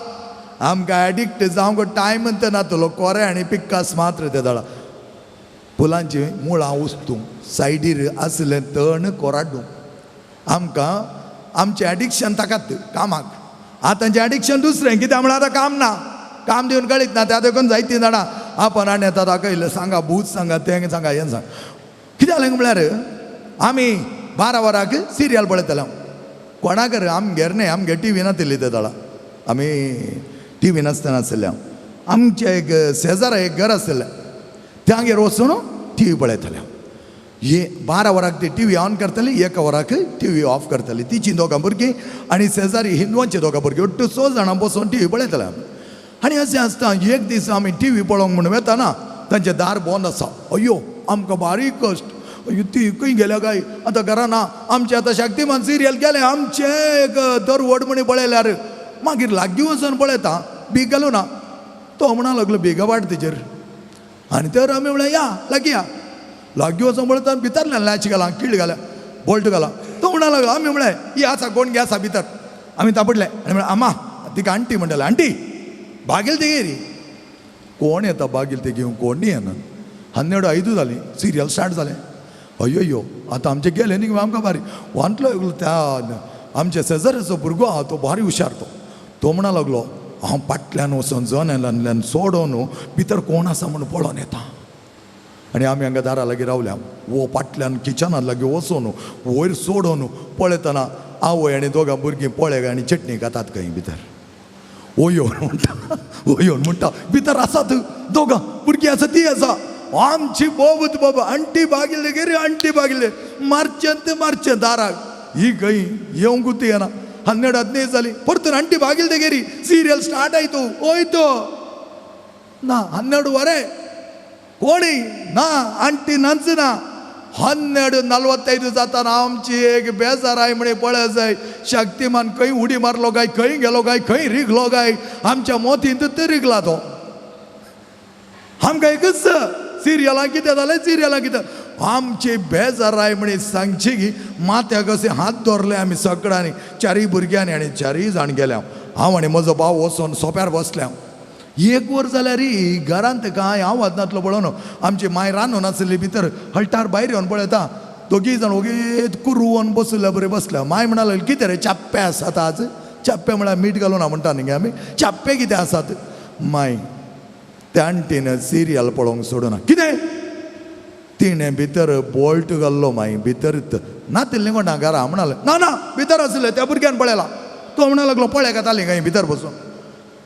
आमकां एडिक्ट जावंक टायम नातलो कोरे आनी पिक्कास मात्र ते दळा. फुलांची मुळां उस्तूं सायडीर आसलें तण कोराडूं. आमकां आमचें एडिक्शन ताकात कामाक. आतांचें एडिक्शन दुसरें कित्याक म्हळ्यार आतां काम ना, काम दिवन कळीत ना, त्या देखून जायतीं जाणां आपण आनी येतात दाखयलें सांगा भूत सांगा तें सांगा हें सांगा. कितें जालें म्हळ्यार आमी 12 वरांक सिरियल पळयताले. कोणाक आमगेर न्हय, आमगेर टी व्ही नातिल्ली ते दाळा, आमी टी व्ही नासतना आशिल्ले. आमचे एक शेजारा एक घर आशिल्लें, त्यागेर वचून टी व्ही पळयताले. ये 12 वराक ती टी व्ही ऑन करताली, 1 वराक टी व्ही ऑफ करताली. तिची दोगां भुरगीं आनी शेजारी हिंदवांची दोगां भुरगीं, ഒट्टू 6 जाणां बसून टी व्ही पळयताले आमी. आनी अशें आसता एक दीस आमी टी व्ही पळोवंक म्हूण वेताना तांचें दार बंद आसा. अय्यो आमकां बारीक कश्ट, अय्यो ती खंय गेल्या काय आतां घरा ना. आमचें आतां शक्तिमान सिरियल गेलें, आमचें एक दर व्हड म्हणी पळयल्यार मागीर लागीं वचून पळयता, बीग घालूं ना. तो म्हणा लागलो बेगा वाट तेजेर. आनी तर आमी म्हणलें या लागीं या. लागीं वचून पळयता भितरल्यान लॅच घाला, कीळ घाला, बोल्ट घाला. तो म्हणा लागलो, आमी म्हणलें ही आसा कोण गे आसा भितर. आमी तापडले आनी म्हणलें आमा तिका आंटी म्हणटाले, आंटी बागेल ती रे. कोण येता बागेल ते घेवन कोण येना. 12:05 जालीं, सिरियल स्टार्ट जालें. अयो यो आतां आमचें गेलें न्ही आमकां भारी वांटलो एकलो. त्या आमच्या शेजाऱ्याचो भुरगो आहा तो भारी हुशार, तो तो म्हणा लागलो हांव फाटल्यान वचोन जनेलांतल्यान सोडोन भितर कोण आसा म्हूण पळोवन येता. आनी आमी हांगा दारा लागीं रावल्या, वो फाटल्यान किचना लागीं वचोन वयर सोडोन पळयतना आवय आनी दोगां भुरगीं पळय आनी चटणी खातात खंय भितर. ओ येवन म्हणटा, ओ येवन म्हणटा भितर आसात दोगां भुरगीं आसा ती आसा. आमची बोबत बाबा आंटी बागिल्ले गे रे, आंटी बागिल्ले मारचें तें मारचें दाराक. ही खंय येवंकूच येना. 12:15 जाली, परतून आंटी बागिल्ले गेरी, सिरियल स्टार्ट आयतो वयतो ना. 12:15 कोणी ना, आंटी नाच ना. 12:45 जाताना आमची एक बेजाराय म्हणे पळय जाय शक्तिमान खंय उडी मारलो काय, खंय गेलो काय, खंय रिगलो काय. आमच्या मोतींत ते रिगला तो. आमकां एकच सिरियलां कितें जालें, सिरियलां कितें. आमची बेजाराय म्हणे सांगची की माथ्याक अशें हात दवरले आमी सगळ्यांनी, चारूय भुरग्यांनी आनी चारूय जाण गेल्या. हांव आनी म्हजो भाव वचोन सोप्यार बसल्या. 1 वर जाल्यार घरांत कांय आवाज नातलो पळोवन आमची माय रांदून आसली भितर हळटार भायर येवन पळयता दोगीय जाण ओगीत कुरुवन बसल्या बरें बसल्या. माय म्हणा लागली कितें रे चाप्पे आसात आज? चाप्पे म्हळ्यार मीठ घालून ना म्हणटा न्ही आमी, चाप्पे कितें आसात? माय त्या आंटीन सिरियल पळोवंक सोडूना. कितें तिणें भितर बोल्ट घाल्लो माय भितर नातिल्लें कोणा घरा. म्हणाले ना ना भितर आसलें त्या भुरग्यान पळयला. तो म्हणा लागलो पळय घेताली खंय भितर बसून.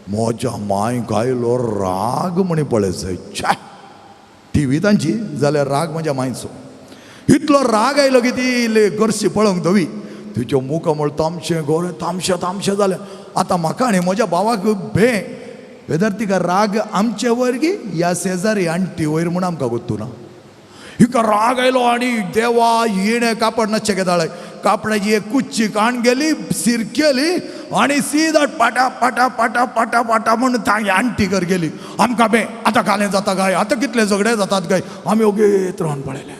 म्हज्या मांयक आयलो राग म्हणी पळय छे टी व्ही तांची जाल्यार राग म्हज्या मांयचो. इतलो राग आयलो की ती इल्ली गर्शी पळोवंक धवी, तिच्यो मुखामळ तामशें गोरें तामशें तामशें जालें. आतां म्हाका आनी म्हज्या भावाक भे वेदर तिका राग आमचे वयर की ह्या शेजारी आंटी वयर म्हूण आमकां गोत्तू ना. हिका राग आयलो आनी देवा हिणें कापड नाचचें घेतालें, कापडाची एक कुच्ची काण गेली सिरकेली आनी सीधा पाटा पाटा पाटा पाटा पाटा म्हूण तांगे आंटी कर गेली. आमकां बे आतां कालें जाता काय, आतां कितले झगडे जातात काय. आमी ओगीत रावन पळयलें.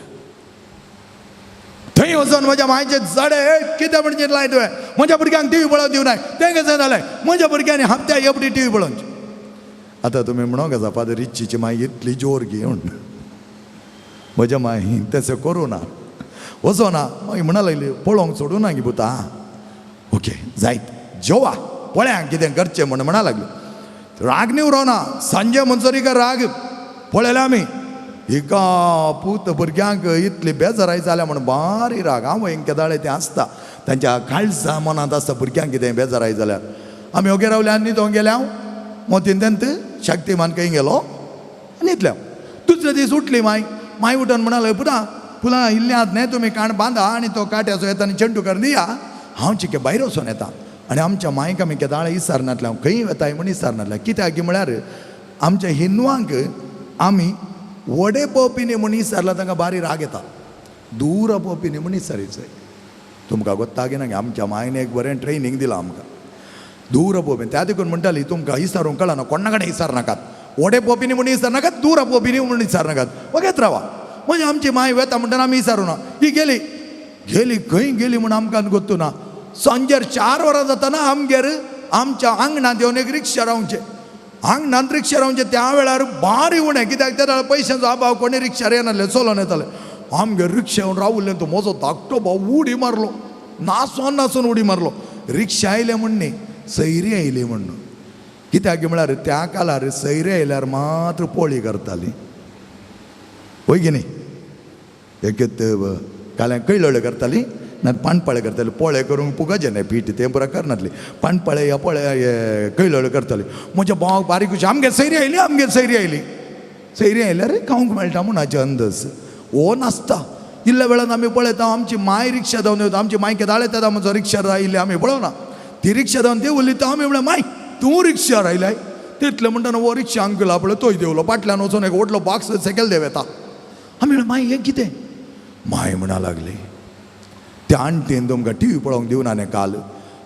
थंय वचोन म्हज्या मायचे जडे कितें म्हणजे लाय तुवें म्हज्या भुरग्यांक टी व्ही पळोवंक दिवनाय. तें कशें जालें म्हज्या भुरग्यांनी हप्त्या एपडी टी व्ही पळोवची. आतां तुमी म्हणोंक आसा फादर इच्छीची माय इतली जोर घेवन म्हज्या माय तशें करूं ना वचोना. मागीर म्हणा लागली पळोवंक सोडूं ना गी पुता, ओके जायत जेवा पळया कितें करचें म्हूण म्हणा लागली. राग न्ही उरोना सांजे म्हणसर हिका राग पळयलें आमी. हिका पूत भुरग्यांक इतली बेजाराय जाल्या म्हूण बारी राग. हांव केदाळे तें आसता तांच्या काळजा मनांत आसता भुरग्यांक कितें बेजाराय जाल्यार. आमी ओगे रावले आनी न्हिदोंक गेले. हांव मोतीन तेंत शक्तिमान खंय गेलो न्हिदले. दुसरे दीस उठली माय, माय उठून म्हणाले पुता फुलां इल्लें आत न्ही तुमी काण बांदा आनी तो काट्याचो येता आनी चेंडू कर दिया. हांव चिके भायर वचोन येता. आनी आमच्या मायक आमी केदाळे इसारनातलें, हांव खंय वेताय म्हूण इसारनातलें. कित्याक म्हळ्यार आमच्या हिंदवांक आमी वडे पोवपी न्ही म्हूण इसारला तांकां बारी राग येता. दूर पोवपी न्ही म्हूण इसारीचय तुमकां गोत्ता की ना. आमच्या मायन एक बरें ट्रेनींग दिलां आमकां दूर पोवपी. त्या देखून म्हणटाली तुमकां इसारूंक कळना, कोणा कडेन इसार नाकात, वडे पोवपी न्ही म्हूण इसार नाकात, दूर पोवपी न्ही म्हूण इसार नाकात, वगेत रावा. म्हणजे आमची माय वेता म्हणटना आमी इसारूं ना. ही गेली गेली खंय गेली म्हूण आमकां गोत्तू ना. सांजेर 4 वरां जाताना आमगेर आमच्या आंगणांत येवन एक रिक्षा रावचें, आंगणांत रिक्षा रावचें. त्या वेळार बारी उणें कित्याक त्या वेळार पयशांचो अभाव, कोणी रिक्षार येनासले, चलोन येताले. आमगेर रिक्षा येवन रावल्लें तो म्हजो धाकटो भाव उडी मारलो, नाचोन नाचोन उडी मारलो. रिक्षा आयले म्हूण न्ही, सैरी आयली म्हूण. कित्याक म्हळ्यार त्या काळार सैरी आयल्यार मात्र पोळी करताली वय की न्ही. एक काल्यां कैळोळ्यो करताली, ना पानपाळे करताले. पोळे करूंक पुगाचें न्ही पीठ तें पुरा करनासली. पानपाळे ह्या पोळे कैलोळे करताले. म्हज्या भावाक बारीक खुशी, आमगेर सैरी आयली, आमगेर सैरी आयली. सैरी आयल्यार खावंक मेळटा म्हूण हाचे अंदाज हो नासता. इल्ल्या वेळान आमी पळयता आमची माय रिक्षा धांवन येता. आमची माय केदाळे येता म्हजो रिक्षार आयिल्ली आमी पळोवना. ती रिक्षा धांवन देंवली तो आमी म्हणलें माय तूं रिक्षार आयल्याय. तितलें म्हणटना हो रिक्षा अंकल पळय तोय देंवलो. फाटल्यान वचून एक व्हडलो बॉक्स सकयल देंव येता. आमी म्हणलें माय हें कितें? माय म्हणा लागली त्या आण्टीन तुमकां टी व्ही पळोवंक दिवना न्ही काल,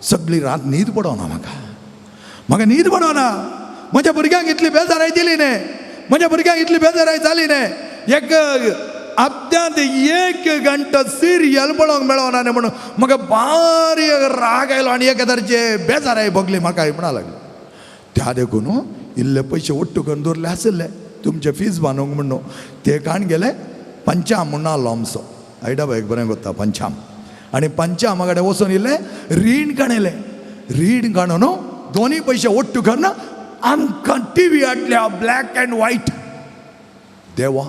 सगळी रात न्हीद पडोना म्हाका, म्हाका न्हीद पडोना. म्हज्या भुरग्यांक इतली बेजाराय दिली न्ही, म्हज्या भुरग्यांक इतली बेजाराय जाली न्ही. एक हप्त्यांत एक घंटो सिरियल पळोवंक मेळोना न्ही म्हणून म्हाका बारीक राग आयलो आनी एके तरेचे बेजाराय भोगली म्हाका म्हणा लागली. त्या देखून इल्ले पयशे ಒಟ್ಟು करून दवरले आशिल्ले तुमचे फीज बांदूंक म्हणून. ते काण गेले पंचाम म्हणून आसलो आमचो आयडा बायक बरें कोत्ता पंचाम. आनी पंचामा कडेन वचून इल्लें रीण काणयलें. रीण काडून दोनूय पयशे ಒಟ್ಟು करून आमकां टी व्ही हाडल्या ब्लॅक अँड व्हायट. देवा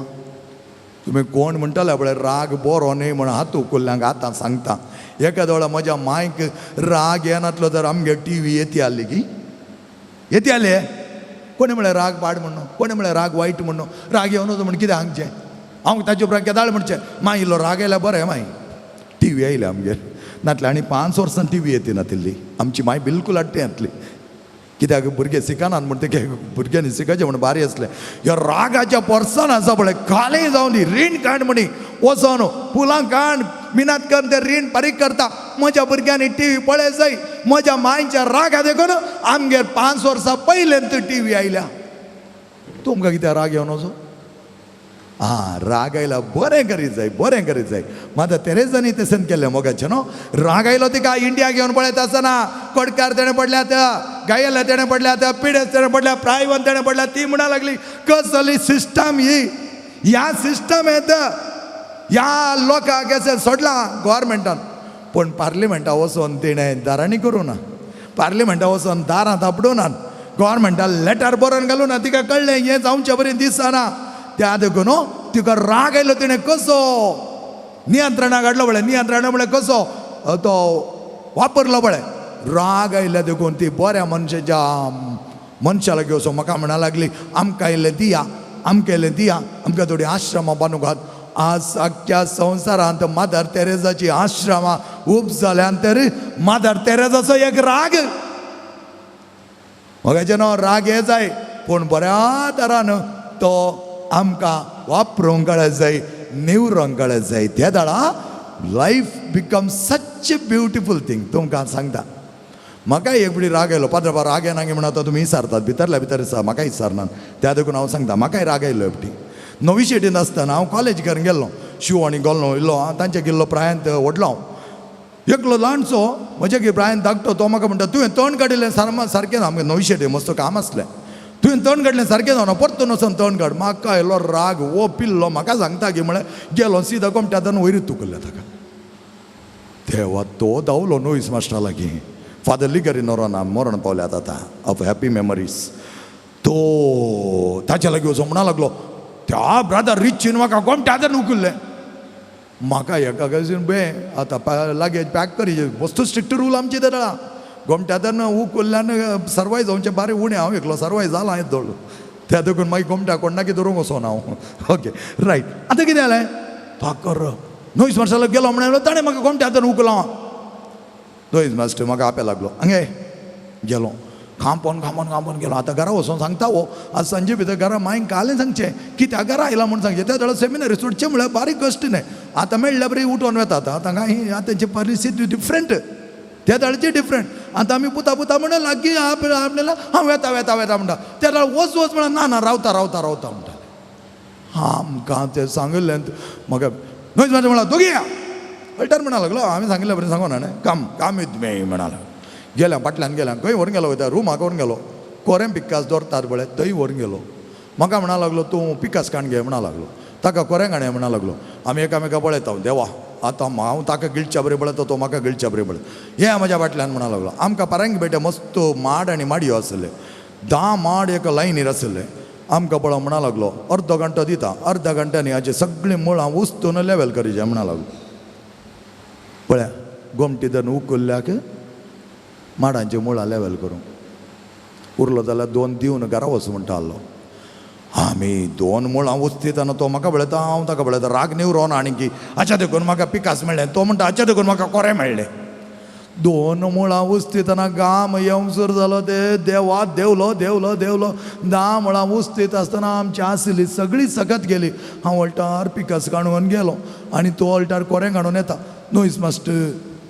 तुमी कोण म्हणटाले पळय राग बरो न्ही म्हण हात उकुल्ल्यांक आतां सांगता. एका दोळा म्हज्या मायक राग येनातलो तर आमगेर टी व्ही येती आसली की येती आले. कोणें म्हळें राग पाड म्हणून, कोणें म्हळें राग वायट म्हणून, राग येवन म्हण कितें हांगचें हांव ताचे उपरांत केदाळ म्हणचें माय इल्लो राग आयल्यार बरें माय टी व्ही आयल्या आमगेर. नातलें आनी 5 वर्सां टी व्ही येती नातिल्ली. आमची माय बिलकूल हाडटी नातली. कित्याक भुरगे शिकनात म्हण ते भुरग्यांनी शिकायचें म्हण बारी आसलें. ह्या रागाच्या पर्सन आसा पळय कालें जावन दी रीण काड म्हणी वचोन फुलां काड मिनात कर ते रीण फारीक करता. म्हज्या भुरग्यांनी टी व्ही पळय जाय. म्हज्या मांयच्या रागा देखून आमगेर 5 वर्सां पयल्यान टी व्ही आयल्या. तुमकां कित्याक राग येवन वचो? आं राग आयला बरें करीत जाय, बरें करीत जाय. मात तेरेजांनी तशें केलें मोगाचें न्हू. राग आयलो तिका इंडिया घेवन पळयता आसतना कोडकार तेणें पडल्यात, गायेला तेणें पडल्यात, पिडेस तेणें पडल्या, प्रायवन तेणें पडल्या. ती म्हणा लागली कसली सिस्टम ही, ह्या सिस्टम येत ह्या लोकांक अशें सोडलां गोवोरमेंटान. पूण पार्लिमेंटा वचोन तिणें दारांनी करूं ना, पार्लिमेंटा वचोन दारां थापडूं ना, गोवोरमेंटान लेटर बरोवन घालूं ना. तिका कळ्ळें हें जावचे बरें दिसना. त्या देखून तिका राग आयलो. तिणें कसो नियंत्रणाक हाडलो पळय, नियंत्रणा म्हळ्यार कसो तो वापरलो पळय. राग आयल्या देखून ती बऱ्या मनशाच्या मनशा लागीं वचून म्हाका म्हणा लागली आमकां इल्लें दिया, आमकां इल्लें दिया, आमकां थोडीं आश्रमां बांदूंक आहात. आज आख्ख्या संवसारांत मदर तेरेजाची आश्रमां खूब जाल्यान तर मदर तेरेजाचो एक राग मगाचें न्हू राग हे जाय पूण बऱ्या तरान तो आमकां वापरूंक कळत जाय, निवरोंक कळत जाय. त्या दाडा life become such a beautiful thing. तुमकां सांगता म्हाका एक फावटी राग आयलो. पाद्रबा राग येना म्हण आतां तुमी विचारतात भितरल्या भितर आसा म्हाका विचारना. त्या देखून हांव सांगता म्हाकाय राग आयलो. एक फावटी नवी शेटींत आसतना हांव कॉलेज करून गेल्लो, शिव आनी गोल्लो इल्लो तांच्या गेल्लो प्रायांत व्हडलो हांव. एकलो ल्हानसो म्हज्या प्रायन धाकटो तो म्हाका म्हणटा तुवें तण काडिल्लें सारकें ना. आमगें नवी शेटी मस्त काम आसलें. तुवें तण काडलें सारकें जावना, परतून वचोन तण काड. म्हाका आयलो राग, हो पिल्लो म्हाका सांगता की म्हळें गेलो सिदा कोमट्यान वयर तुकल्लें ताका. तेवा तो धांवलो नोईस मास्टरा लागीं, फादर लिगरी नोरोना मरण पावल्यात आतां ऑफ हॅपी मेमरीज. तो ताच्या लागीं वचोन म्हणा लागलो त्या ब्रादर रिचीन म्हाका गोमट्यान उखल्लें. म्हाका एका गजालीन बे आतां लगेज पॅक करी वस्तू स्ट्रिक्ट रूल आमची दळा गोमट्यान उखल्ल्यान सर्वाय जावचें बारे उणें. हांव एकलो सर्वाय जाला येदोळ त्या देखून मागीर गोमट्या कोणाकी धरूंक वचोना हांव. Okay right. आतां कितें जालें ताकर नोईस मास्टराक गेलो म्हणून ताणें म्हाका गोमट्यान उखलां. नोईस मास्टर म्हाका आपे लागलो हांगे गेलो खांपोन खांपोन खांपोन गेलो. आतां घरा वचोन सांगता हो आज सांजे भितर घरा मायन कालें सांगचें कित्याक घरा आयला म्हूण सांगचें. त्या वेळार सेमिनारी सोडचें म्हळ्यार बारीक कश्ट न्हय. आतां मेळ्ळ्या बरी उठोन वेतात. आतां कांय आतांची परिस्थिती डिफरंट, त्या वेळाची डिफरंट. आतां आमी पुता पुता म्हणून लागीं आपल्याला हांव वेता वेता वेता म्हणटा. त्या वेळार वच वच म्हणा ना ना रावता रावता रावता म्हणटाले. आमकां तें सांगिल्लें म्हाका न्हय म्हाजें म्हणला दोगी या अल्टर म्हणा लागलो. हांवें सांगिल्लें बरें सांगो ना न्हय काम काम विथ मी म्हणालो. गेल्या फाटल्यान गेल्या खंय व्हरून गेलो वयता रुमाक व्हरून गेलो. कोरें पिकास दवरतात पळय थंय व्हरून गेलो. म्हाका म्हणा लागलो तूं पिकास काण घे म्हणा लागलो. ताका कोरें काणये म्हणा लागलो. आमी एकामेका पळयता देवा आतां हांव ताका गिळच्या बरें पळयता तो म्हाका गिळच्या बरें पळयता. हे म्हज्या फाटल्यान म्हणा लागलो. आमकां पारंगी बेटे मस्त माड आनी माडयो आसले, 10 माड एका लायनीर आसले. आमकां पळोवंक म्हणा लागलो अर्दो घंटो दिता, अर्धा घंट्यानी हाचे सगळीं मुळां उस्तून लेवल करीचे म्हणा लागलो. पळया गोमटी धरून उखल्ल्याक माडांचे मुळां लेवल करूंक उरलो जाल्यार दोन दिवन घरा वच म्हणटा आहलो. आमी दोन मुळां वचतना तो म्हाका पळयता, हांव ताका पळयता, राग निवरोन आनी की अच्छा देखून म्हाका पिकास मेळ्ळें, तो म्हणटा अच्छा देखून म्हाका कोरें मेळ्ळें. दोन मुळां उस्तितना घाम येवसर जालो, ते देवा देवलो देवलो देवलो. 10 मुळां उस्तीत आसतना आमची आसली सगळी सकत गेली. हांव अल्टार पिकास काडून गेलो आनी तो अल्टार कोरें काडून येता. नोईस मास्टर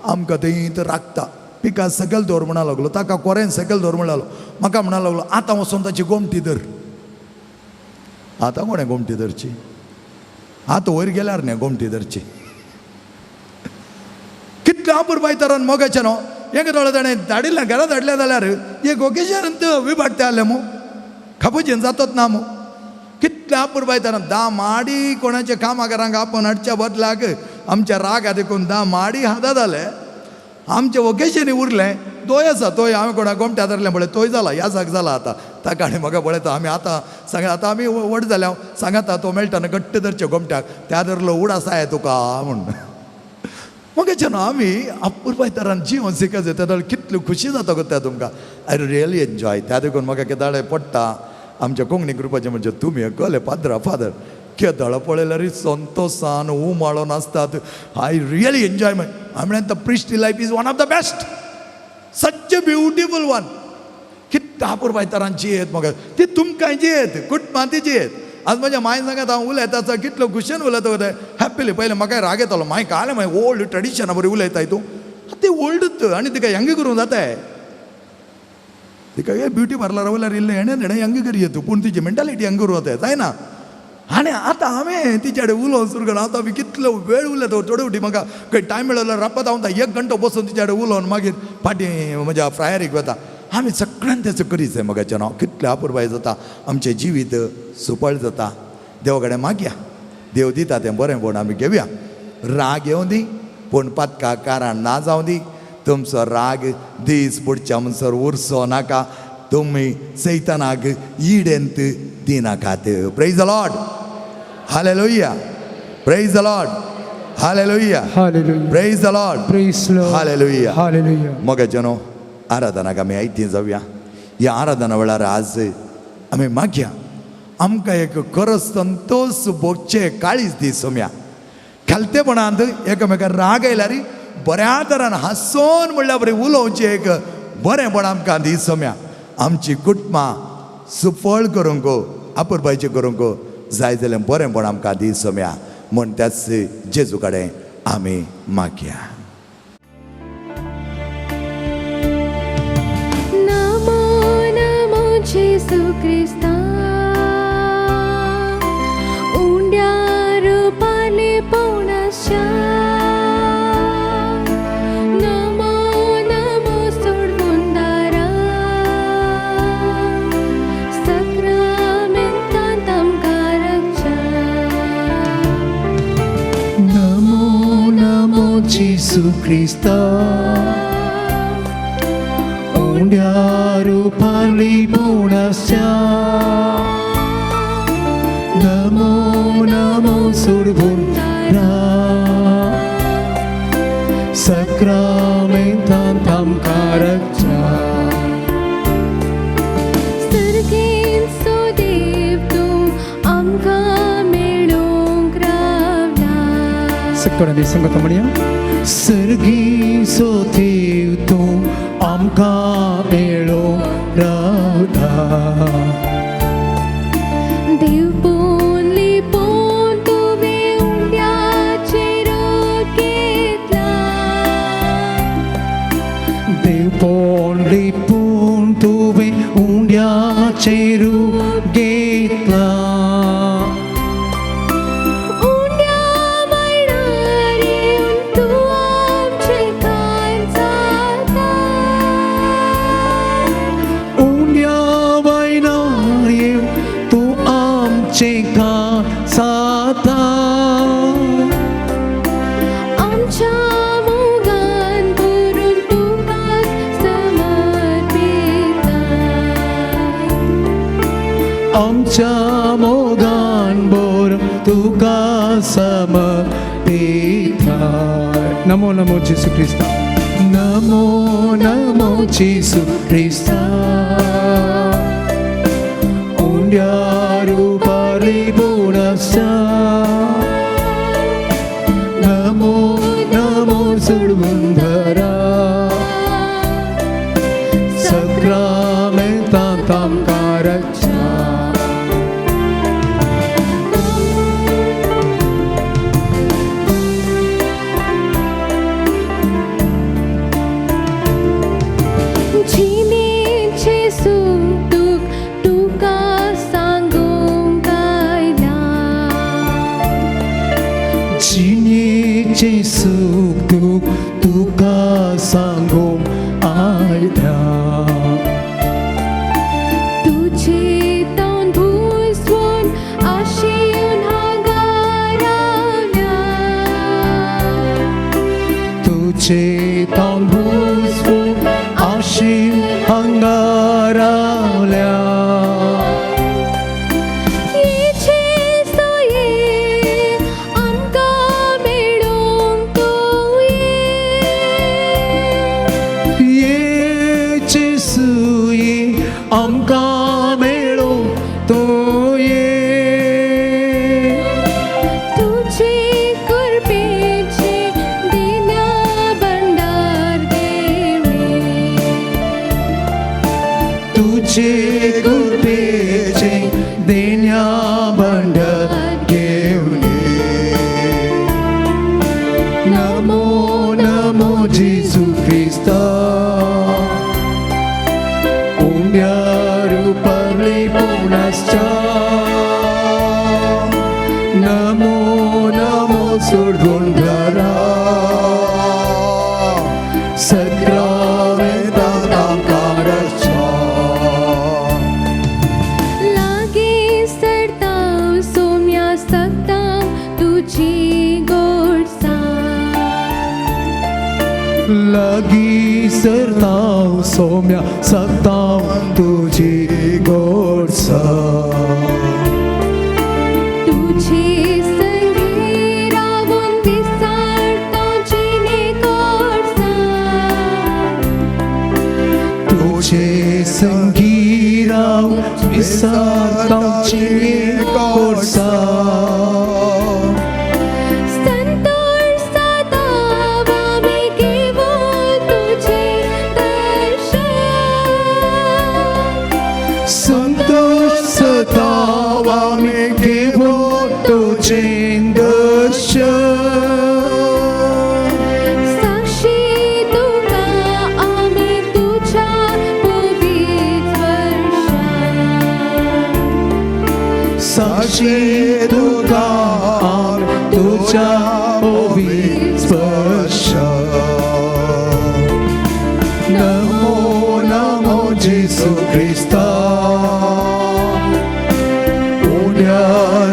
आमकां थंय राखता, पिकास सकयल दवर म्हणा लागलो, ताका कोरें सकयल दवर म्हणा लागलो. म्हाका म्हणा लागलो आतां वचून ताची गोमटी धर. आतां कोणें गोमटी धरची? आतां वयर गेल्यार न्ही गोमटी धरची. कितले अपुरबायतरान मोगाचें न्हू एक दोळे ताणें धाडिल्लें, घरा धाडलें जाल्यार एक ओकेजन विभागते आसलें मू, खापुचेन जातच ना मू. कितले अपुरबायतरान 10 माडी कोणाच्या कामाकारांक आपोवन हाडच्या बदलाक आमच्या रागा देखून 10 माडी हाता जाले. आमचे ओकेजनी उरलें तोय आसा, तोय हांवें कोणा गोमट्या धरलें पळय तोय जाला याजाक जाला आतां. ताका आनी म्हाका पळयता आमी आतां सांगा, आतां आमी व्हड जाल्या सांगाता तो मेळटा न्हू घट्ट धरचें गोमट्याक, त्या धरलो उडास आया तुका म्हूण. मगेचे न्हू आमी अपुरबायतरान जिवन शिकत तेदळ कितल्यो खुशी जाता गो त्या तुमकां. I really enjoy. त्या देखून म्हाका केदाळे पडटा आमच्या कोंकणी ग्रुपाचें म्हणजे तुमी कले पाद्रा फादर केदळ पळयल्यार संतोसान उमाळोन आसतात. I really enjoy. हांवें म्हणलें the priestly life is one of the best, such a beautiful one. कितल्या अपुरबायतरान जियेत म्हाका ती तुमकां जियेत, कुटुंबां ती जियेत. आज म्हज्या मांय सांगात हांव उलयता आसा कितलो खुशेन उलयता वता हॅप्पिली. पयलें म्हाका राग येतालो, मांय कालें मागीर ओल्ड ट्रेडिशना बरी उलयताय तूं, ती ओल्डच आनी तिका यंग करूंक जाताय. तिका हे ब्युटी पार्लर वयल्यार इल्लें हेणें हेणें यंग करी तूं, पूण तिची मेंटालिटी यंग करूं जाताय जायना. आनी आतां हांवें तिचे कडेन उलोवन सुरू केलो. आतां आमी कितलो वेळ उलयता, थोडे फावटी म्हाका खंय टायम मेळ्ळो जाल्यार रापत हांव एक घंटो बसून तिचे कडेन उलोवन मागीर फाटीं म्हज्या फ्रायरीक वता. आमी सगळ्यान तेचो करीत जाय मगाचें न्हू. कितलें अपुरबाय जाता, आमचें जिवीत सुपळ जाता. देवा कडेन मागया, देव दिता तें बरें पूण आमी घेवया. राग येवं दी पूण पातका कारण ना जावं दी. तुमचो राग दीस पुडच्या म्हणसर उरचो नाका. तुमी सैतानाक इडेंत दिनाकात. Praise the Lord, hallelujah. Praise the Lord, hallelujah. Hallelujah. Praise the Lord, praise Lord. Hallelujah. Hallelujah. मोगाचें न्हू आराधनाक आमी आयती जावया. ह्या आराधना वेळार आज आमी मागया आमकां एक खरो संतोश भोगचे काळीज दी सोम्या. खालतेपणांत एकामेकांक राग आयल्यार बऱ्या तरान हांसोन म्हणल्यार बरें उलोवचें एक बरेंपण आमकां दी सोम्या. आमची कुटुंबां सुफळ करूंक अपुरबायचें करूंक जाय जाल्यार बरेंपण आमकां दी सोम्या म्हूण त्याच जेजू कडेन आमी मागया. नमो नमो जेजू क्रिस्ता, उंड्यार पाले पवनाच्या. नमो नमो सोडवुंदारा, सक्रामेंतांत आमकां राखच्या. नमो नमो जेजू क्रिस्ता, उंड्यार पाली पवनाच्या. नमो नमो सोडवुंदारा, सक्रामेंतांत आमकां राखच्या. सर्गेंचो देव तूं आमकां मेळूंक रावला. सगळ्यांनी संगत म्हणया. सर्गीचो देव तूं आमकां मेळूंक रावला. देव पोन लिपोवन तुवें उंड्याचेर घेतला. देव पोन लिपोवन तुवें उंड्याचेर घेतला. उंड्या मरणार येवन तूं आमचें कान जाता. उंड्या वयनार येवन तूं आमचें कान जाता. आमच्या मोगान भरून तुकाच समर्पिता. आमच्या मोगान भरून तुका समर्पिता. नमो नमो जेजू क्रिस्ता, नमो नमो जेजू क्रिस्ता, उंड्या रुपार लिपून आसच्या, नमो नमो सुडबुंदरा, सक्रामेंतांत आमकां रक्षा. जिणेचें सूख दूख तुका सांगूंक आयलां, जिणेचें सूख दूख तुका सांगूंक आयलां, तुजे तावन भुजवून आशिवन हांगा रावल्या, तुजे तावन भुजवून आशिवन हांगा रावल्या, येचे सोये आमकां मेळोवंक तूं ये, येचे सुये आमकां मेळोवंक तूं ये, तुजे कृपेचें देण्या भंडार देणे, तुजे कृपेचें देण्या भंडार घेवन ये. नमो नमो जेजू क्रिस्ता, उंड्या रुपार लिपून आसच्या, नमो नमो सोडगुंडरा, सक्रामेंतांत आमकां रक्षा. लागीं सरतां सोम्या सकतां तुजी गोडसाण, लागीं सरतां सोम्या सकतां तुजी गोडसाण, तुजे संगी रावून विसरतां जिणे गोडसाण, तुजे संगी रावून विसरतां जिणे गोडसाण, संतोष सदां आमी घेवन तुजें दर्शन, संतोष सदां आमी घेवन तुजें दर्शन, साक्षी तुका आमी तुज्या पवित्र स्पर्शान, साक्षी तुका आमी तुज्या पवित्र स्पर्शान. नमो नमो जेजू क्रिस्ता, उंड्या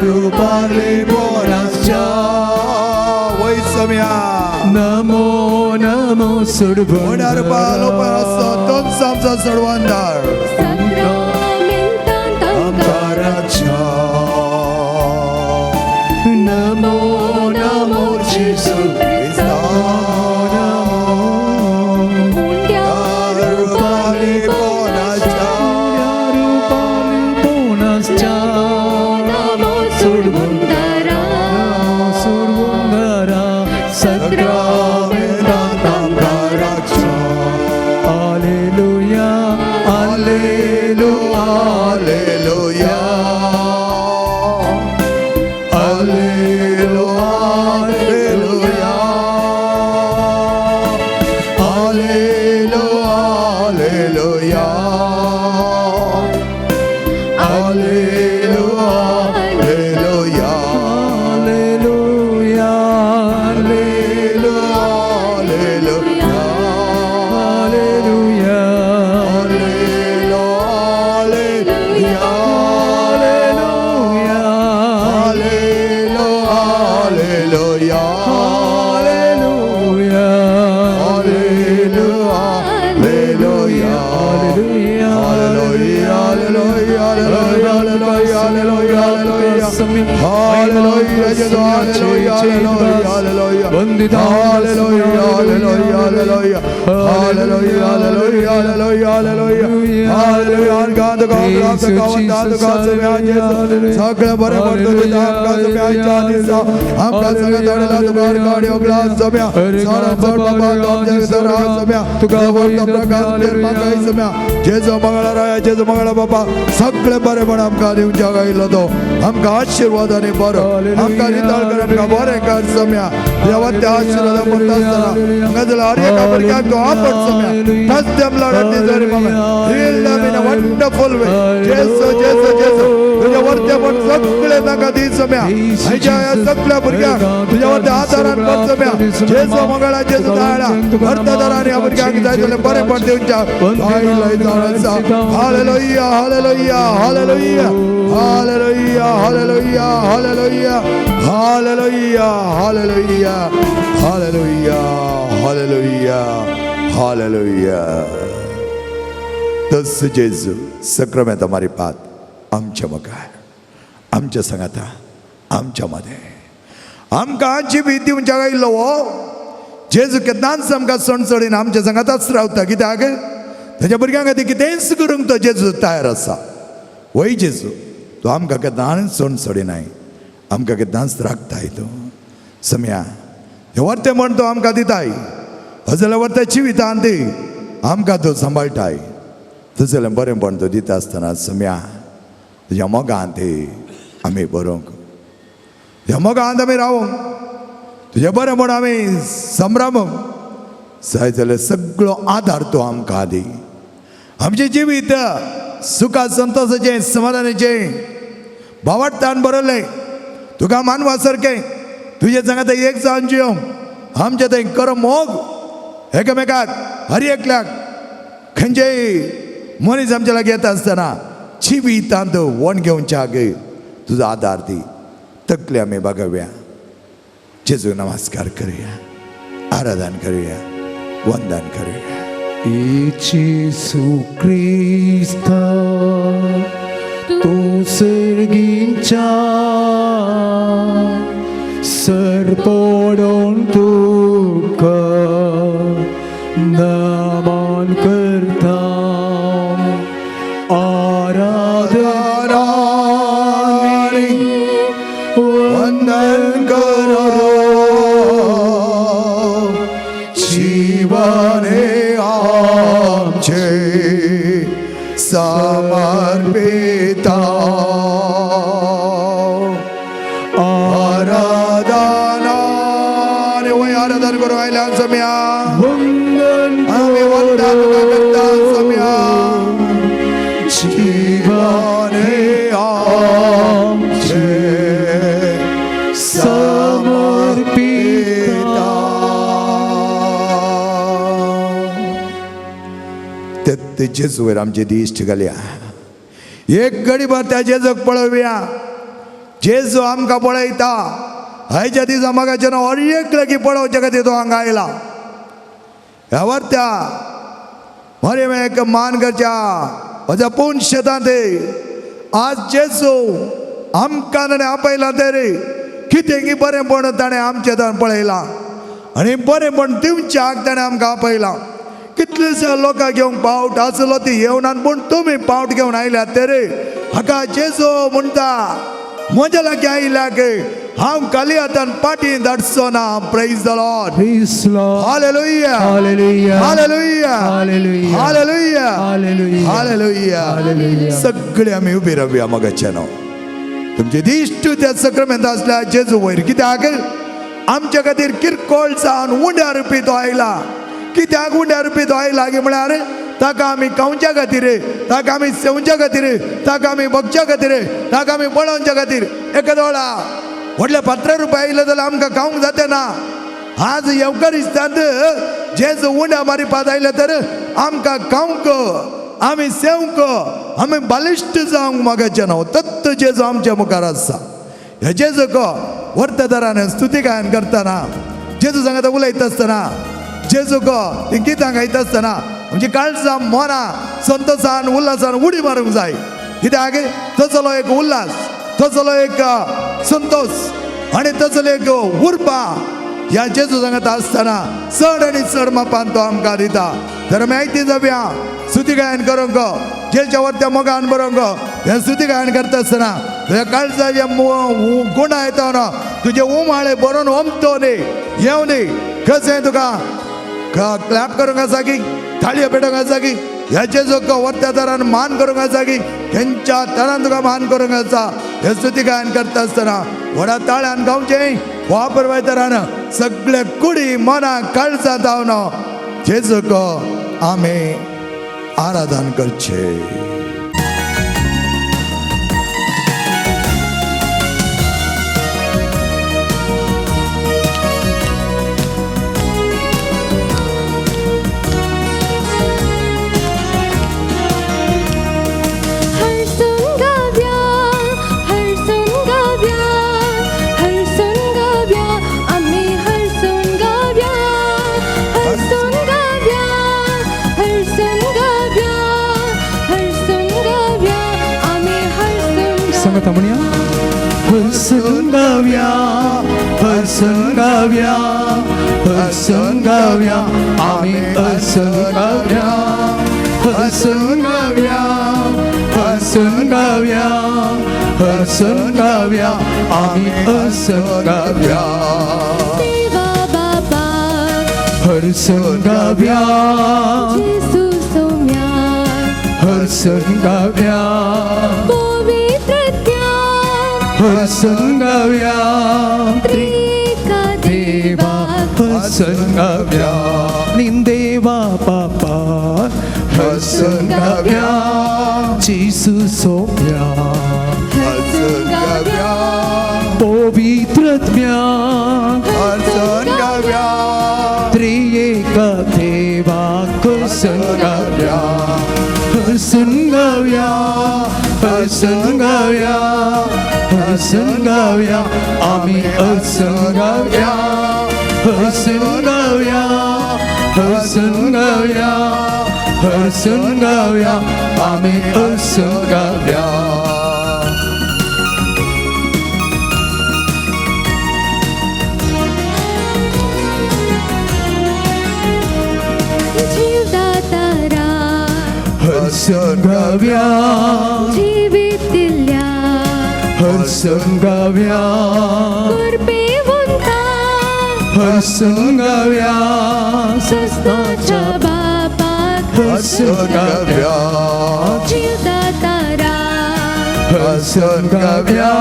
रुपार लिपून आसच्या, वय सोम्या नमो नमो उंड्या रुपार लिपून आसचो सुडबुंदरा, तूंच आमचो सोडवणदार, सक्रामेंतांत आमकां रक्षा. नमो नमो जेजू क्रिस्ता, उंड्या रुपार लिपून आसच्या, रुपार लिपून आसच्या, नमो सुडबुंदरा, सुडबुंदरा, सक्रामेंतांत आमकां रक्षा. Alleluia, alleluia, Alleluia, Alleluia, Alleluia, Alleluia, Alleluia, Alleluia, Alleluia, Alleluia, Alleluia, alleluia, Alleluia, alleluia, Alleluia, alleluia, Alleluia, Alleluia, alleluia, Alleluia, Alleluia, Alleluia, Alleluia, Alleluia, Alleluia. Hallelujah, hallelujah, hallelujah, hallelujah, hallelujah, hallelujah, hallelujah, hallelujah, hallelujah. सगळें बरें पडटा तुका आमकां सगळ्या आयच्या दिसा आमकां सगळें धाडला तुका गाडयो ग्लास सगळ्या चड चड बाबा आमच्या भितर हांव सगळ्या तुका सगळ्या जेजू मंगळा राया जेजू मंगळा बाबा सगळें बरें आमकां दिवच्या आयलो तो आमकां आशिर्वाद आनी बरो आमकां नितळ कर आमकां बरें कर सम्या देवा त्या आशिर्वादा पडटा आसतना हांगा जाल्यार हर एका भुरग्याक तो आपट सम्या Touch them, Lord, at this very moment. Heal them in a wonderful way. Jesu, Jesu, Jesu. तुझ्या वरते पण सगळे तांकां दी सम्या आयच्या ह्या सगळ्या भुरग्यांक तुझ्या वरते आदारान पड सम्या जेजू मंगळा जेजू दाळा अर्थदारान ह्या भुरग्यांक जाय जाल्यार बरें पण दिवच्या hallelujah, hallelujah, hallelujah, hallelujah, hallelujah, hallelujah, hallelujah, hallelujah, hallelujah, hallelujah, hallelujah. तस जेजू सक्रमेंत मारी पात आमच्या मुखार आमच्या सांगाता आमच्या मदें आमकां आमची भीती दिवच्या आयिल्लो हो जेजू केन्नाच आमकां सणसणीन आमच्या सांगाताच रावता कित्याक ताच्या भुरग्यां खातीर कितेंच करूंक तो जेजू तयार आसा. वय जेजू तूं आमकां केन्नाच सणसणिनाय आमकां केन्नाच राखताय तूं सम्या हें वर्तें म्हण तो आमकां दिताय हजल्या वर्त्या जिवितान ती आमकां तूं सांबाळटाय तसलें बरें पण तूं दिता आसतना सम्या तुज्या मोगान ती आमी बरोवंक तुज्या मोगान आमी रावोंक तुजें बरें म्हण आमी संभ्रमूंक जाय जाल्यार सगळो आदार तूं आमकां दी. आमचें जिवीत सुखा संतोशाचें समाधानाचें भावार्थान बरयलें तुका मानवा सारकें तुजें सांगाता एक जावन जियोंक आमचें थंय कर मोग एकामेकाक हर एकल्याक खंयचेय मनीस आमच्या लागीं येता आसतना जिवितांत वण घेवच्याक तुजो आदार दी. तकली आमी बागोवया जेजू नमस्कार करुया आराधन करुया वंदन करुया. जेजू क्रिस्ता तूं सर्गीच्या सर पडोन तुका नमन करता आराधना वंदन करो जीवने आमचे समर्पिता आराधना वय आराधन करू आयल्या सम्या वंदन आमी वंदन तुका करता सम्या जीवने आमचे समर्पिता. ते जेजूवर आमचे दिश्ट घालया एक घडीभर त्या जेजूक पळोवया. जेजू आमकां पळयता आयच्या दिसा म्हाका हर एक लागीं पळोवच्या खातीर तो हांगा आयला. ह्या वर्त्या मरे एक मान करच्या म्हज्या पूण शेतांत आज जेजू आमकां ताणें आपयला ते रे कितें बरेंपण ताणें आमचें ताणें पळयलां आनी बरेंपण दिवच्याक ताणें आमकां आपयलां. कितलेशे लोकांक घेवंक पावट आसलो ती येवनान पूण तुमी पावट घेवन आयल्यात ते रे हाका जेजू म्हणटा म्हज्या लागीं आयल्याक हांव खाली हातान पाटी धाडचो ना. Praise the Lord. Praise Lord. Hallelujah. Hallelujah. Hallelujah. Hallelujah. Hallelujah. Hallelujah. Hallelujah. Hallelujah. सगळे आमी उबी रावया मगाच्या न्हू तुमचे दिश्ट त्या सक्रमेंत आसल्या जेजू वयर कित्याक आमच्या खातीर किरकोळ जावन उंड्या रुपी तो आयला. कित्याक उंड्या रुपी तो आयला की म्हळ्यार ताका आमी खावच्या खातीर ताका आमी सेवच्या खातीर ताका आमी बगच्या खातीर ताका आमी पळोवच्या खातीर. एका दोळा व्हडल्या पात्र रुपया आयले जाल्यार आमकां खावंक जाता ना. आज येवकारिस्तांत जेजू उंड्या मारिपात आयले तर आमकां खावंक आमी सेवंक आमी बालिश्ट जावंक मागाचें न्हू. तत्त जेजू आमच्या मुखार आसा. हे जेजूक वर्तदारान स्तुती गायन करतना जेजू सांगता उलयता आसतना जेजूक ती गितां गायता आसतना आमची काळजां मनां संतोशान उल्हासान उडी मारूंक जाय. कित्याक तसलो एक उल्हास तसलो एक संतोष आनी तसले एक उर्बा ह्या जेजू सांगत आसतना चड आनी चड मापान तो आमकां दिता. तर आमी आयती जावया स्तुती गायन करूंक जेच्या वरत्या मोगान बरोवंक. हें स्तुती गायन करता आसतना तुज्या काळजाचे गुणा येता ना तुजे उमाळे बरोवन ओमतो न्ही येवं न्ही कशें तुका क्लॅप करूंक आसा की ताळयो पेटोवंक आसा की ह्या जेजूक वरत्या तरान मान करूंक आसा की हेंच्या तरान तुका मान करूंक आसा. हें स्तुती गायन करता आसतना व्हडा ताळ्यान गावचें वापर तरान सगळे कुडी मना काळजां जावन जेजूक आमी आराधन करचें. सांगता म्हणया हरसून गावया हरसून गावया हरसून गावया आमी हरसून गावया हरसून गावया हरसून गावया हरसून गावया आमी हरसून गावया. देवा बाबा हरसून गावया जेजू सोम्या हरसून गावया हरसून गावया त्रिका देवा हरसून गावया निंदेवा बापा हरसून गावया जेजू सोम्या हरसून गावया पवित्रत्म्या हरसून गावया त्रिएक देवा हरसून गावया हरसून गावया हरसून गावया हरसून गावया आमी हरसून गावया हरसून गावया हरसून गावया हरसून गावया आमी हरसून गावया. जीवदातारा हरसून गावया जिवीत दिल्या हरसून गावया कृपेवंता हरसून गावया सस्नाच्या बापाक हरसून गावया जीवदातारा हरसून गावया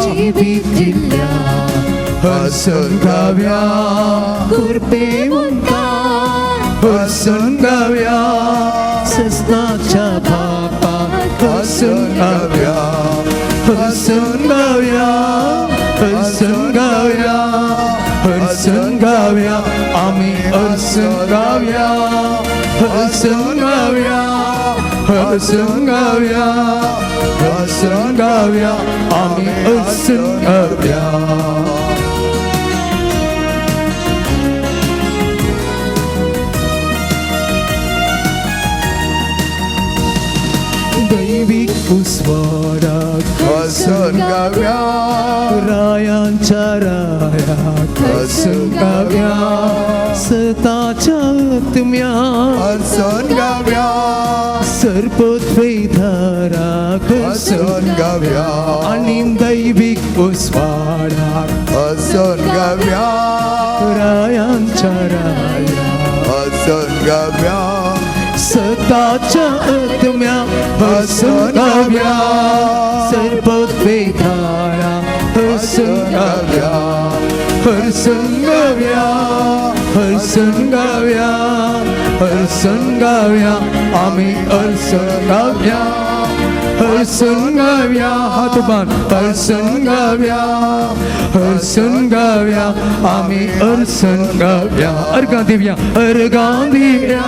जिवीत दिल्या हरसून गावया कृपेवंता हरसून गावया सस्नाच्या बापाक हरसून गावया हरसून गावया हरसून गावया हरसून गावया आमी हरसून गावया हरसून गावया हरसून गावया हरसून गावया आमी हरसून गावया. दैवीक उस्वाराक हरसून गावया रायांच्या रायाक हरसून गावया सताच्या आत्म्या हरसून गावया सर्पद्वैधाराक हरसून गावया आनी दैवीक उस्वाराक हरसून गावया रायांच्या राया हरसून गावया सताच्या आत्म्या हरसून गावया सर्पद्वैधारा हरसून गावया हरसून गावया हरसून गावया हरसून गावया आमी हरसून गावया हरसून गावया हात बांद हरसून गावया हरसून गावया आमी हरसून गावया. अर्गां दिव्या अर्गां दिव्या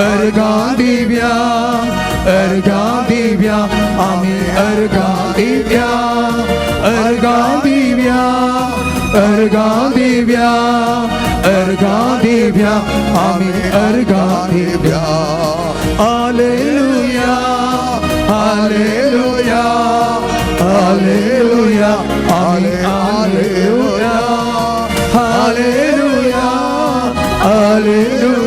अर्गां दिव्या अर्गां दिव्या आमी अर्गां दिव्या अर्गां दिव्या अर्गां दिव्या अर्गां दिव्या आमी अर्गां दिव्या. हालेलुया हालेलुया हालेलुया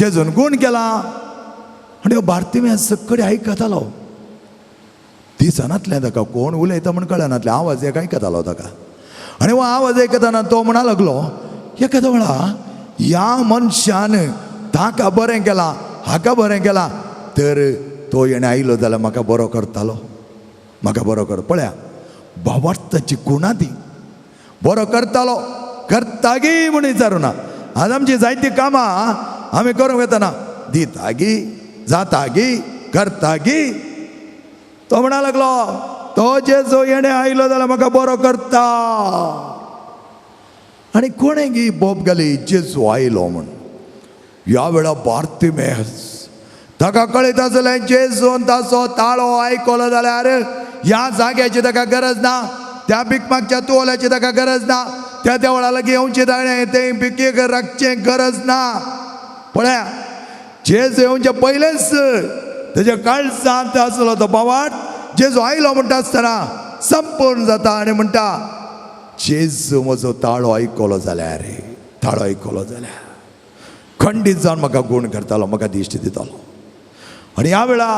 जेजून गूण केला. आनी हो बार्तिमेस सगळे आयकतालो, दिसनातलें ताका कोण उलयता म्हण कळनातलें, आवाज एक आयकतालो ताका. आनी हो आवाज आयकतना तो म्हणा लागलो, एखाद्या वेळा ह्या मनशान ताका बरें केलां, हाका बरें केलां, तर तो येणें आयलो जाल्यार म्हाका बरो करतालो, म्हाका बरो कर. पळया भावार्थाची खुणा ती, बरो करतालो करतागी म्हूण विचारूं ना. आज आमची जायतीं कामां आमी करूंक वतना दितागी, जातागी, करतागी. तो म्हणा लागलो तो जेजू येणें आयलो जाल्यार म्हाका बरो करता. आनी कोणें गी बोब घाली जेजू आयलो म्हूण. ह्या वेळार बार्तिमेस ताका कळीत आसलें जेजून ताचो ताळो आयकलो जाल्यार ह्या जाग्याची ताका गरज ना, त्या भीक मागच्या तुवल्याची ताका गरज ना, त्या देवळा लागीं येवची ताणें तें भिकेक राखचें गरज ना. पळया जेजू येवचे पयलेंच तेज्या काळजांत आसलो तो बावाट. जेजू आयलो म्हणटा आसतना संपूर्ण जाता आनी म्हणटा जेजू म्हजो ताळो आयकलो जाल्यार, ताळो आयकलो जाल्यार खंडीत जावन म्हाका गूण करतालो, म्हाका दिश्ट दितालो. आनी ह्या वेळा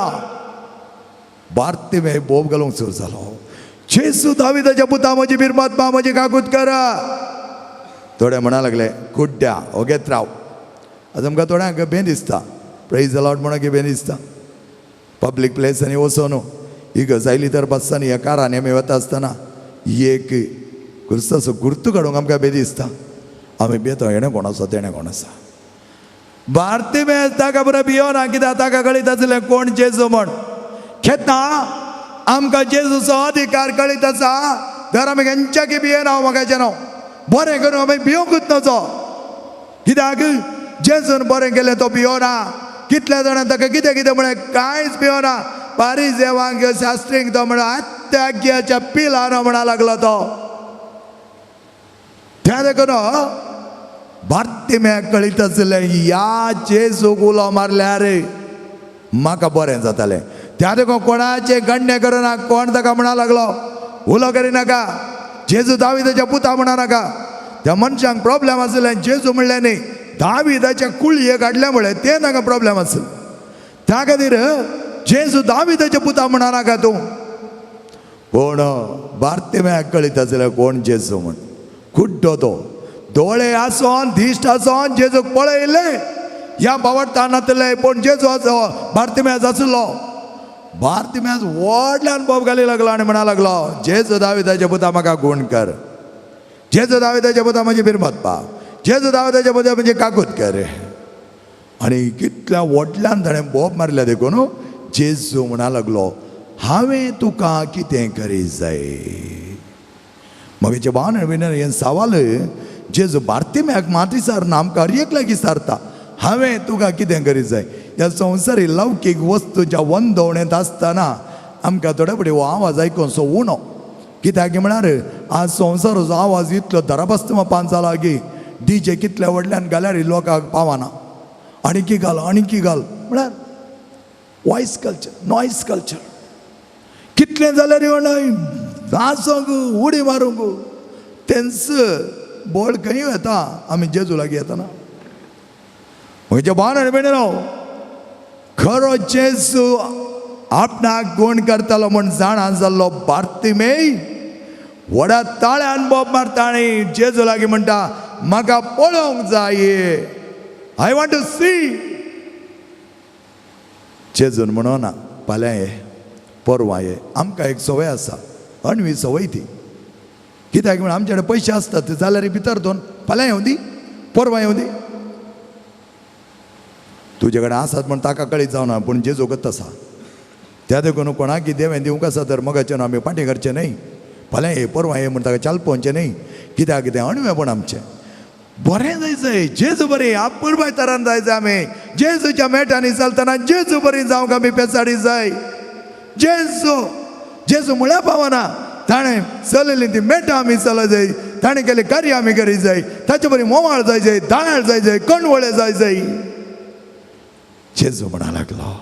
बार्तिमेय बोब घालूंक सुरू जालो, जेजू दाविदाच्या पुता म्हजी बिरमात्मा म्हजी काकूत कर. थोडे म्हणा लागले कुड्ड्या ओगेत राव. आतां आमकां थोड्यांक भें दिसता, प्रेज the Lord म्हणून भें दिसता. पब्लीक प्लेसांनी वचो न्हू, ही गजाली तर बसतना ह्या कारांनी आमी वता आसतना एक क्रिस्ताचो गुर्तू काडूंक आमकां भें दिसता. आमी बेतो हेणें कोण आसा तेणें कोण आसा. बार्तिमेस ताका बरें भियोना, कित्याक ताका कळीत आसलें कोण जेजू म्हण. खेतना आमकां जेजूचो अधिकार कळीत आसा तर आमी खंयच्याकी भियेना. म्हाका न्हू बरें करून आमी भियोंकूच नजो, कित्याक जेजून बरें केलें तो भियोना. कितल्या जाणां ताका कितें कितें म्हळें कांयच भियोना. पारिजेवांक शास्त्रींक तो म्हणा आत्याग्याच्या पिलानो म्हणा लागलो तो. त्या देखून बार्तिमेक कळीत आसलें ह्या जेजूक उलो मारल्यार म्हाका बरें जातालें. त्या देखून कोणाचें गण्य करना, कोण ताका म्हणा लागलो उलो करिनाका, जेजू दाविदाच्या पुता म्हणा नाका. त्या मनशांक प्रॉब्लेम आसलें जेजू म्हणलें न्ही दाविदाच्या कुळये काडल्या म्हळें तें ताका प्रॉब्लेम आसलें. त्या खातीर जेजू दाविदाच्या पुता म्हणा नाका तूं. पूण बार्तिमेक कळीत आसलें कोण जेजू म्हण. कुड्डो तो, दोळे आसोन दिश्ट आसोन जेजूक पळयलें, ह्या बावडता नातलें, पूण जेजू आसो बार्तिमेस आसलो. बार्तिमेस व्हडल्यान बोब घाली लागलो आनी म्हणा लागलो जेजू दाविदाच्या पुता म्हाका गूण कर, जेजू दाविदाच्या पुता म्हजी बिरमत पा, जेजू दाविदाच्या पुता म्हजी काकूत कर. आनी कितल्या व्हडल्यान ताणें बोब मारल्या देखून जेजू म्हणा लागलो हांवें तुका कितें करी जाय. मगेचे भावन हें सवाल जेजू बार्तिमेक मात विचारना, आमकां हर एक लागीं विचारता हांवें तुका कितें करी जाय. ह्या संवसारी लौकीक वस्तूच्या वंदवणेंत आसतना आमकां थोडे फावटी हो आवाज आयकून सो उणो, कित्याक म्हळ्यार आज संवसाराचो आवाज इतलो दराबस्त मापान जाला की डीजे कितल्या व्हडल्यान घाल्यार लोकांक पावना. आणकी घाल आणकी घाल म्हळ्यार वॉयस कल्चर, नॉयज कल्चर. कितलें जाल्यार नाचोंक उडी मारूंक तेंच बळ खंय येता आमी जेजू लागीं येतना. म्हज्या भावान आनी भयणीनो, खरो जेजू आपणाक गूण करतालो म्हूण जाणा जाल्लो बार्तिमेय व्हडा ताळ्यान बोब मारता आनी जेजू लागीं म्हणटा म्हाका पळोवंक जाय, I want to C. जेजून म्हणना फाल्यां ये परवां ये. आमकां एक संवय आसा, अणवी संवय ती, कित्याक म्हण आमचे कडेन पयशे आसतात जाल्यार भितर दोन फाल्यां येवं दी परवां येवं दी. तुजे कडेन आसात म्हण ताका कळीत जावना, पूण जेजू गत आसा. त्या देखून कोणाक देवें दिवंक आसा तर मगाचें आमी फाटीं करचें न्हय, फाल्यां ये परवां ये म्हण ताका चाल पळोवचें न्हय, कित्याक तें अणवेपण आमचें. बरें जायचें जेजू बरें आपुरबाय तरान जायचें आमी जेजूच्या मेटांनी चलतना जेजू बरी जावंक आमी पेसाडी जाय. जेजू जेजू म्हळ्यार पावना, ताणें चलयली ती मेटां आमी चलत जाय, ताणें केल्लें कार्य आमी करीत जाय, ताचे बरी मोवाळ जाय जाय, दाळ जाय जाय, कणवळे जाय जाय. जेजू म्हणा लागलो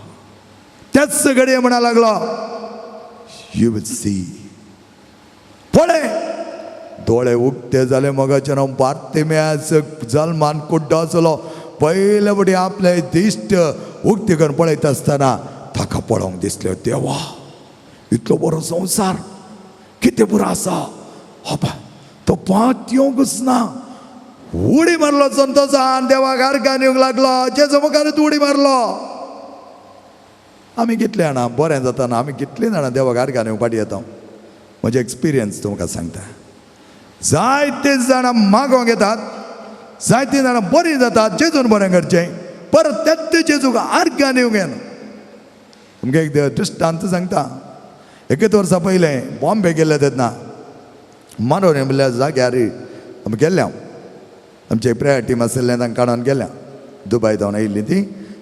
त्याच घडये म्हणा लागलो you will see. पळय दोळे उक्ते जाले मगाचे नांव बार्तिमेयास जल्मान कुड्डो आसलो. पयले फावटी आपले दिश्ट उक्ती करून पळयता आसतना ताका पळोवंक दिसलें, देवा इतलो बरो संवसार कितें बरो आसा. बाबा तो पांत येवंकच ना. उडी मारलो संतोषान, देवाक आर्गान येवंक लागलो, जेजू मुखारूच उडी मारलो. आमी कितले जाणां बरें जाताना आमी कितलीं जाणां देवाक आर्गान येवंक फाटीं येता. म्हजे एक्सपिरियन्स तुमकां सांगता. जायते जाणां मागोंक येतात, जायतीं जाणां बरीं जातात, जेजून बरें करचें, परत तेच जेजूक आर्गान येवंक येना. तुमकां एक दृश्टांत सांगता. एकच वर्सा पयलें बॉम्बे गेल्ले तेन्ना मारोनी म्हणल्यार जाग्यार आमी गेल्ले. हांव आमचे प्रेयर टीम आशिल्लें तांकां काडून गेल्या, दुबाय धांवन आयिल्ली ती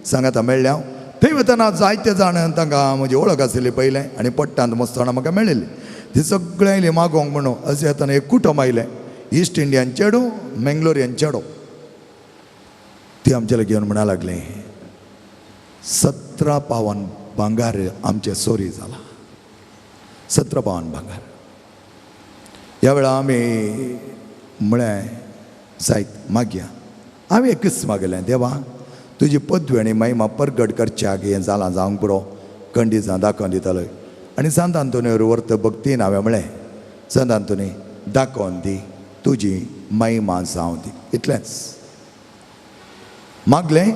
सांगाता मेळ्ळें हांव. थंय वतना जायते जाण तांकां म्हजी वळख आशिल्ली पयलें आनी पट्टांत मस्त जाणां म्हाका मेळिल्ली. ती सगळीं आयलीं मागोवंक म्हणून. अशें येतना एक कुटुंब आयलें, इस्ट इंडियन चेडू, मेंगलोरियन चेडो. ती आमच्या लागीं येवन म्हणा लागली, 17 पावन भांगार आमचें चोरी जाला, 17 पावन भांगार. ह्या वेळार आमी म्हळें जायत मागया. हांवें एकच मागलें, देवा तुजी पदवी आनी महिमा परगट करच्याक हें जालां जावंक पुरो, कंडिजां दाखोवन दितालो. आनी सांत आंतोनी वर्त भक्तीन हांवें म्हळें, सांत आंतोनी दाखोवन दी तुजी महिमा जावं दी. इतलेंच मागलें.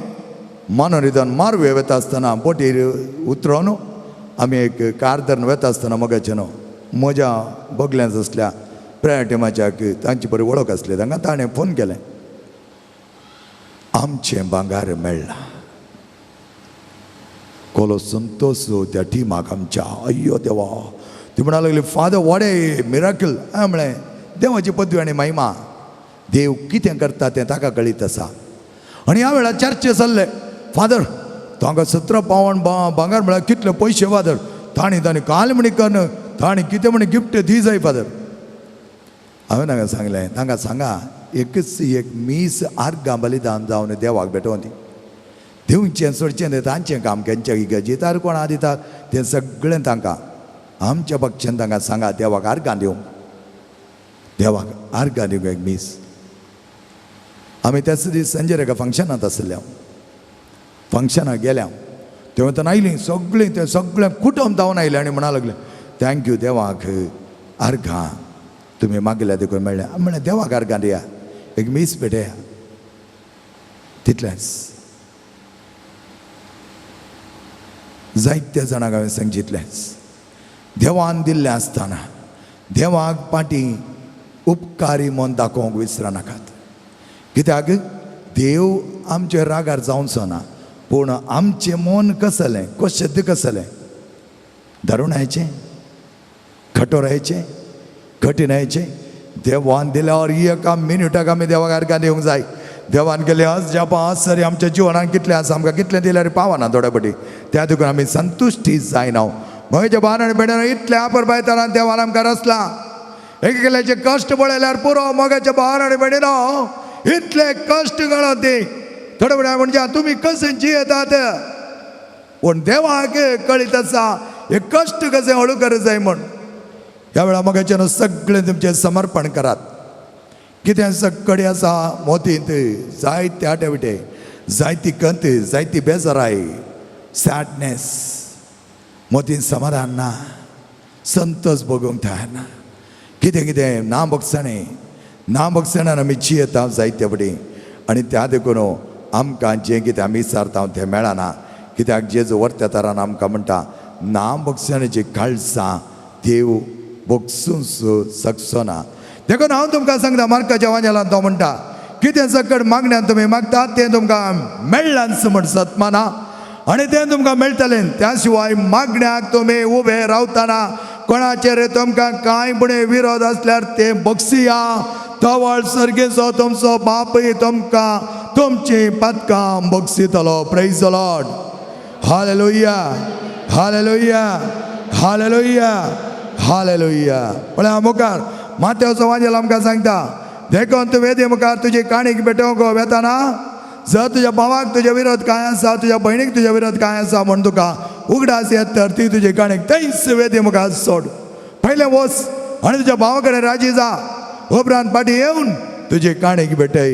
मनोरिदान मारवे वता आसतना बोटीर उतरोन आमी एक कार धरून वता आसतना मगाचें न्हू म्हज्या बगल्यांत आसल्या प्रेयर टिमाच्या तांची बरी वळख आसली तांकां, ताणें फोन केलें, आमचें भांगार मेळ्ळां. कोलो संतोश त्या टिमाक आमच्या, अय्यो देवा. ती म्हणा लागली, फादर what a miracle. हांवें म्हळें, देवाची पदवी आनी महिमा, देव कितें करता तें ताका कळीत आसा. आनी ह्या वेळार चर्चे चल्ले, फादर तांकां 17 पावन भांगार म्हळ्यार कितले पयशे फादर, तांणी तांणी काल म्हणी कन्न तांणी कितें म्हणी गिफ्ट दी जाय फादर. हांवें तांकां सांगलें, तांकां सांगा एकच एक मीस आर्गां बलिदान जावन देवाक भेटोवन दी, दिवचें सोडचें तें तांचें काम, केंचे गजितार कोणा दितात तें सगळें तांकां, आमच्या पक्षान तांकां सांगा देवाक आर्गां दिवंक, देवाक आर्गां दिवंक एक मीस. आमी त्याच दीस सांजेर एका फंक्शनांत आशिल्ले, हांव फंक्शनाक गेल्या तेन्ना तेन्ना आयलीं सगळीं, तें सगळें कुटुंब धांवन आयलें आनी म्हणा लागलें, thank you देवाक आर्गां तुमी मागल्या देखून मेळ्ळें. म्हणलें देवाक आर्गां दिया, एक मीस भेटया, तितलेंच. जायत्या जाणांक हांवें सांगितलेंच, देवान दिल्लें आसतना देवाक पाटी उपकारी मन दाखोवंक विसरनाकात. कित्याक देव आमचे रागार जावचो ना, पूण आमचें मन कसलें, कशें कसलें, दारुणायचें, कठोरायचें, कठीणायचें. देवान दिल्यार एका मिनुटाक आमी देवाक आर्गां दिवंक जाय. देवान केलें आज जापा आज सरी आमच्या जिवनान कितलें आसा, आमकां कितलें दिल्यार पावना थोडे पटी, त्या देखून आमी संतुश्टी जायना. म्हज्या भावान आनी भयणान इतलें आपर पायताना देवान आमकां रचला, एकल्याचे कश्ट पळयल्यार पुरो. मोगाच्या भावान आनी भयणीनो इतले कश्ट गळत ती थोडे वेळा म्हणजे तुमी कशें जियेतात, पूण देवाक कळीत आसा हे कश्ट कशें हळू करूं जाय म्हूण. ह्या वेळार मोगाच्यान सगळें तुमचें समर्पण करात. कितें सगळें आसा मोतींत, जायते आटेविटे, जायती कंत, जायती बेजाराय, सॅडनेस, मोतींत समाधान ना, संतोष भोगूंक तयार ना, कितें कितें ना भोगसणें, ना भोगसण्यान आमी जियेता जायते फुडें. आनी त्या देखून आमकां जें कितें आमी विचारता तें मेळना. कित्याक जेजू वर्त्या तरान आमकां म्हणटा, ना भोगसण्याची काळजां देव भोगसूंक शकचो ना. देखून हांव तुमकां सांगता, मार्काच्या वांजेलान तो म्हणटा, कितें सकट मागण्यान तुमी मागतात तें तुमकां मेळ्ळांच म्हण सतमाना, आनी तें तुमकां मेळटलें. त्या शिवाय मागण्याक तुमी उबे रावतना कोणाचेर तुमकां कांय पुणें विरोध आसल्यार तें बक्षिया, तवळ सर्गेचो तुमचो बापूय तुमकां तुमचीं पातकां बक्षितलो. Praise the Lord. Hallelujah, hallelujah, hallelujah, hallelujah. पळय मुखार माथ्याचो वाजेल आमकां सांगता, देखून तूं वेदी मुखार तुजी काणीक भेटोवंक वेताना जर तुज्या भावाक तुज्या विरोध कांय आसा, तुज्या भयणीक तुज्या विरोध कांय आसा म्हूण तुका उगडास येत तर ती तुजी काणीक थंयच वेदी मुखार सोड. पयलें वच आनी तुज्या भावा कडेन राजी जा, उपरांत फाटीं येवन तुजी काणीक भेटय.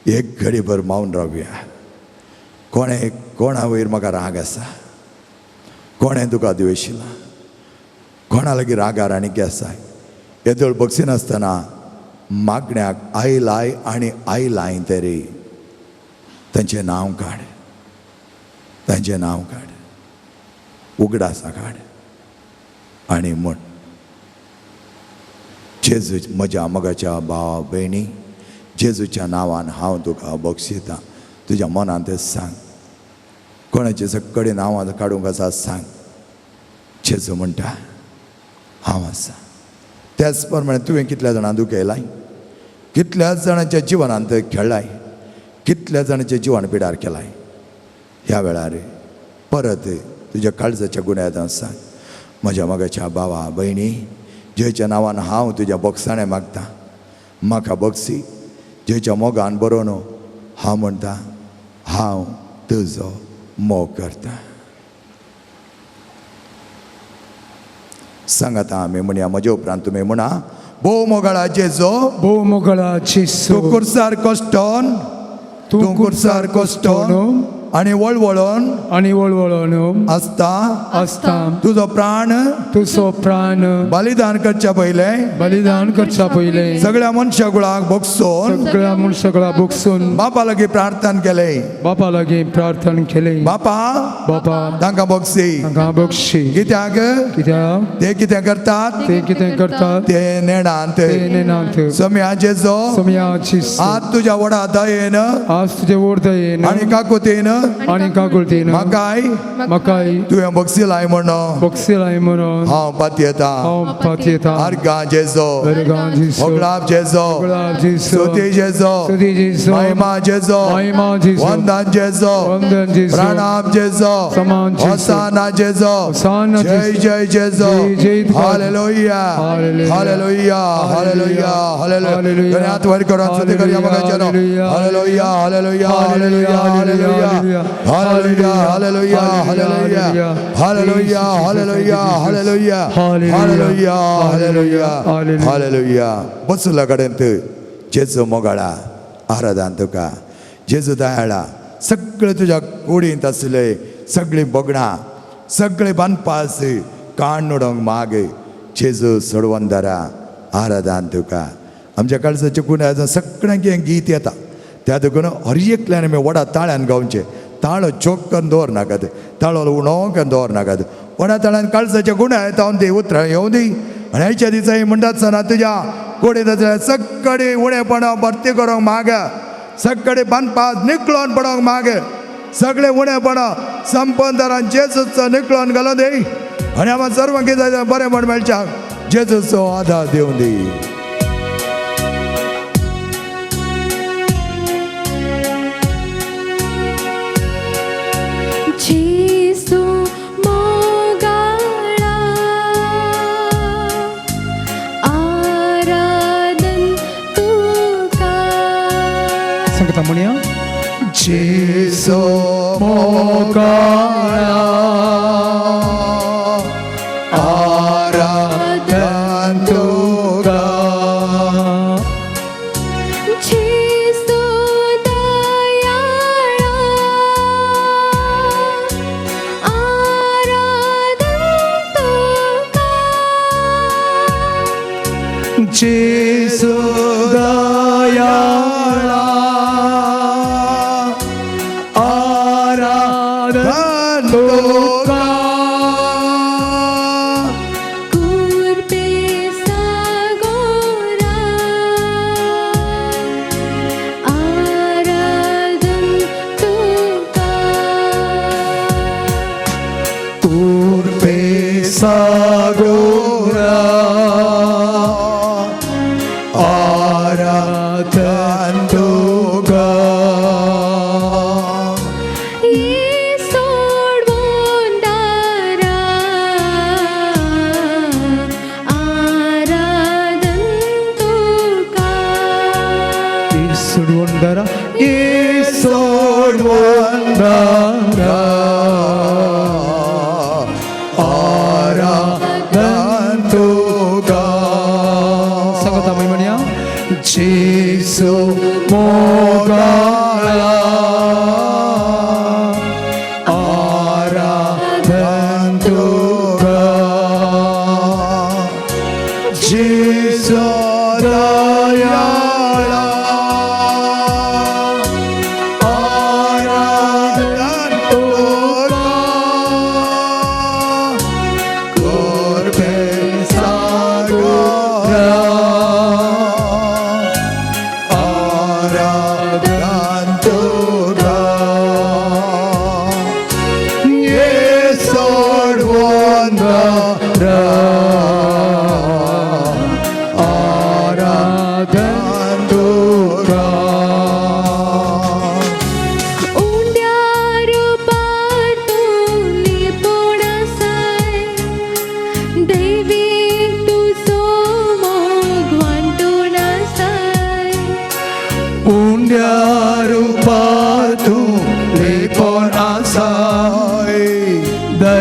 एक घडीभर मावन रावया. कोणें कोणा वयर म्हाका राग आसा, कोणें तुका द्वेशिला, कोणा लागीं रागार आनी आसा, येदोळ बक्षिनासतना मागण्याक आयलाय आनी आयलाय तरी तांचें नांव काड, तांचें नांव काड, उगडासा काड आनी म्हण, जेजू म्हज्या मोगाच्या भावा भयणी, जेजूच्या नांवान हांव तुका बक्षितां. तुज्या मनान तें सांग, कोणाचे सगळे नांवां काडूंक आसा सांग. जेजू म्हणटा हांव आसा. त्याच प्रमाणे तुवें कितल्या जाणां दुखयलाय, कितल्या जाणांच्या जिवनांत खेळ्ळाय, कितल्या जाणांचें जिवन पिडार केलाय, ह्या वेळार परत तुज्या काळजाच्या गुन्यांवान सांग, म्हज्या मोगाच्या भावा भयणी, जेच्या नांवान हांव तुज्या बक्षाणें मागता, म्हाका बक्षी. जेच्या मोगान बरोवन हांव म्हणटा हांव तुजो मोग करता. सांगाता आमी म्हणया, म्हज्या उपरांत तुमी म्हणा, भोव मोगाळा जेजो, भोव मोगळा जेजू, तूं कुर्सार कश्टोन, तूं कुर्सार कश्टोन आनी वळवळोन, आनी वळवळोन आसता, आसता, तुजो प्राण, तुजो प्राण बलिदान करच्या पयलें, बलिदान करच्या पयलें, सगळ्या मनशा गुळाक बगसून, सगळ्या मनशाक बगसून, बापा लागीं प्रार्थना केलें, बापा लागीं प्रार्थना केलें, बापा बापा तांकां बगसी. तांकां बगशी. कित्याक कित्याक ते कितें करतात, ते कितें करतात ते नेणांत, ते नेणांत. सम्या जेजो, सम्या जेजू, आज तुज्या व्हडा दयेन आज तुजे व्हड दयेन आनी काकुतीन आनी काकुळतीन म्हाकाय म्हाकाय तुवें बगसिलाय म्हणून बगसिलाय म्हणून हांव पातयेता. हांव पातयेता. आर्गां जेजो, आर्गां जेजू, होगळाप जेजो, होगळाप जेजू, स्तुती जेजो, स्तुती जेजू, महिमा जेजो, महिमा जेजू, वंदन जेजो, वंदन जेजू, प्रणाम जेजो, समान जेजू, होसाना जेजो, होसाना जय जेजू, जय जेजो, जय जय तुका. Hallelujah, hallelujah, hallelujah, hallelujah, hallelujah. Hallelujah, दोन हात वर करून स्तुती करूया मगाच्यानो. Hallelujah, hallelujah, hallelujah, hallelujah, hallelujah, hallelujah, hallelujah, hallelujah, hallelujah, hallelujah, hallelujah, hallelujah, hallelujah, hallelujah. बसला कडेन जेजू मोगाळा आराधान तुका, जेजू दयाळा, सगळे तुज्या कुडींत आसले सगळीं बगणां, सगळे बांदपास काण उडोवंक माग जेजू सोडवंदरा आराधान तुका. आमच्या काळजाचे गुन्यांव सगळ्यांक हें गीत येता, त्या देखून हर एकल्यान आमी व्हडा ताळ्यान गावचें. ताळो चोक करून दवर नाकात, ताळो उणो करून दवर नाकात. व्हडा ताळ्यान काळजाचे गुन्यांव येता ती उतरां येवं दी. आनी आयच्या दिसा म्हणटात सना तुज्या कुडींत आसल्या सगळीं उणेपणां भरती करूंक माग, सगळे बांदपास निकळोन पडोंक माग, सगळे उणेपणां संपंदरान जेजूचो निकळोन घालून दी. आनी आमकां सर्वांक कितें बरें म्हण मेळच्या जेजूचो आदार दिवं दी. जेजू मोगाळा आराधन तुका. सांगता म्हणया, जेजू मोगाळा आराधन तुका. जेजू दयाळा आराधन तुका. जेजू दयाळा आराधन तुका. कुर्बे सागोरा आराधन तुका. कुर्बे सागोरा आराधन तुका. सोडवंदारा आराधन तुका. सोडवंदारा, सोडवंदारा आराधन तुका.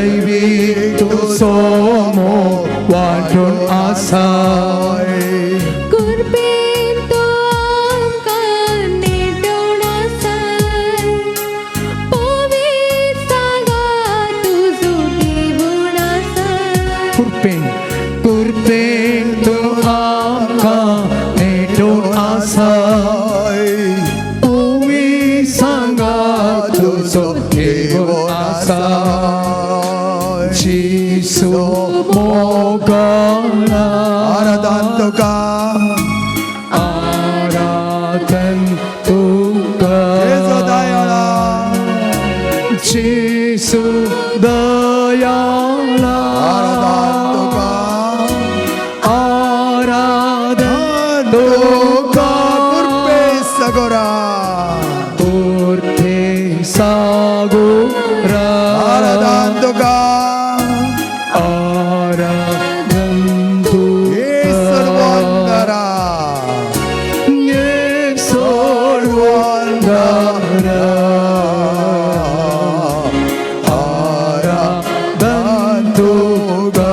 दैवी तुजो मोग वांटून आसा. कुरपेन तो आमकां नेटोवन आसा पवित्र सांगा तुजो देवूण आसा. कुरपेन कुरपेन तूं आमकां नेटून आसा तुमी सांगा तुजो देव आसा. जेसू मोगाळा आराधन तुका आराधन तुका जेजू दयाळा जेसू दयाळा आराधन तुका आराधन तुका कुरपे सगोरा कुरपे सागोरा आराधन तुका आराधन येसर तुका वंदरा येसर वंदरा आराधन तुका.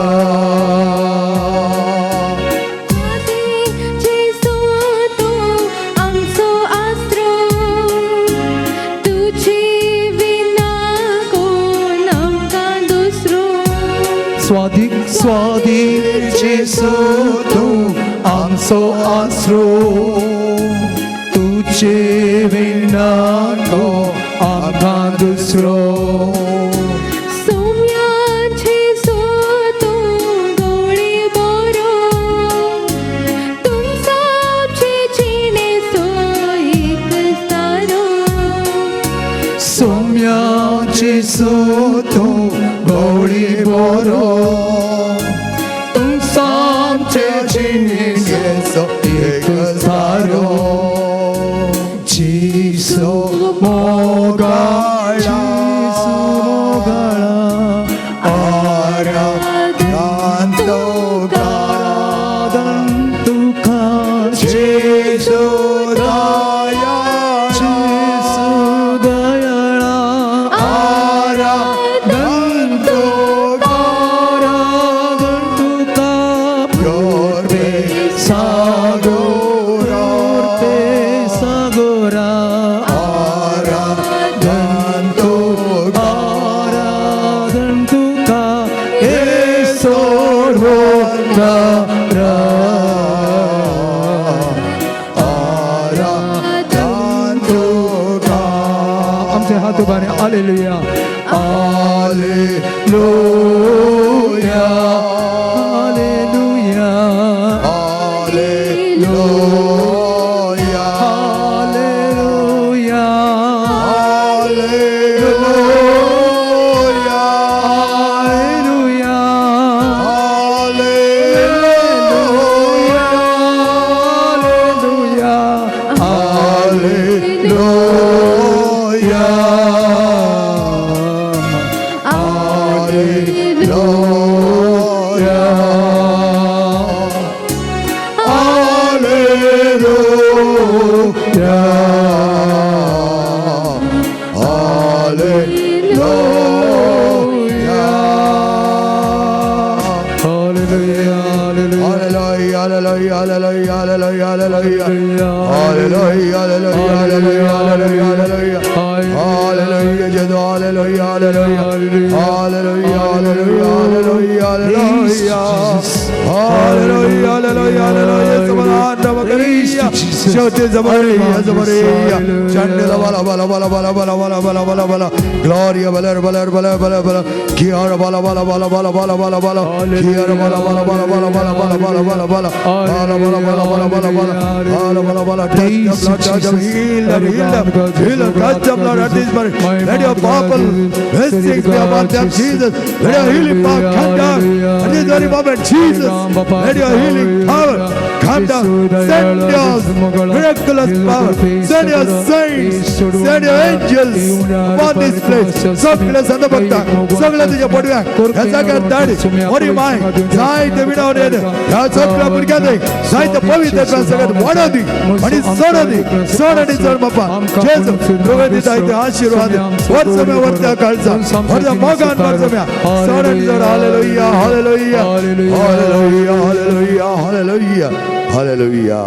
जेसू तूं आमचो आसरो तुजी विना कोण आमकां दुसरो. स्वादीक स्वादीक जेसू तूं आमचो आसरो तुजे विना कोण आमकां दुसरो. सोम्या जेसू तूं गोळी बोरो तुमसाचे जिणेचो एक सारो. सोम्या जेसू तूं गोळी बोरो तुमसाचे जिणेचो एक सारो. जेसू मोगाळा जेसू मोगाळा आराधन तुका आराधन तुका जेजू दयाळा जेसू दयाळा आराधन तुका आराधन तुका कुरपे सागोरा सागोरा सागोरा आराधन तुका आराधन तुका येसोर वंदरा आराधन तुका. आमचे हात उबारे. Hallelujah hallelujah hallelujah hallelujah hallelujah hallelujah hallelujah hallelujah hallelujah hallelujah hallelujah hallelujah hallelujah hallelujah Hallelujah, hallelujah, hallelujah, hallelujah, hallelujah. Hallelujah, hallelujah, hallelujah, hallelujah, hallelujah. Hallelujah, Jesu, hallelujah, hallelujah. Hallelujah, hallelujah, hallelujah, hallelujah. Hallelujah, hallelujah, hallelujah. Samarata Makariya. Shoti Zamariya, Zamariya. Chandela Bala Bala Bala Bala Bala Bala Bala Bala Bala. Gloria Balar Balar Balar Balar Bala. Kiara Bala Bala Bala Bala Bala Bala Bala. Kiara Bala Bala Bala Bala Bala Bala Bala Bala Bala. Bala Bala Bala Bala Bala Bala. Bala Bala Bala. Touch them, Lord, touch them, heal them, heal them, heal them, touch them, Lord, at this moment. Let your powerful blessings be upon them, Jesus. Let your healing power come down at this very moment, Jesus. Let your healing power come down. Send your miraculous power. Send your saints. Send your angels upon this place. सगळे संत भक्तांक, सगळे तुझ्या पडव्यांक ह्या जाग्यार धाड. मोरी माय, जायते विणावर ह्या सगळ्या भुरग्यांक जायते पवित्र सगळ्यात वाडो दी आणि चड दी, चड आणि चड बापा. जेजू तुवें दिता ते आशीर्वाद वर्सम्या वर्त्या काळचा वर्सा मोगान वर्सम्या चड आणि चड. Hallelujah, hallelujah, hallelujah, hallelujah, hallelujah, hallelujah,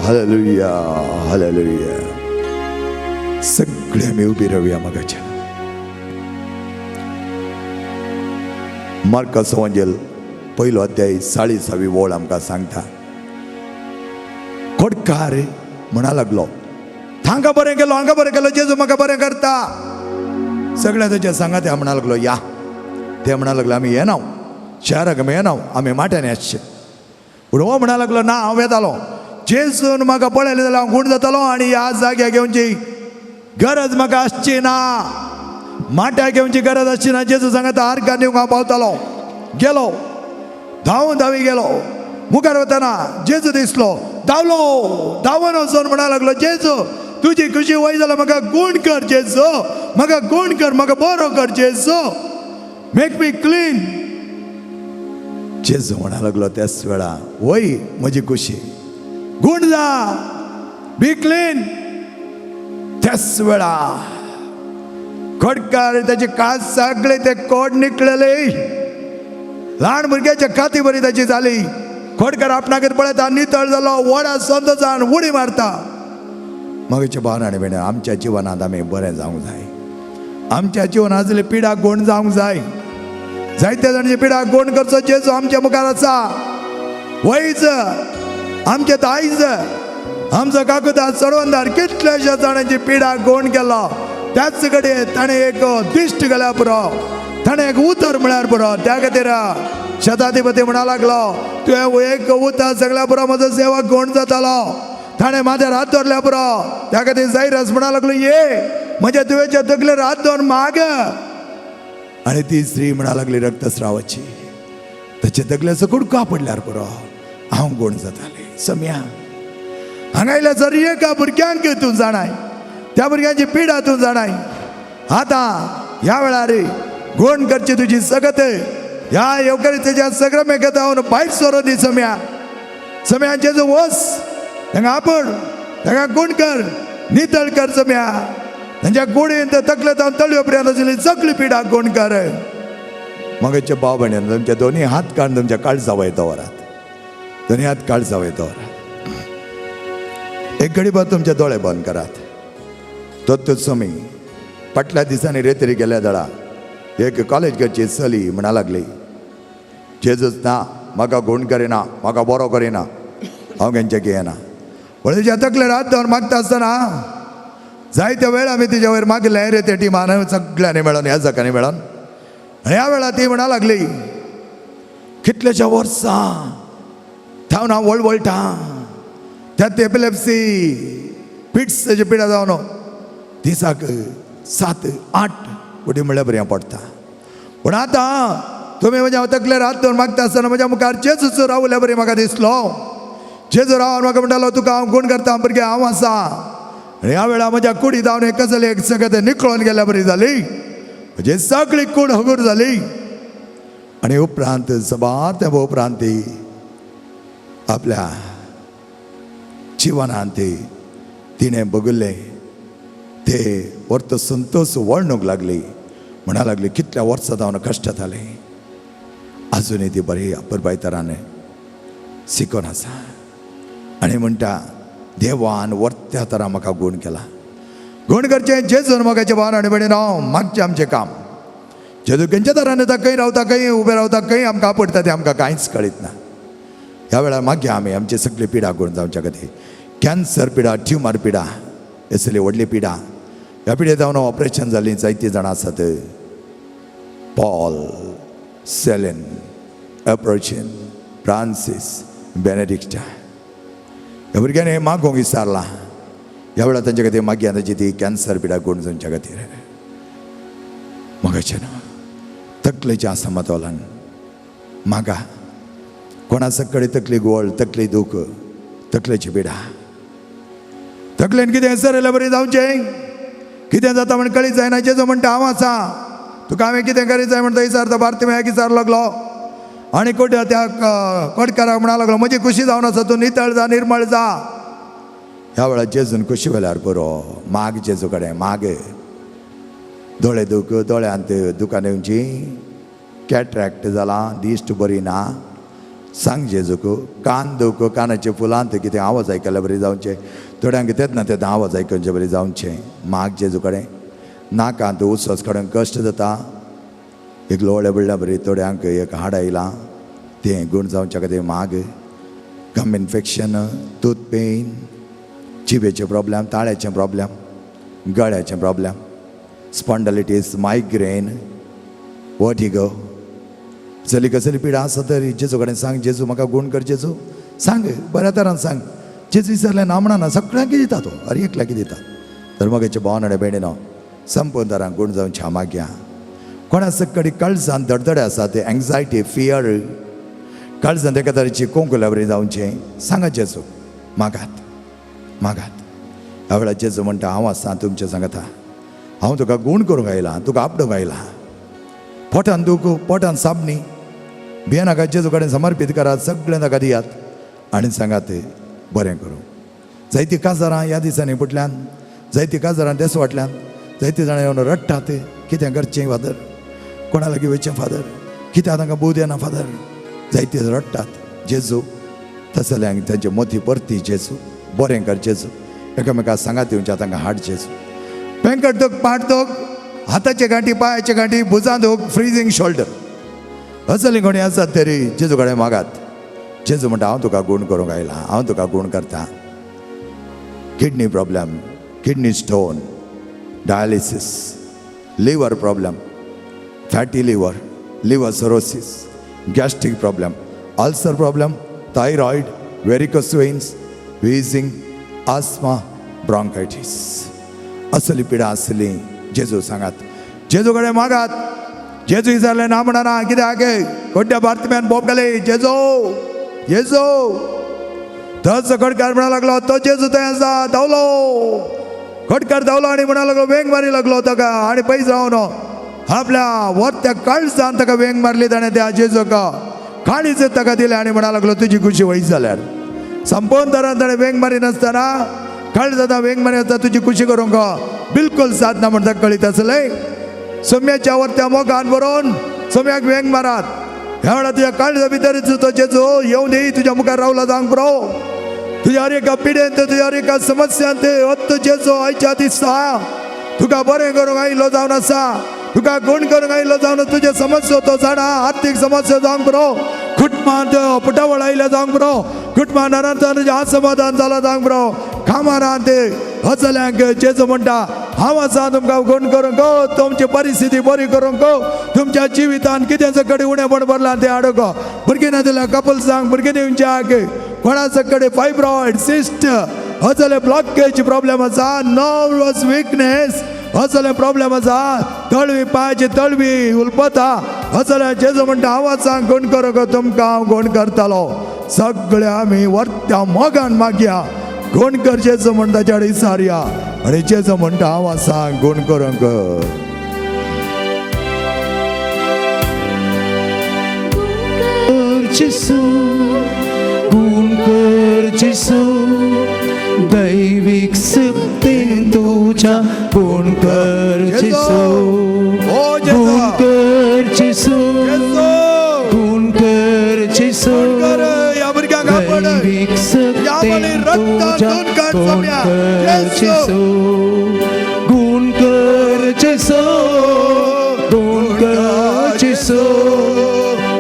hallelujah, hallelujah. सगळे आमी उबी रावया मगाच्या. मार्का वंजेल पयलो अध्याय 40वी वळ आमकां सांगता, खोडकार म्हणा लागलो, हांगा बरें केलो, हांगा बरें केलो, जेजू म्हाका बरें करता. सगळ्या ताच्या सांगा ते म्हणा लागलो या. ते म्हणा लागले आमी येना, शहराक आमी येना, आमी माट्यानी आसचे. पूण हो म्हणा लागलो ना, हांव येतालो, जेजून म्हाका पळयलें जाल्यार हांव गूण जातालो आनी ह्या जाग्याक घेवची गरज म्हाका आसची ना, माट्या घेवची गरज आसची ना. जेजू सांगता आर्गां दिवंक हांव पावतालो. गेलो, धांवून धांवी गेलो. मुखार वतना जेजू दिसलो, धांवलो, धांवन वचून म्हणा लागलो, जेजू तुजी खुशी वय जाल्यार म्हाका गूण कर, जेजू म्हाका गूण कर, म्हाका बरो कर, जेजू मेक मी क्लीन. जेजू म्हणा लागलो त्याच वेळा, वय म्हजी खुशी, गूण जा, बी क्लीन. त्याच वेळा खोडकार त्याचे कास सगळे ते कोड निकळले, ल्हान भुरग्याच्या काती बरी ताची जाली. खोडकार आपणाक पळयता, नितळ जालो, व्हडा संतोशान उडी मारता. मगचे भावन आनी भयणी, आमच्या जिवनांत आमी बरें जावंक जाय. आमच्या जिवनांत आसली पिडा गूण जावंक जाय. जायत्या जाणांची पिडा गूण करचो जेजू आमच्या मुखार आसा. वयच आमचे आयज आमचो काकुदास चडवंदार कितल्याश्या जाणांची पिडा गूण केलो. त्याच कडेन ताणें एक दिश्ट घाल्यार पुरो, ताणें एक उतर म्हळ्यार पुरो. त्या खातीर शताधिपती म्हणा लागलो, तुवें एक उतर सगळ्या पुरो, म्हजो सेवक गूण जातालो. ताणें म्हाज्यार हात दवरल्या पुरो. त्या खातीर जायरस म्हणा लागलो, ये म्हज्या तुवेच्या तकलेर हात दवर माग. आनी ती स्त्री म्हणा लागली रक्तस्रावाची, ताच्या तकलेचो कुडको पडल्यार पुरो, हांव गूण जातालें. सम्या हांगा आयल्या जर एका भुरग्यांक तूं जाणाय, त्या भुरग्यांची पिडा तूं जाणाय. आतां ह्या वेळार गूण करची तुजी सगत ह्या येवकरीच्या सगळं मेकत भायर सरो दी. सम्या, सम्या, जेजू वस तांकां आपूण, तांकां गूण कर, नितळ कर. सम्या, तांच्या कुडीन तकले जावन तळयो पर्यंत आशिल्ली सगळी पिडा गूण कर. मगचे भाव भयणीन, तुमचे दोन्ही हात काडून तुमच्या काळजा वयर दवरात, दोन्ही हात काळजा वयर दवरात. एक घडीभर तुमचे दोळे बंद करात. तोच समी फाटल्या दिसांनी रेतरी गेल्या दळा एक कॉलेज करची चली म्हणा लागली, जेजूच ना म्हाका गूण करिना, म्हाका बरो करिना, हांव खंयच्या घेयना. पूण तिच्या तकलेर हात दवर मागता आसतना जायत्या वेळ आमी तिच्या वयर मागलें रे ते टिमान सगळ्यांनी मेळोन, ह्या जाकांनी मेळोन. आनी ह्या वेळार ती म्हणा लागली, कितल्याश्या वर्सां थावन हांव वळवळटा, त्यात एपिलेप्सी पिट्स तेजे पिडा जावन दिसाक 7-8 उडी म्हणल्यार बरें पडटा. पूण आतां तुमी म्हज्या तकलेर हात दवर मागता आसतना म्हज्या मुखार जेजूच रावल्या बरी म्हाका दिसलो. जेजू रावन म्हाका म्हणटालो, तुका हांव गूण करता भुरगें, हांव आसा. आनी ह्या वेळार म्हज्या कुडी जावन एक कसले एक सगळें निकळोन गेल्या बरी जाली, म्हजी सगळी कूड हगूर जाली. आनी उपरांत सबार तेंपा उपरांत ती आपल्या जिवनांत ती तिणें बगुल्लें ते वर्त संतोष वळणूंक लागली. म्हणा लागली, कितल्या वर्सां जावन कश्ट जाले, आजुनूय ती बरी अपुरबायतरान शिकोन आसा. आनी म्हणटा, देवान वर्त्या तरा म्हाका गूण केला. गूण करचें जेजून मोगाचें भाव आनी भयणीन, हांव मागचें आमचें काम. जेजू खंयच्या तरान येता, खंय रावता, खंय उबें रावता, खंय आमकां आपडटा तें आमकां कांयच कळीत ना. ह्या वेळार मागया आमी आमची सगळी पिडा गूण जावच्या खातीर. कॅन्सर पिडा, ट्युमर पिडा, हे सगळी व्हडली पिडा, ह्या पिडे जावन ऑपरेशन जालीं जायतीं जाणां आसात. पॉल, सेलेन, एप्रोचीन, फ्रांसीस, बेनेडिक्टा, ह्या भुरग्यांनी मागूंक विचारलां. ह्या वेळार तांच्या खातीर मागया, तांची ती कॅन्सर पिडा गूण जावच्या खातीर. मगाचें ना तकलेच्या समतोलान मागा. कोणा सकळे तकली गोळ, तकली दूख, तकलेची पिडा. तकलेन कितें सरयल्या बरी जावचें, कितें जाता म्हण कळीत जायना. जेजू म्हणटा हांव आसा, तुका हांवें कितें करीत जाय म्हणटा. विचारता बार्तिमेयाक विचार लागलो आनी कोट्या त्या कोटकाराक म्हणा लागलो म्हजी खुशी जावन आसा, तूं नितळ जा, निर्मळ जा. ह्या वेळार जेजून खुशी वेल्यार पुरो माग जेजू कडेन माग. दोळे दूख, दोळ्यांत दुकान येवची, कॅट्रॅक्ट जाला, दिश्ट बरी ना, सांग जेजूक. कान दूख, कानाचे फुलांत कितें आवाज आयकल्या बरी जावचें, थोड्यांक तेन्ना तेन्ना आवाज आयकुचे बरी जावचें, माग जेजू कडेन. नाकांत उसोस काडून कश्ट जाता, एक लोळे पडल्या बरी थोड्यांक एक हाड आयलां तें गूण जावच्या खातीर माग. गम इन्फेक्शन, टूथ पेन, जिबेचें प्रॉब्लेम, ताळ्याचें प्रॉब्लेम, गळ्याचें प्रॉब्लेम, स्पॉन्डलिटीस, मायग्रेन, वर्टिगो, चली कसली पिडा आसा तरी जेजू कडेन सांग. जेजू म्हाका गूण कर, जेजू सांग, बऱ्या तरान सांग. जेजू विचारलें ना म्हणना, सगळ्यांक दिता तो, हर एकल्याक दिता. तर मगेचे भावन आनी भयणीनो संपूर्ण तरान गूण जावन मागया. कोणा कडेन काळजान धडधडे आसा ते एंग्जायटी, फियर, काळजान एका तरेची कोंकुल्या बरी जावचें, सांगा जेजू, मागात मागात. ह्या वेळार जेजू म्हणटा हांव आसा तुमचें सांगता, हांव तुका गूण करूंक आयलां, तुका आपडूंक आयलां. पोटान दूख, पोटान साबणी भियेनाका, जेजू कडेन समर्पीत करात, सगळें ताका दियात आनी सांगात बरें करूं. जायतीं काजारां ह्या दिसांनी फुटल्यान, जायतीं काजारां देस वाटल्यान, जायतीं जाणां येवन रडटात, कितें करचें फादर, कोणा लागीं वयचें फादर, कित्याक तांकां बोध येना फादर, जायते रडटात. जेजू तसल्यांक तांचे मोती परती जेजू, बरें कर जेजू, एकामेका सांगात दिवच्या तांकां हाड जेजू. पेंकट दूख, पाट दूख, हाताचे गांठी, पांयाचे गांठी, भुजां दूख, फ्रिजींग शोल्डर, असली कोणी आसात तरी जेजू कडेन मागात. जेजू म्हणटा हांव तुका गूण करूंक आयला, हांव तुका गूण करता. Kidney problem, kidney stone, dialysis, liver problem, fatty liver, liver cirrhosis, gastric problem, ulcer problem, thyroid, varicose veins, wheezing, asthma, bronchitis, असली पिडा आसली जेजू सांगात, जेजू कडेन मागात. जेजू विचारलें ना म्हणना, कित्याक कोड्ड्या बार्तिम्यान बोब घाली जेजू जेजू. तोच खडकार म्हणा लागलो तो जेजू थंय आसा, धांवलो खडकार, धांवलो आनी म्हणा लागलो वेंग मारी लागलो ताका आनी पयस रावन आपल्या वरत्या काळजान ताका वेंग मारली ताणें त्या जेजूक, काळीज ताका दिलें आनी म्हणा लागलो तुजी खुशी वयस जाल्यार. संपूर्ण तरान ताणें वेंग मारी नासतना काळजान वेंग मारी आसतना तुजी खुशी करूंक बिलकुल साधना म्हणटा कळीत आसलें. सोम्याच्या वरत्या मोगान बरोवन सोम्याक वेंग मारात. ह्या वेळार तुज्या काळजा भितरच तो जेजू येवन दी तुज्या मुखार रावला जावंक पुरो. तुज्या हर एका पिडेंत, तुज्या हर एका समस्यांत वत्त जेजू आयच्या दिसा तुका बरें करूंक आयिल्लो जावन आसा, तुका गूण करूंक आयिल्लो जावन. तुजे समस्या तो जाणा, आर्थीक समस्या जावंक पुरो, कुटुंबांत पुटावळ आयल्या जावंक पुरो, कुटुंबान अनंतान तुजें असमाधान जालां जावंक पुरो, कामारांत हचल्यांक जेजू म्हणटा हांव आसा तुमकां गूण करूंक, तुमची परिस्थिती बरी करूंक, तुमच्या जिवितान कितें कडेन उणेपण भरलां तें हाडूंक. भुरगीं ना जाल्यार कपल्सांक भुरगीं दिवच्याक, कोणाच कडेन फायब्रॉयड, सिस्ट असले ब्लॉकेज प्रॉब्लेम आसा, नर्वस विकनेस असले प्रॉब्लेम आसा, तळवी पांयाची तळवी उलपता असले जेजू म्हणटा हांव आसा गूण करूंक, तुमकां हांव गूण करतलो. सगळे आमी वरत्या मोगान मागया, गूण कर जेजू म्हणटा ताच्या विचारया आनी जेजू म्हणटा हांव आसा गूण करूंक. जेजू गूण कर जेजू, दैवीक शक्तीन तुज्या गूण कर जेजू, ओ जेजू, गूण कर जेजू, गूण कर जेजू, कर ह्या भुरग्यांक आपण दैवीक शक्तीन तुज्या गूण कर जेजू, गूण कर जेजू, गूण कर जेजू,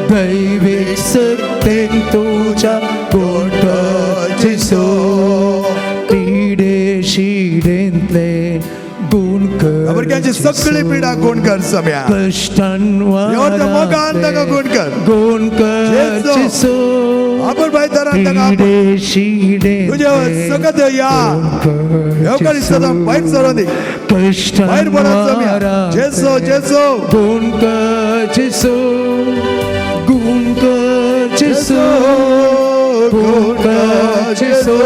दैवीक शक्तीन तुज्या गूण कर जेजू, पिडे शिडेंतले गूण कर भुरग्यांची सगळी पिडा गुण कर सम्या, कश्टान एवढ्या मोगान ताका गुण कर. गुण कर जेजू. जेजू, आपण भाई तरान ताका आपण पिडे शिडे तुझ्या सगळं या येवकार दिसता भायर सरोन दी, भायर पडत सम्या. जेजू जेजू गुण कर जेजू, गुण कर जेजू, गुण कर जेसू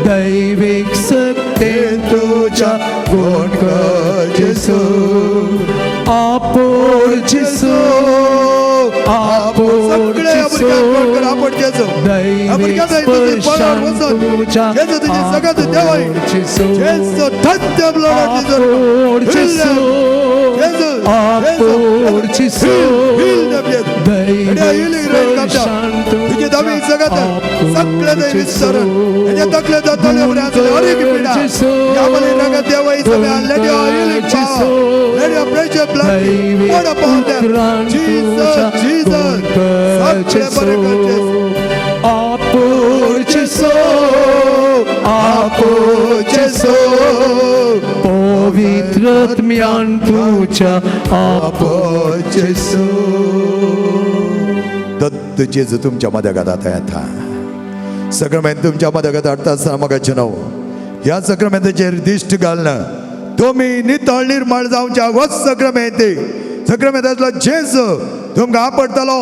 दैवीक सक्तेन तुज्या गुण कर जेसू आपोर जेसू आपोर सगळे जेसू भुरग्यांक गोड कर, आपण जेजू. ह्या दैवीक भुरग्यांक तुजी बळावर स्पर्शान वचून. तुज्या जेजू तुजी सगळ्यात देवाय. आपोर जेसू जेजू, धन्य blood of Jesus. आपोर Heal जेसू them. जेजू, आपोर जेजू. जेसू Heal, heal them, जेजू. दैवीक आणि healing rain come down. स्पर्शान तुझी दावी जगत सगळे दैवी शरण हेच्या तकले जातले हर एक पिडा यामले रगत देवाई सगळ्या let your healing power, let your precious blood pour upon them. Jesus, Jesus, सगळे बरे कर जेजू. आपोर जेसू आपोर जेसू पवित्र आत्म्यान तुझ्या आपोर जेसू दत्त जेजू तुमच्या मदगत आता येता सक्रमेंत तुमच्या मदगत हाडटा आसतना म्हाका नांव ह्या सक्रमेंताचेर दिश्ट घालना तुमी नितळ निर्माण जावच्या होच सक्रमेंत सक्रमेंतांतलो जेजू तुमकां आपडटलो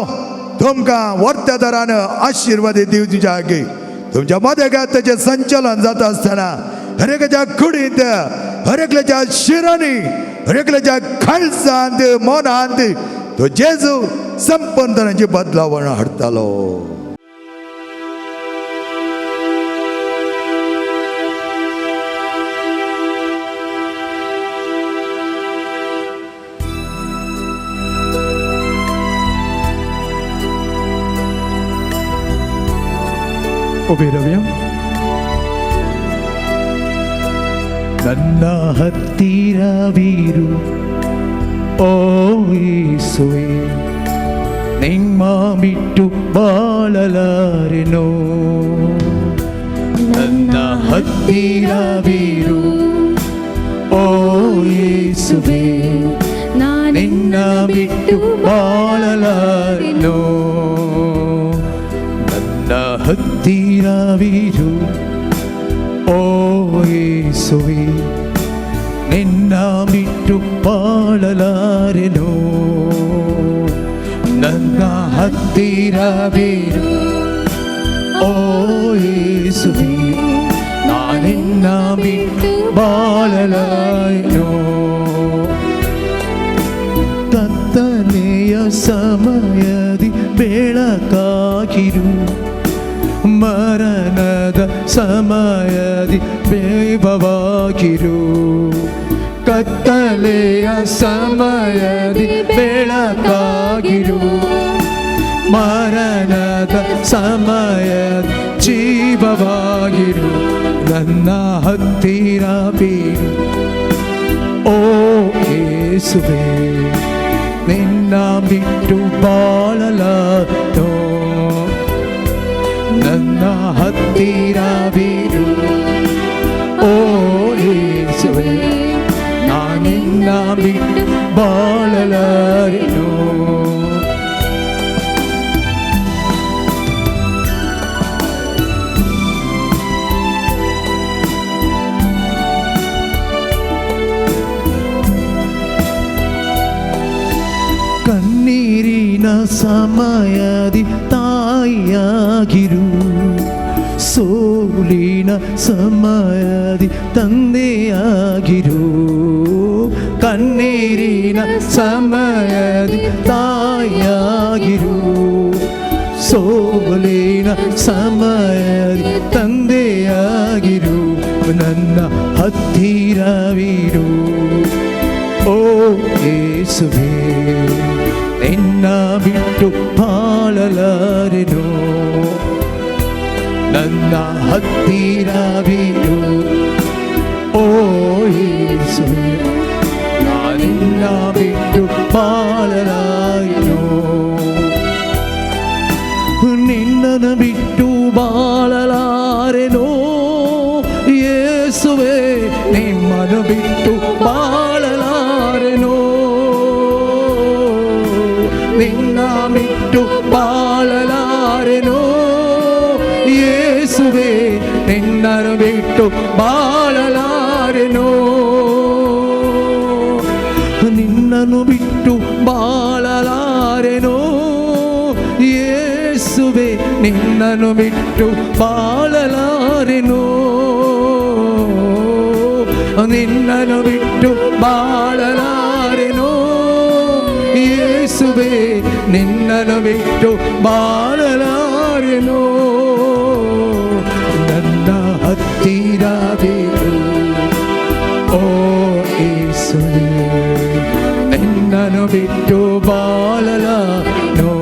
तुमकां वर्त्या दरान आशिर्वाद दिवच्या आगी तुमच्या मदगात ताचें संचलन जाता आसतना हर एकाच्या कुडींत हर एकल्याच्या शिरांनी हर एकल्याच्या खालसांत मनांत तो जेजू संपन्न बदलावण हाडटालो. उभे राहूया. ನನ್ನ ಹತ್ತಿರವಿರು ಓ ಯೇಸುವೆ ನಿಮ್ಮ ಬಿಟ್ಟು ಬಾಳಲಾರೆನು. ನನ್ನ ಹತ್ತಿರವಿರು ಓ ಯೇಸುವೆ ನಿನ್ನ ಬಿಟ್ಟು ಬಾಳಲಾರೆನು. ನನ್ನ ಹತ್ತಿರವಿರು ಓ ಯೇಸುವೆ ನಿನ್ನ ಬಿಟ್ಟು ಬಾಳಲಾರೆನು. ನನ್ನ ಹತ್ತಿರವಿರು ಓ ಯೇಸುವೆ ನಾನಿನ್ನ ಬಿಟ್ಟು ಬಾಳಲಾರೆನು. ಕತ್ತಲೆಯ ಸಮಯದಿ ಬೆಳಕಾಗಿರು ಮರಣದ ಸಮಯದಿ ಬೇಬವಾಗಿರು. ಕತ್ತಲೆಯ ಸಮಯದಿ ಬೆಳಕಾಗಿರು ಮರಣದ ಸಮಯದ ಜೀವವಾಗಿರು. ನನ್ನ ಹತ್ತಿರ ಬೀರು ಓ ಯೇಸುವೆ ನಿನ್ನ ಬಿಟ್ಟು ಬಾಳಲಾರೋ. ನನ್ನ ಹತ್ತಿರವಿರು ಓ ಯೇಸುವೆ ನಾನಿನ್ನ ಬಿಟ್ಟು ಬಾಳಲಾರೆನು. ಕಣ್ಣೀರಿನ ಸಮಯದಿ ತಾಯಿಯಾಗಿರು ಸೋಲಿನ ಸಮಯದಿ ತಂದೆಯಾಗಿರು. ಕಣ್ಣೀರಿನ ಸಮಯದಿ ತಾಯಿಯಾಗಿರು ಸೋಲಿನ ಸಮಯದಿ ತಂದೆಯಾಗಿರು. ನನ್ನ ಹತ್ತಿರವಿರು ಓ ಯೇಸುವೆ ನಿನ್ನ ಬಿಟ್ಟು ಬಾಳಲಾರೆನು. ನನ್ನ ಹತ್ತಿರವಿರು ಓ ಯೇಸುವೆ ನಾನಿನ್ನ ಬಿಟ್ಟು ಬಾಳಲಾರೆನು. ನಿನ್ನನ್ನು ಬಿಟ್ಟು ಬಾಳಲಾರೆನು ಯೇಸುವೆ ನಿಮ್ಮನ್ನು ಬಿಟ್ಟು ಬಾಳಲಾರೆನು. ನಿನ್ನ ಬಿಟ್ಟು ಬಾಳಲಾರೆನು ಯೇಸುವೆ ನಿನ್ನನ್ನು ಬಿಟ್ಟು ಬಾಳಲಾರೆನು. ನಿನ್ನನ್ನು ಬಿಟ್ಟು ಬಾಳಲಾರೆನು ಯೇಸುವೆ ಯೇಸುವೆ ನಿನ್ನನ್ನು ಬಿಟ್ಟು ಬಾಳಲಾರೆನು, ನಿನ್ನನ್ನು ಬಿಟ್ಟು ಬಾಳಲಾರೆನು, ಯೇಸುವೆ ನಿನ್ನನ್ನು ಬಿಟ್ಟು ಬಾಳಲಾರೆನು. ನನ್ನ ಹತ್ತಿರವಿರು ಓ ಯೇಸುವೆ, ನಿನ್ನನ್ನು ಬಿಟ್ಟು ಬಾಳಲಾರೆನು,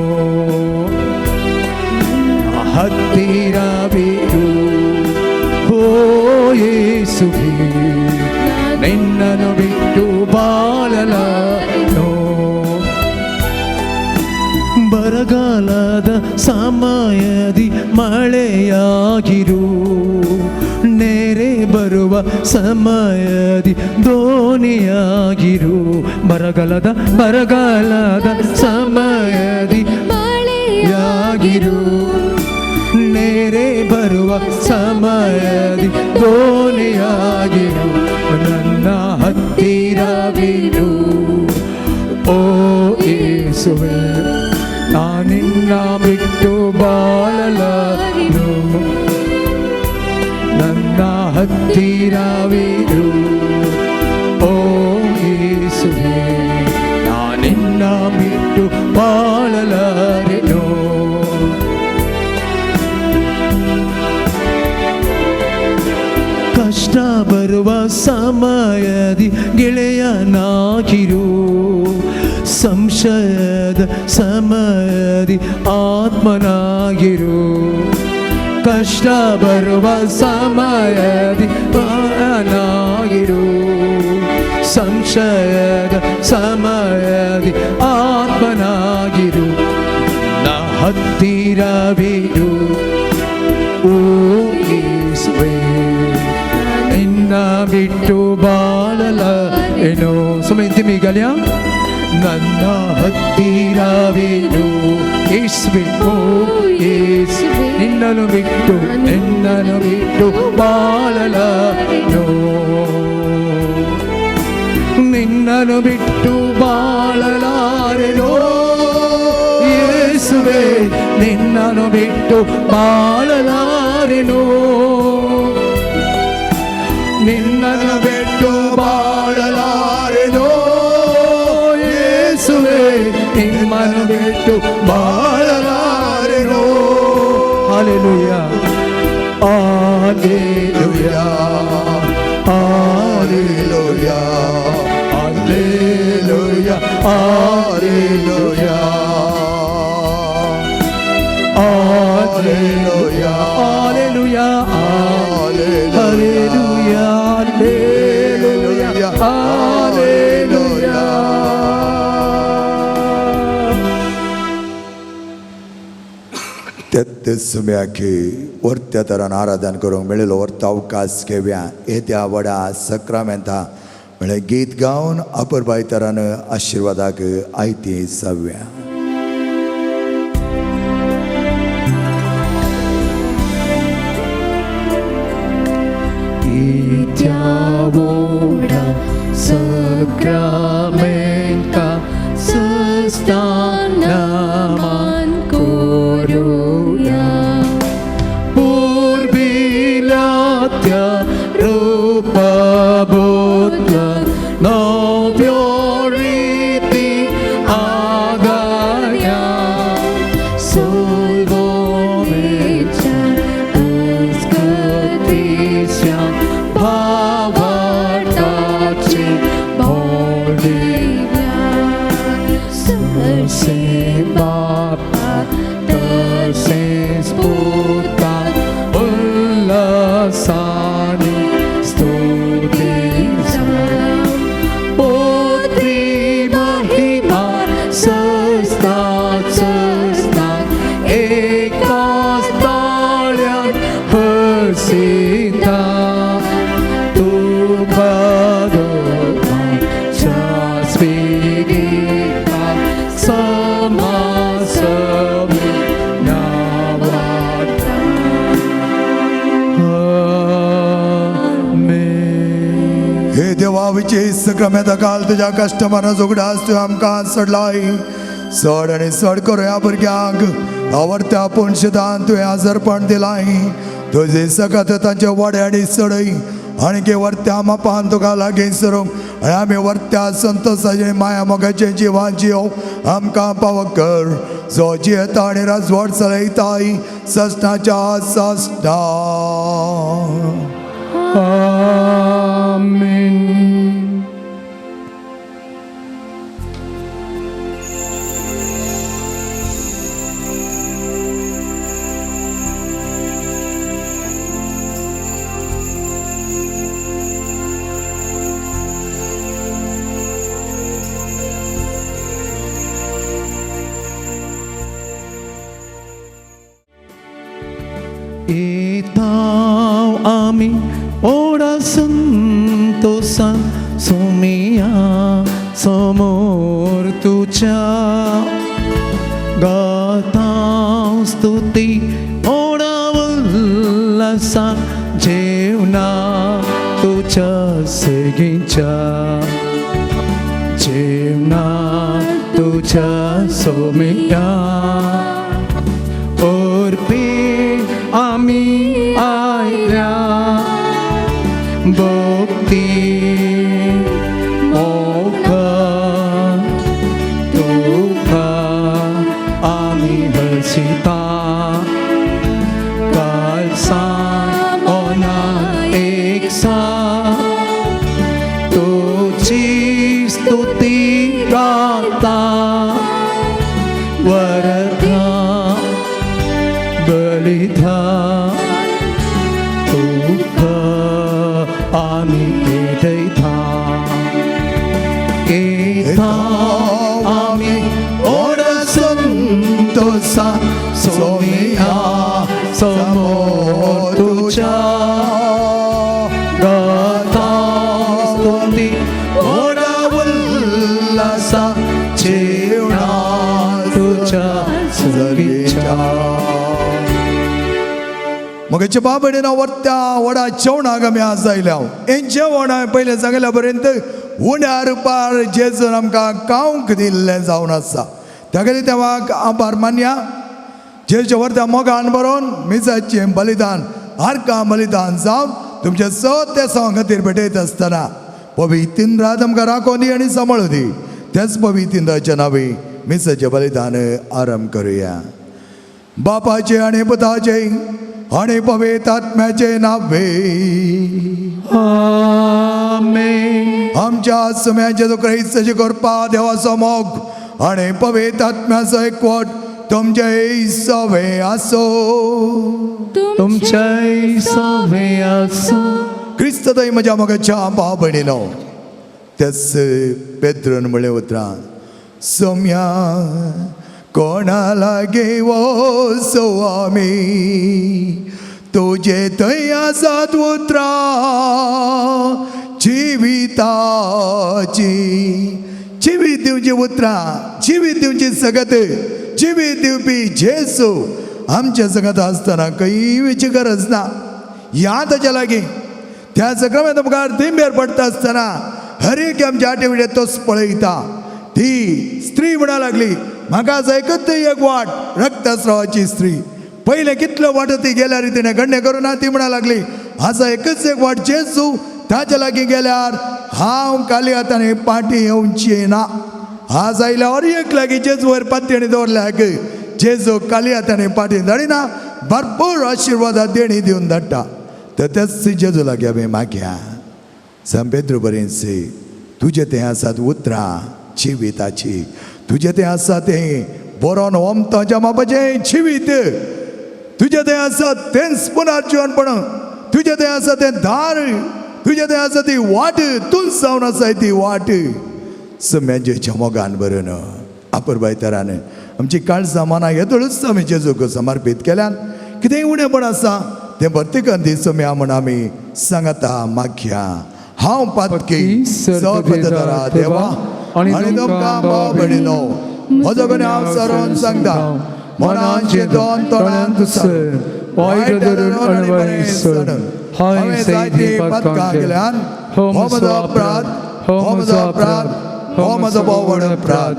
ಹತ್ತಿರವಿರು ಓ ಯೇಸುವೆ, ನಿನ್ನನ್ನು ಬಿಟ್ಟು ಬಾಳಲಾರೆನು. ಬರಗಾಲದ ಸಮಯದಿ ಮಳೆಯಾಗಿರು, ನೆರೆ ಬರುವ ಸಮಯದಿ ದೋಣಿಯಾಗಿರು. ಬರಗಾಲದ ಬರಗಾಲದ ಸಮಯದಿ ಮಳೆಯಾಗಿರು, ನೆರೆ ಬರುವ ಸಮಯದಿ ದೋಣಿಯಾಗಿರು. ನನ್ನ ಹತ್ತಿರವಿರು ಓ ಯೇಸುವೆ, ನಾನಿನ್ನ ಬಿಟ್ಟು ಬಾಳಲಾರೆನು. ನನ್ನ ಹತ್ತಿರವಿರು ಓ ಯೇಸುವೆ, ನಾನಿನ್ನ ಬಿಟ್ಟು ಬಾಳಲಾರೆನು. ಕಷ್ಟ ಬರುವ ಸಮಯದಿ ಗೆಳೆಯನಾಗಿರು, ಸಂಶಯದ ಸಮಯದಿ ಆತ್ಮನಾಗಿರು. ಕಷ್ಟ ಬರುವ ಸಮಯದಿ ಗೆಳೆಯನಾಗಿರು, ಸಂಶಯದ ಸಮಯದಿ ಆತ್ಮನಾಗಿರು. ನ ಹತ್ತಿರವಿರು ಓ ಯೇಸುವೆ, ನಿನ್ನ ಬಿಟ್ಟು ಬಾಳಲಾರೆನು. ಸುಮ್ಮನೆ ಗಲಿಯ ನನ್ನ ಹತ್ತಿರವಿರು ಯೇಸುವೆ, ಓ ಯೇಸುವೆ, ನಿನ್ನನ್ನು ಬಿಟ್ಟು ನಿನ್ನನ್ನು ಬಿಟ್ಟು ಬಾಳಲಾರೆನು, ನಿನ್ನನ್ನು ಬಿಟ್ಟು ಬಾಳಲಾರೆನು ಯೇಸುವೆ, ನಿನ್ನನ್ನು ಬಿಟ್ಟು ಬಾಳಲಾರೆನು, ನಿನ್ನನ್ನು ಬಿಟ್ಟು ಬಾಳಲಾರೆನು ಯೇಸುವೆ, ನಿಮ್ಮನ್ನು ಬಿಟ್ಟು ಬಾಳಲಾರೆನು. Hallelujah, hallelujah, hallelujah, hallelujah, hallelujah, hallelujah, hallelujah, hallelujah, hallelujah, hallelujah. तेत्तीस सुम्याकी वर्त्या तरान आराधन करूंक मेळिल्लो वर्त अवकाश घेवया. येत्या व्हडा सक्रामेंता म्हळ्यार गीत गावन अपुरबाय तरान आशिर्वादाक आयती जावया. इत्या व्हडा सक्रामेंता सस्तान मान करुया, पूर्विल्या त्या रूपा बदला नव्यो रीती आगाया. सोलवोवेच्या अस्कतीच्या भावार्थाचे बोलिया, ससे बापा तसेच पुता उल्हासाने स्तुतीचा, पुत्री महिमा सस्ता सस्ता एकाच ताळ्यान हसिता. तुका दोगांच्या स्पिरिता समासवे नावाता. आमेन. हे देवा विजय सक्रामेंता काल तुज्या कस्टमरां उगडास तुवें आमकां सोडलाय. चड आनी चड करुया भुरग्यांक आवडत्या पुणशितान तुवें आजरपण दिलाय तुजे सकत तांचे वडे आनी चडय आनी वर्त्या मापान तुका लागीं सरूंक आनी आमी वर्त्या संतोषाचे माया मोगाचे जिवान जियो आमकां पाव कर जो जियेता आनी राजवट चलयताय ससनाच्या ससना. आमेन. येताव आमी ओडा संतोषान सोमिया समोर तुझ्या गाताव स्तुती ओडा उल्हासान जेवणा तुझ्या सेगीच्या जेवणा तुझ्या सोमिया ओरपी आमी आयल्या भक्ती मोख तुका आमी हसिता कालसान ओना एक सा तुझी स्तुती गाता वरदा बलिधा तुका आमी भेटयता येताव आमी ओड संतोषा सोमिया समोर तुझ्या गाता स्तुती ओडा उल्हासा जेवणा तुझ्या सगळीच्या. मगेचे बाबडेन वर्त्या वडा जेवणाक आमी आज आयल्या. हें जेवण हांवें पयलें सांगल्या पर्यंत उण्या रुपार जेजून आमकां खावंक दिल्लें जावन आसा. त्या खातीर देवाक आभार मानया. जेजूच्या वर्त्या मोगान बरोवन मिसाचें बलिदान आर्कां बलिदान जावन तुमच्या सत त्या सवां खातीर भेटयत आसतना पवित्र रात आमकां राखोन दी आनी सांबाळूं दी. त्याच पवित्र नांवी मिसाचें बलिदान आरंभ करुया. बापाचे आनी पुताचे आनी पवित्र आत्म्याचे नावे. आमेन. आमच्या सुम्याचे जो क्रायस्ताची कृपा देवाचो मोग आनी पवित्र आत्म्याचो एकवट तुमचे सवे आसो. तुमच्याय सवे आसो. क्रिस्त थंय म्हज्या मोगाच्या भाव भयणीनो तेच पेद्रून म्हणलें उतरां सोम्या कोणा लागीं वचो आमी तुजे थंय आसात उतरां जिविताची. जिवीत दिवची उतरां जिवीत दिवची सगत जिवीत दिवपी जेसू आमच्या सगत आसतना खंय वचची गरज ना. ह्या ताच्या लागीं त्या सगळ्या मुखार दिंबेर पडटा आसतना हर एक आमच्या आठवड्यात तोच पळयता. ती स्त्री म्हणा लागली म्हाका एकच एक वाट रक्तस्रावाची स्त्री. पयलें कितल्यो वाटो ती गेल्यार तिणें गण्णे करूं ना. ती म्हणा लागली आसा एकच एक वाट जेजू ताच्या लागीं गेल्यार हांव काली आतां पाटी येवची ना. आज आयल्यार एक लागीं जेजू वयर पातयेणी दवरल्या जेजू काली आतां पाटी धाडिना भरपूर आशिर्वादा देणी दिवन धाडटा. तर तेच जेजू लागीं आमी मागया सांत पेद्रू बरेंच तुजें तें आसात उतरां जिविताची तुजें तें आसा तें बरोवन ओमताच्या मापाचें जिवीत तुजें तें आसा तेंच पुनर्जिवनपण तुजें तें आसा तें दार तुजें तें आसा ती वाट तूंच जावन आसाय ती वाट. सम्याजेच्या मोगान बरोवन आपुरबाय तरान आमची काळजां मनां येदोळूच आमी जेजूक समर्पीत केल्यान कितेंय उणेपण आसा तें भरती करून दी सम्या म्हण आमी सांगता मागया. हांव पातकी सर्वपतरा देवा आनी तुमकां भाव भयणीनो म्हजो गुन्यांव हांव सरोवन सांगता मनान चिंतून तोंडान दुसर वायट धरून अणबरे सोडून हांवें जायतीं पातकां केल्यान. हो म्हजो अपराध हो म्हजो अपराध हो म्हजो भोव व्हड अपराध.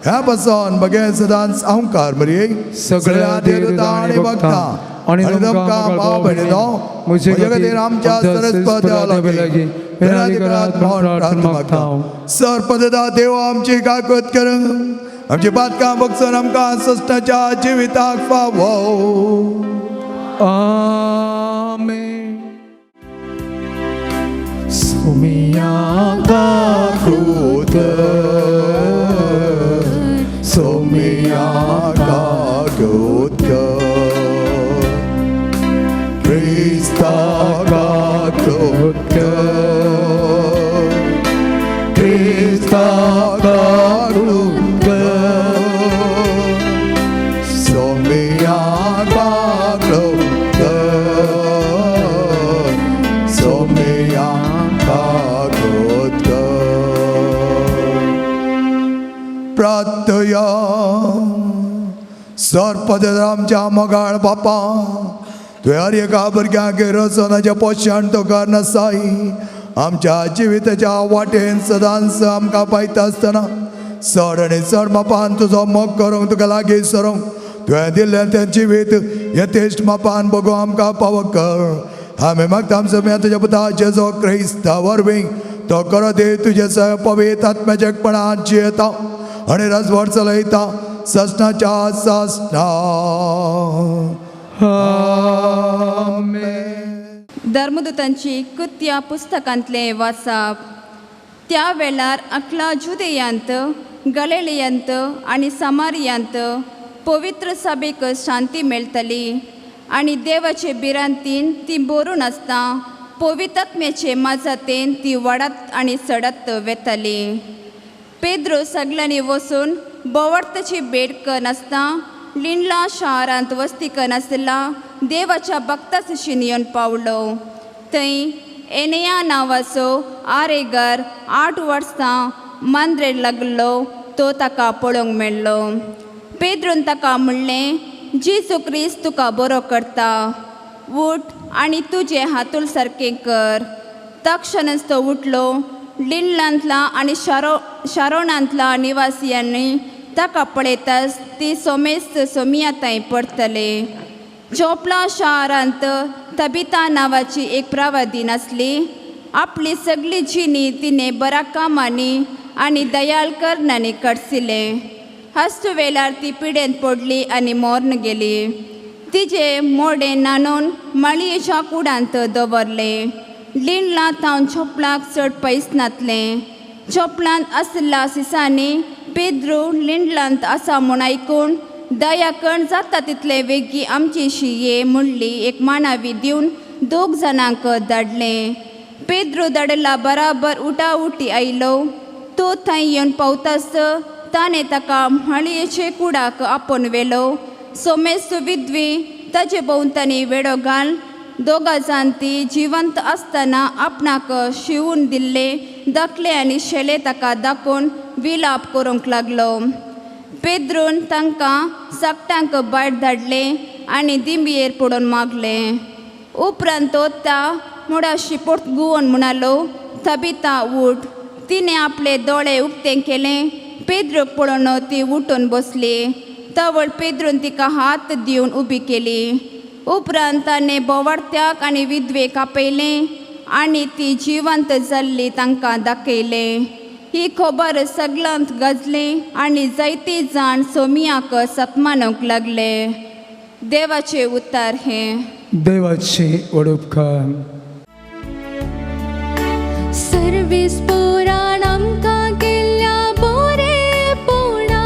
ह्या पासून बगे सदांच हांवकार मरये सगळ्या देवता आणि भक्तां आणि तुमकां भाव भयणीनो म्हजे खातीर आमच्या सरस्वत देवा लागीं विनंती करात म्हूण प्रार्थना मागता. सरपददा देव आमची काकत कर आमची पातकां बगसून आमकां सस्टाच्या जिविताक फावो. आमेन. सोमिया काकूत सोमिया काकूत क्रिस्ता काकूत क्रिस्ता काकूत सोमिया काकूत सोमिया काकूत. प्रार्थया. सरपद आमच्या मोगाळ बापा तुवें हर एका भुरग्यांक रचनाचें पोशण तो करनासाय आमच्या जिविताच्या वाटेन सदांच आमकां पायता आसतना चड आनी चड मापान तुजो मोग करूंक तुका लागीं सरूंक तुवें दिल्लें तें जिवीत यथेश्ट मापान बगो आमकां पावो कर. आमी मागता आमचो तुज्या पुता जेजो क्रिस्ता वरवीं तो करो दे तुजें पवित्र आत्म्याच्या एकपणान जियेता आनी राजवट चलयता ससनाच्या ससना. आमेन. धर्मदूतांची कृत्या पुस्तकांतलें वाचप. त्या वेळार अकला जुदेयांत गलेलियांत आनी समारियांत पवित्र सभेक शांती मेळटली आनी देवाचे भिरांतीन ती बरून आसता पवित्रात्म्याचे माजातेन ती वाडत आनी चडत वेताली. पेद्रो सगल्यांनी वचून बोवार्थाची भेट करनासतना लिंडला शारांत वस्ती करनासतना देवाच्या भक्ताशी येवन पावलो. थंय एनया नांवाचो आरेगर 8 वर्सां मांद्रेर लागलो तो ताका पळोवंक मेळ्ळो. पेद्रून ताका म्हणलें, जेजू क्रिस्त तुका बरो करता, उठ आनी तुजें हातूल सारकें कर. तक्षणच तो उठलो. लिंडलांतला आनी शारोणांतला निवासियांनी ताका पळयताच ती सोमेस्त सोमिया थंय परतले. चोपला शारांत तबिता नांवाची एक प्रवादीन आसली. आपली सगळी जिणी तिणें बऱ्या कामांनी आनी दयाळ करणांनी कडसिलें. हस्तू वेळार ती पिडेंत पडली आनी मर्ण गेली. तिजें मोडें न्हाणोवन माळयेच्या कुडांत दवरलें. लिंडला थावन चोपलाक चड पयस नातलें. चोपलांत आशिल्ल्या सिसांनी पेद्रू लिंडलांत आसा म्हूण आयकून दयाकण जाता तितले वेगीं आमची ये म्हणली एक मानावी दिवन 2 जाणांक धाडलें. पेद्रू धाडला बराबर उटाउटी आयलो. तो थंय येवन पावतास ताणें ताका माळयेचे कुडाक आपोवन व्हेलो. सोमेस्त विधवी ताजे भोंवतणी वेडो घाल 2 जाण ती जिवंत आसतना आपणाक शिवून दिल्ले दाखले आनी शेले ताका दाखोवन विलाप करूंक लागलो. पेद्रून तांकां साकटांक भायर धाडले आनी दिंबयेर पडून मागलें. उपरांत तो त्या मुडाशी पोट गुवोन म्हणालो, तबिता उठ. तिणें आपले दोळे उक्ते केले. पेद्रूक पळोवन ती उठून बसली. तवळ पेद्रून तिका हात दिवन उबी केली. उपरांत ताणें बोवार्थ्याक आनी विधवेक आपयलें आनी ती जिवंत जाल्ली तांकां दाखयलें. ही खबर सगळ्यांत गाजली आनी जायते जाण सोमियाक सत्मानूंक लागले. देवाचें उतार हें. देवाची वडूपकार. सर्वीस पुराण आमकां केल्ल्या बोरेपणाक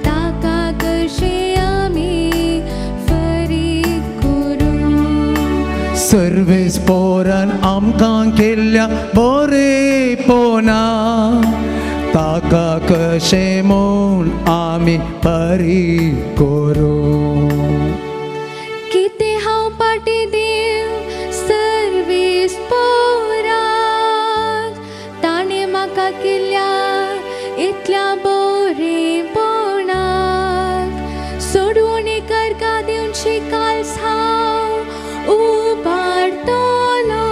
ताका कशें आमी फारीक करूं. सर्वेस पोरान आमकां केल्ल्या बोरेपणाक ताका कशें म्हूण आमी फारीक करूं. कितें हांव पाटी देव सर्वीस पोराक ताणें म्हाका केल्या इतल्या बोरेपणाक सोडून करका दिवची काल्स हांव उबारतलो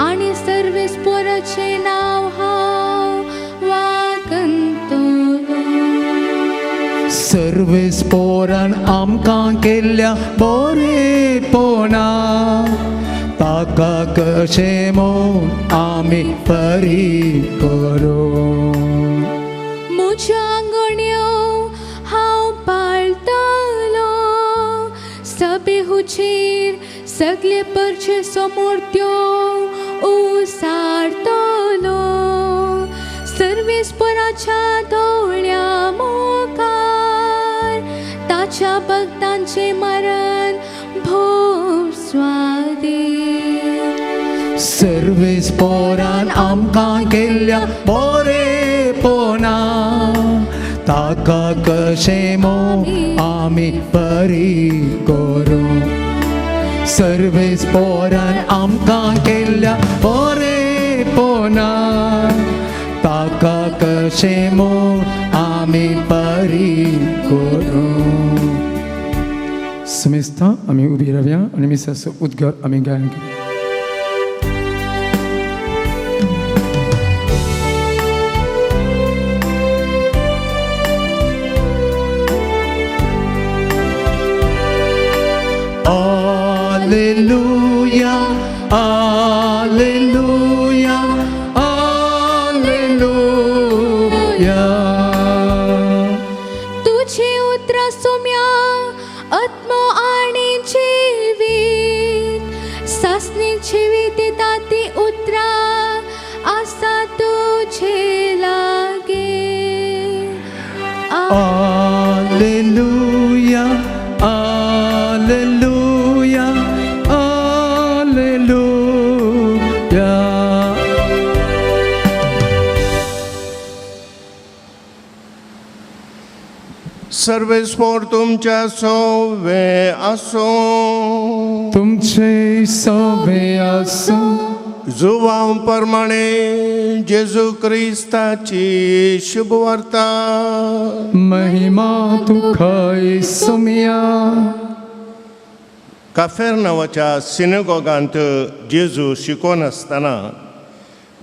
आनी सर्वीस पोराचें नांव हांव वागंतलो. सर्वेस पोरान आमकां केल्ल्या बोरेपणा ताका कशें म्हूण आमी परी करूं. म्हज्या आंगण्यो हांव पाळतालो सभे हुचेर सगळे परचे समोर त्यो उसारतलो सर्वेस्पराच्या दोळ्या मुखार ताच्या भक्तांचें मरण भोव स्वादीक. सर्वेस पोरान आमकां केल्ल्या बोरेपणा ताका कशें म्हूण आमी परी करूं. सर्वेस पोरान आमकां केल्ल्या बोरेपणा ताका कशें म्हूण आमी परी करूं. समेस्तां आमी उबी रावया आनी मिसाचो उद्गार आमी गायन करूं. Alleluia, Alleluia, Alleluia. तुझे उतरां सोम्या आत्मो आनी जिवीत सासणीक जिवीत दिता ती उतरां आसा तुजे लागीं. Alleluia, Alleluia, Alleluia. सर्वेस्पोर तुमच्या सोवे आसूं. तुमचे सवे आसूं. जुवांव प्रमाणे जेजू क्रिस्ताची शुभवार्ता. महिमा तुखाय सुमया. काफेर नांवाच्या सिनेगॉगांत जेजू शिकोवन आसतना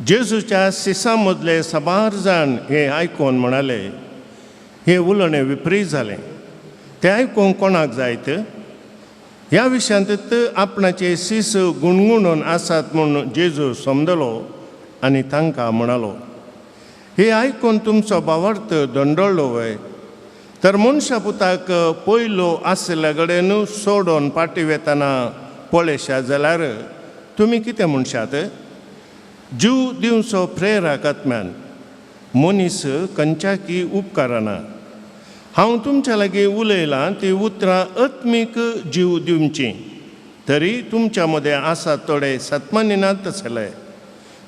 जेजूच्या सिसा मदले साबार जाण हें आयकून म्हणाले, हें उलोवणें विपरीत जालें, तें आयकूंक कोणाक जायत? ह्या विशयांत आपणाचे सीस गुणगुणून आसात म्हूण जेजू समजलो आनी तांकां म्हणालो, हे आयकून तुमचो भावार्थ दंडळ्ळो वय? तर मनशा पुताक पयलो आशिल्ल्या कडेन सोडून फाटीं वेतना पळयशात जाल्यार तुमी कितें म्हणशात? जीव दिवचो प्रेराक आत्म्यान मनीस खंयच्याकी उपकारना. हांव तुमच्या लागीं उलयलां ती उतरां आत्मीक जीव दिवचीं, तरी तुमच्या मदें आसात थोडे सत्मानिनात आसले.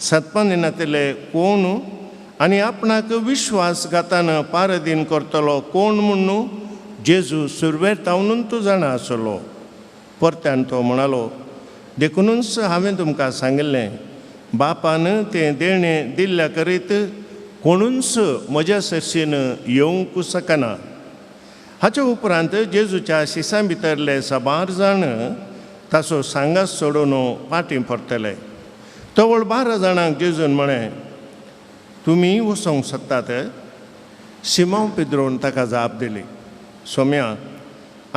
सत्मानिनातले कोण आनी आपणाक विश्वासघातान पारदीन करतलो कोण म्हूण जेजू सुरवेर तावनून तूं जाणा आसलो. परत्यान तो म्हणालो, देखुनूच हांवें तुमकां सांगिल्लें, बापान तें देणें दिल्ल्या करीत कोणूच म्हज्या सरशीन येवंक शकना. हाचे उपरांत जेजूच्या शिसां भितरले साबार जाण ताचो सांगात सोडून फाटीं परतले. तवळ 12 जाणांक जेजून म्हळें, तुमी वचोंक सोदतात? सिमांव पिद्रोन ताका जाप दिली, सोम्या,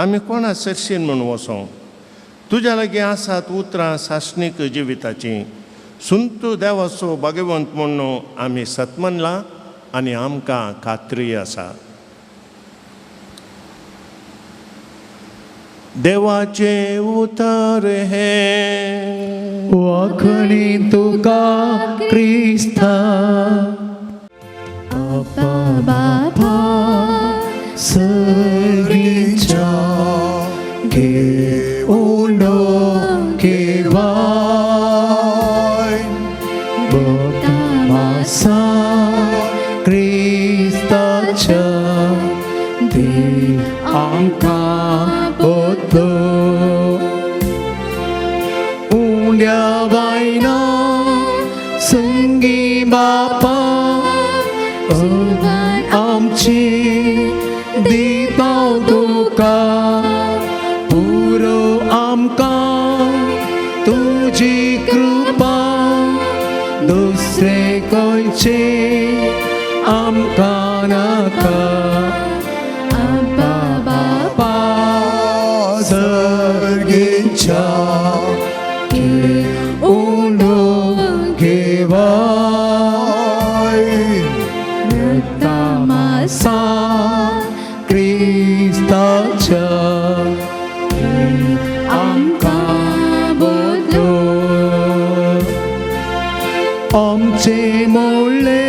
आमी कोणा सरशीन म्हूण वचों? तुज्या लागीं आसात उतरां सासणीक जिविताचीं. सुंतू देवाचो भाग्यवंत म्हूण आमी सतमनलां आनी आमकां खात्री आसा. देवाचें उतर हें. वाखणी तुका क्रिस्ता. बापा बापा सरीच्या घेऊनो केवाय मासा क्रिस्ताच्या दी आमकां बदलो. उंड्या वायना संगी बापा आमची दिता तुका पुरो आमकां तुजी कृपा दुसरे खंयचे आमकां नाका. क्रिस्ताच्या आमकां बदलू आमचे मोडले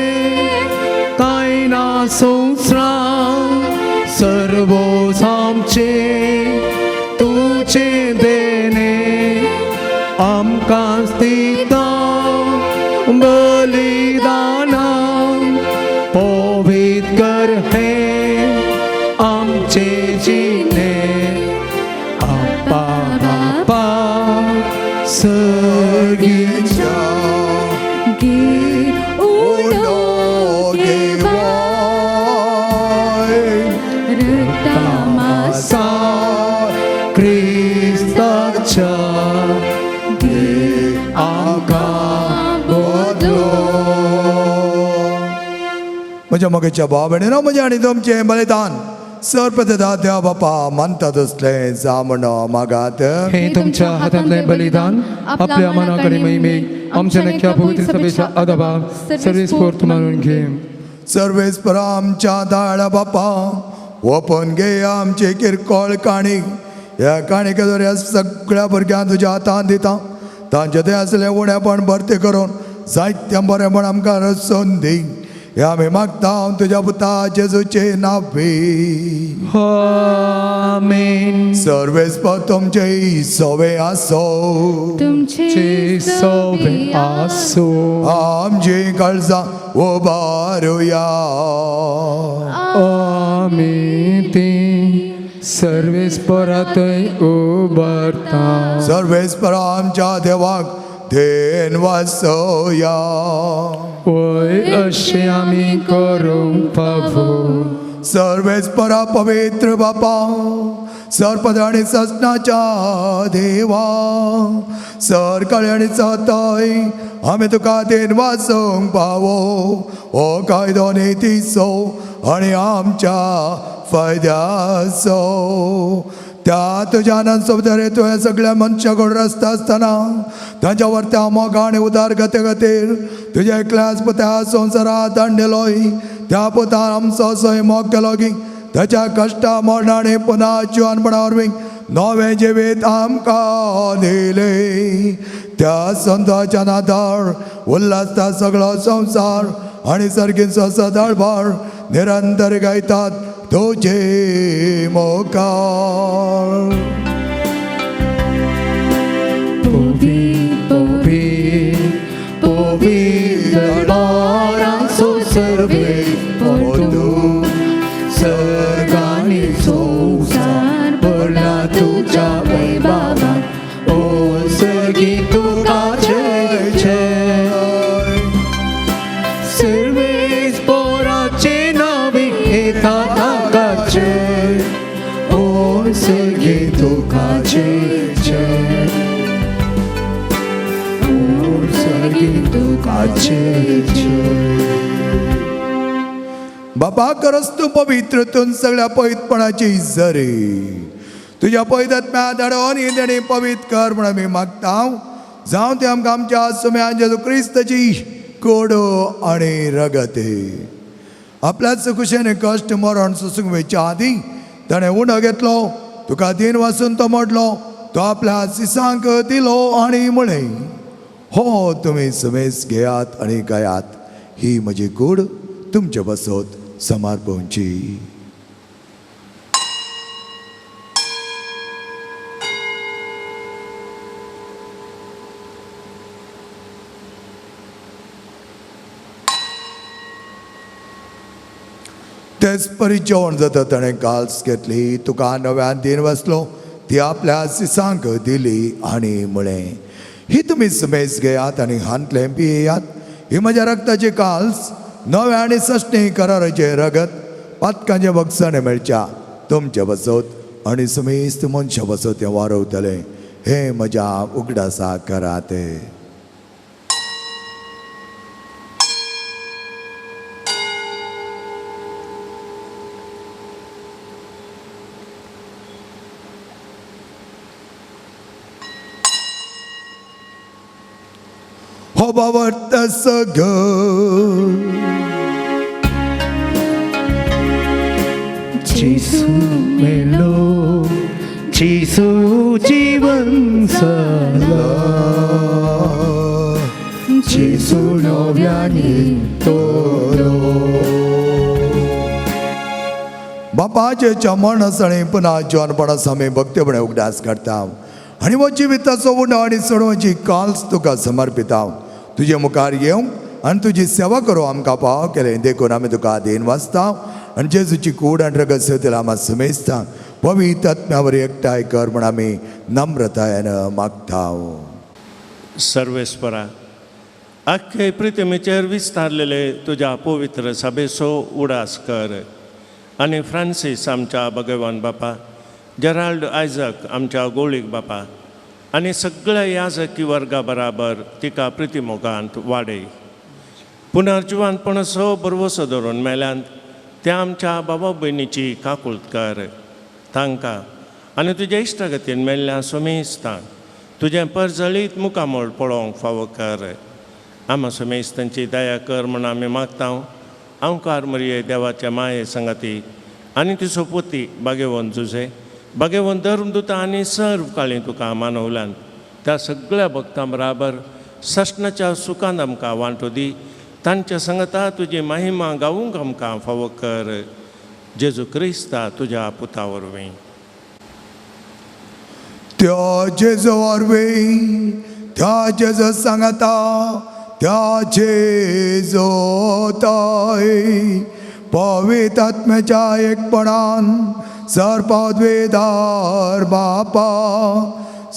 कांय ना संवसार सर्वोच आमचे तुजे देणे आमकां दिता बलिदाना पवित्र कर हे आमचे जिणे आपा बापा सर्गीच्या गे उडो घेवाय रक्ता क्रिस्ताच्या आमकां बदलू म्हज्या मोगेच्या भाव भयणीनो म्हजें आनी तुमचें बलिदान सर्पदा देवा बापा मानता तसलें जा म्हण मागात. हे तुमच्या हातांतले बलिदान आपल्या मनाकडे महिमेक आमच्या नक्या पवित्र सभेच्या आदाबा सर्वेस्पोर्त मानून घे. सर्वेस्पर आमच्या दाळा बापा ओपन घे आमची किरकोळ काणी. ह्या काणयेक ह्या सगळ्या भुरग्यांक तुज्या हातान दिता. तांचे तें आसलें उणेपण भरती करून जायतें बरेंपण आमकां रचून दी. हे आमी मागता तुज्या पुता जेजूचे नांवी. आमेन. सर्वेस्पर तुमचे सवे आसो. तुमचे सोबे आसो. आमची काळजां उबारुया. आमी ती सर्वेस्परातय उबारता. सर्वेस्पर आमच्या देवाक then वासोया. वय अशें आमी करूंक फावो. सर्वेस्परा पवित्र बापा सरपद आनी सजनाच्या देवा सरकाळी आनी सतय आमी तुका then वाचूंक पावो. हो कायदो नितीचो आनी आमच्या फायद्याचो. त्या तुज्या आनंद सोबतरे तुवें सगळ्या मनशां कडेन रस्ता आसतना तांच्या वरत्या मोग आनी उदारगते खातीर तुज्या एकल्याच पुत्या संवसारात धाडलेलोय. त्या पुतान आमचो असोय मोग केलो की ताच्या कश्टा मरणां आनी पुना जिवनपणा वरवीं नवें जिवीत आमकां दिलें. त्या संताच्या नादार उल्हासता सगळो संवसार आनी सर्गींचो सदाळभार निरंतर गायतात तुजे मोकार. पोवी पोवी पोवी दरबाराचो सर्वेस्पर तूं सर्गांनी संवसार भरला तुज्या वैभवान. ओ सर्गी तुका जय जय. सर्वेस्पराचे नांवे येता ताका जय. ओ सर्गी तुका जय जय. ओ सर्गी तुका जय जय. बाबा करस तूं पवित्र तूं सगळ्या पवित्रपणाची जरी तुज्या पवित्र आत्म्या धाडून ही देणी पवित्र कर म्हण आमी मागता. जावं ते आमकां आमच्या सुम्या जेजू क्रिस्ताची कोडो आनी रगते. आपल्याच खुशेन कश्ट मरण सोसूंक वयच्या आदीं ताणें उंडो घेतलो. तुका दिन वासून तो मोडलो. तो आपल्या सिसांक दिलो आनी म्हळें, हो तुमी सुमेस घेयात आनी गायात. ही म्हजी कूड तुमचे बसत समर्पणची. तेच परी जेवण जाता ताणें काल्स घेतली. तुका नव्यान दिन बसलो. ती आपल्या सिसांक दिली आनी म्हळें, ही तुमी सुमेस घेयात आनी हांतलें पियेयात. ही म्हज्या रक्ताची काल्स नव्या आनी सश्णी कराराचें रगत पातकांचे बगसणे मेळच्या तुमचे बसत आनी सुमेस्त मनशां बसत तें वारवतलें. हें म्हज्या उगडासा करात. हो बाबा सगळं जेजू मेलो, जेजू जिवन जालो, जेजू नव्याने तोलो. बापाच्या मरणासणे पुन्हा जिवनपणास आमी भक्तीपणे उगडास काडटा आनी हो जिविताचो उंडो आनी चडोवची काल्स तुका समर्पिता. तुजे मुखार येवंक आनी तुजी सेवा करूं आमकां पाव केलें देखून आमी तुका देन वाचता आनी जेजूची कूड आनी रगत सेवतेला आमी समेजता पवित्र आत्म्यावर एकठांय कर म्हूण आमी नम्रतायेन मागता. सर्वेस्परा, आख्खे प्रितमेचेर विस्तारलेले तुज्या पवित्र सभेचो उडास कर आनी फ्रांसीस आमच्या भगवान बापा, जेराल्ड आयजक आमच्या गोळीक बापा आनी सगळ्या याजकी वर्गा बराबर तिका प्रितिमोगांत वाडय. पुनर्जिवानपणाचो बरवसो धरून मेल्यांत त्या आमच्या बाबा भयणीची काकूळत कर. तांकां आनी तुज्या इश्टागतीन मेल्ल्या सोमेस्तांक तुजें परजळीत मुखामळ पळोवंक फावो कर. आमा सोमेस्तांची दया कर म्हूण आमी मागता. आंवकार मरिये देवाच्या माये संगाती आनी ती सोपोती बागेवन जुजे बागेवन धर्मदुता आनी सर्व काळी तुका मानवल्यान त्या सगळ्या भक्तां बराबर सस्नाच्या सुखान आमकां वांटो दी. तांच्या संगता तुजी महिमा गावूंक आमकां फावो कर. जेजू क्रिस्ता तुज्या पुता वरवीं. त्या जेजू वरवीं, त्या जेजू सांगता, त्या जेजू ताई पवित्र आत्म्याच्या एकपणान सर्पद्वेदार बापा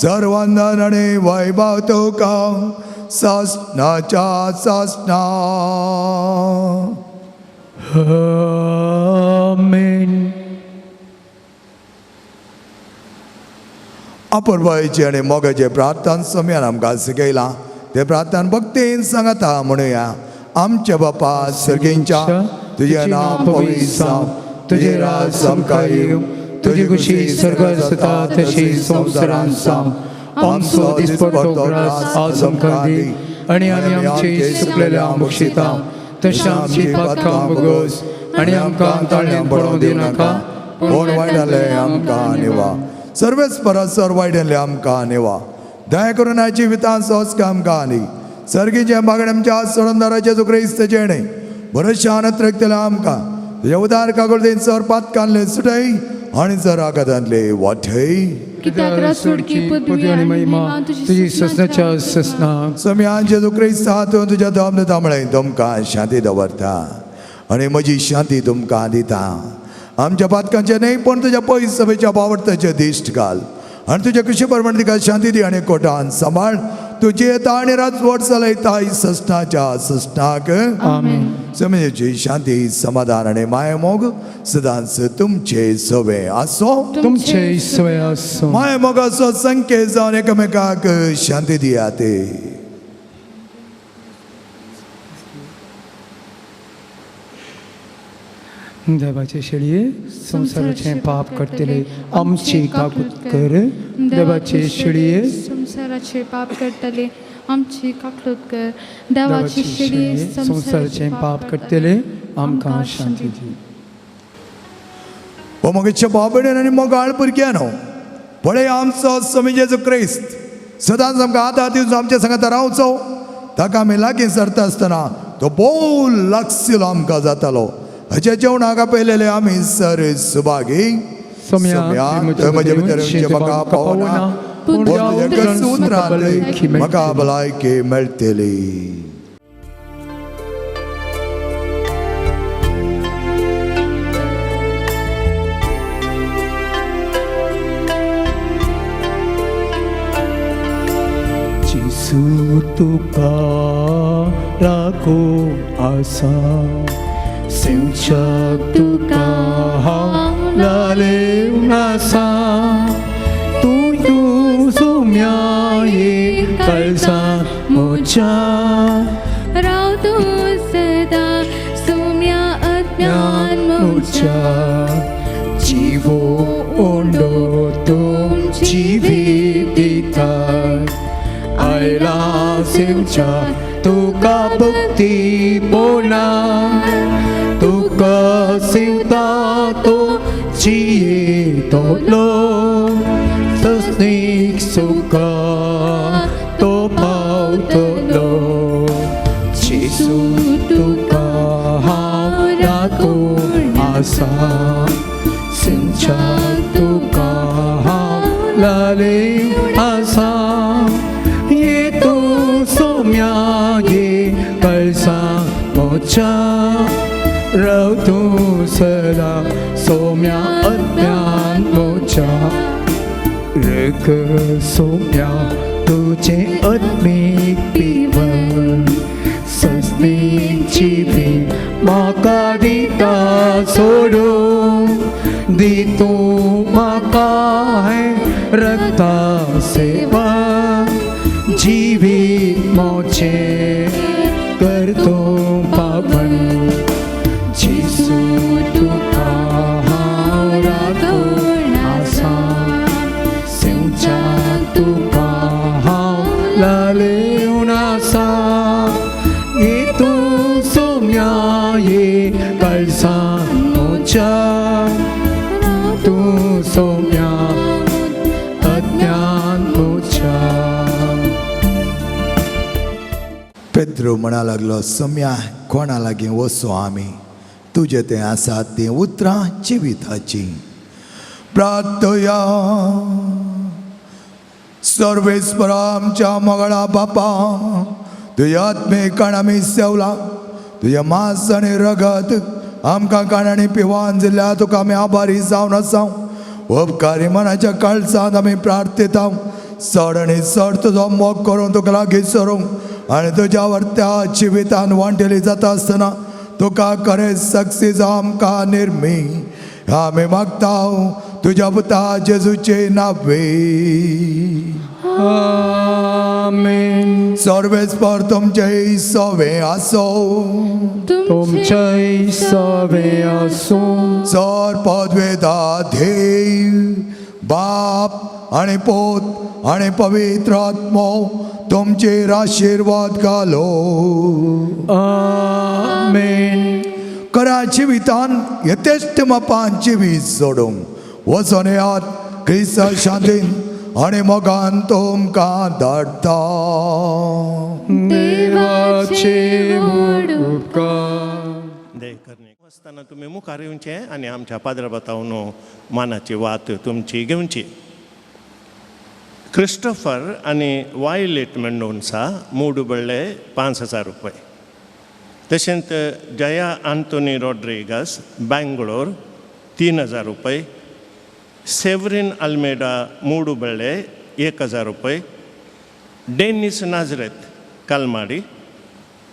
सर्वंदन आनी वैभव तुका सासणाच्या सासणा. आमेन. अपुरबायेची आनी मोगाचे प्रार्थना समयान आमकां शिकयलां ते प्रार्थना भक्तीन सांगता म्हणुया. आमच्या बापा सर्गींच्या, तुजें नांव पवित्र जावं, तुजें राज आमकां येवं, तुजी खुशी स्वर्गात जाता तशी संवसारांत जावं. आमचो दिसपट्टो ग्रास आज आमकां दी आनी आमी आमचे चुकलेल्या बक्षिता तशें आमची पातकां भोगोस आनी आमकां ताळ्यान पडोवंक दिवनाका, कोण वायटाले आमकां निवा, सर्वेच परस सर वायटाले आमकां निवा. दया करून आयची जिवितान सहज आमकां आनी सर्गीचे मागणे आमच्या सोडून जेजू क्रिस्त जेणे बरेचशे रक्तले आमकां तुज्या उदार कागोळदीन सर पातकांतले सुटय आनी जर आघातांतले वाटय. कित्याक सोडकी पदवी आनी महिमा तुजी ससनाच्या ससनाक. सम्यान जेजू क्रिस्त हातून तुज्या दम दिता म्हळें तुमकां शांती दवरता आनी म्हजी शांती तुमकां दिता. आमच्या पातकांचे न्हय पूण तुज्या पयस सभेच्या बावडताचे दिश्ट घाल आनी तुज्या कुशी प्रमाण तिका शांती दी आनी कोटान सांबाळ. तुजी येता आनी राजवट चलयता ससनाच्या ससनाक. आमेन. समजेची शांती समाधान आनी मायमोग सदांच तुमचे सवे आसो. तुमचे सवय आसूं. मायमोगाचो संकेत जावन एकामेकाक शांती दियात. देवाचे शेळये संवसाराचें पाप करतले आमची काकूत कर. देवाचे शेळये संवसाराचे पाप करतले आमची काकूत कर. देवाची शेळये संवसाराचें पाप करतले आमकां शांती दी. हो मोगेच्या बाबडेन आनी मोगाळ भुरग्यानो, पळय आमचो स्वामी जेजू क्रिस्त सदांच आमकां आदार दिवन आमच्या सांगाता रावचो. ताका आमी लागीं सरता आसतना तो भोव लागशिलो आमकां जातालो. हाच्या जेवणाक आपयलेले आमी सर सुभागी. सोम्या, म्हज्या भितर येवचें म्हाका पावना, पूण पूण तुज्या उतरान उतरान म्हाका भलायकी मेळटली. जेजू तुका राखून आसा, सेवच्याक तुका हांव लालेवन आसा. तूं तूं सोम्या काळजा म्हज्या, राव तूं सदा सोम्या अज्ञान म्हज्या. म्हज्या जिवो ओंडो तूं जिवीत दिता. आयला सेवच्या तुका भक्ती बोला, तुका सेवता तो जियेतलो सस्नीक सुखा तो पावतलो जेजू तुका हांव राखून आसा सिंचा तुका हांव लालेव आसा ये तूं सोम्या ये कळसा मोच्या राव तूं सदा सोम्या अज्ञान मोच्या रख सोम्या तुझे आत्मीक पिवन सस्नीक जिवीत म्हाका दिता सोडून दी तूं म्हाका हें रक्ता सेवा जिवीत मोचें कर तूं पावन जेजू तुका हांव राखून आसा सेवच्या तुका हांव लालेवन आसा ये तूं सोम्या ये कळसा मोच्या तूं सोम्या अज्ञान मोच्या. पेद्रो म्हणा लागलो, सोम्या कोणा लागीं वचूं आमी? तुजे तें आसात तीं उतरां जिविताचीं. प्रार्थया. सर्वेस्परा आमच्या मगळा बापा, तुज्या आत्मेकाण आमी सेवला, तुजें मांस आनी रगत आमकां काणांनी पिवान दिल्या तुका आमी आभारी जावन आसा. उपकारी मनाच्या काळजांत आमी प्रार्थेता, चड आनी चड तुजो मोग करून तुका लागीं सरूंक आनी तुज्या वर्त्या जिवितान वांटेली जाता आसतना तुका खरें सक्सी जावं आमकां निर्मी आमी मागता तुज्या पुता जेजूचे नावे. आमेन. सर्वेस्पर तुमचे सवे आसो. तुमच्याय सवे आसूं. सर पदवेदा देव बाप आनी पोत आनी पवित्र आत्मो तुमचेर आशिर्वाद घालो. आमेन. करा जिवितान यथेश्ट मापान जिवीत सोडूंक वचोन येयात. क्रिस्त शांतीन आनी मोगान तुमकां धाडटा. देवाचे व्हड उपकार. दे करणे आसतना तुमी मुखार येवचें आनी आमच्या पाद्रा बतावन मानाची वात तुमची घेवची. क्रिस्टोफर आनी वायलेट मेंडोन्सा मूड बळ्ळे 5,000 रुपये. तशेंच जया आंतोनी रॉड्रिगस बँगलोर 3,000 रुपये. सेवरीन आल्मेडा मूड बळ्ळे 1,000 रुपये. डेनिस नाजरेत कालमाडी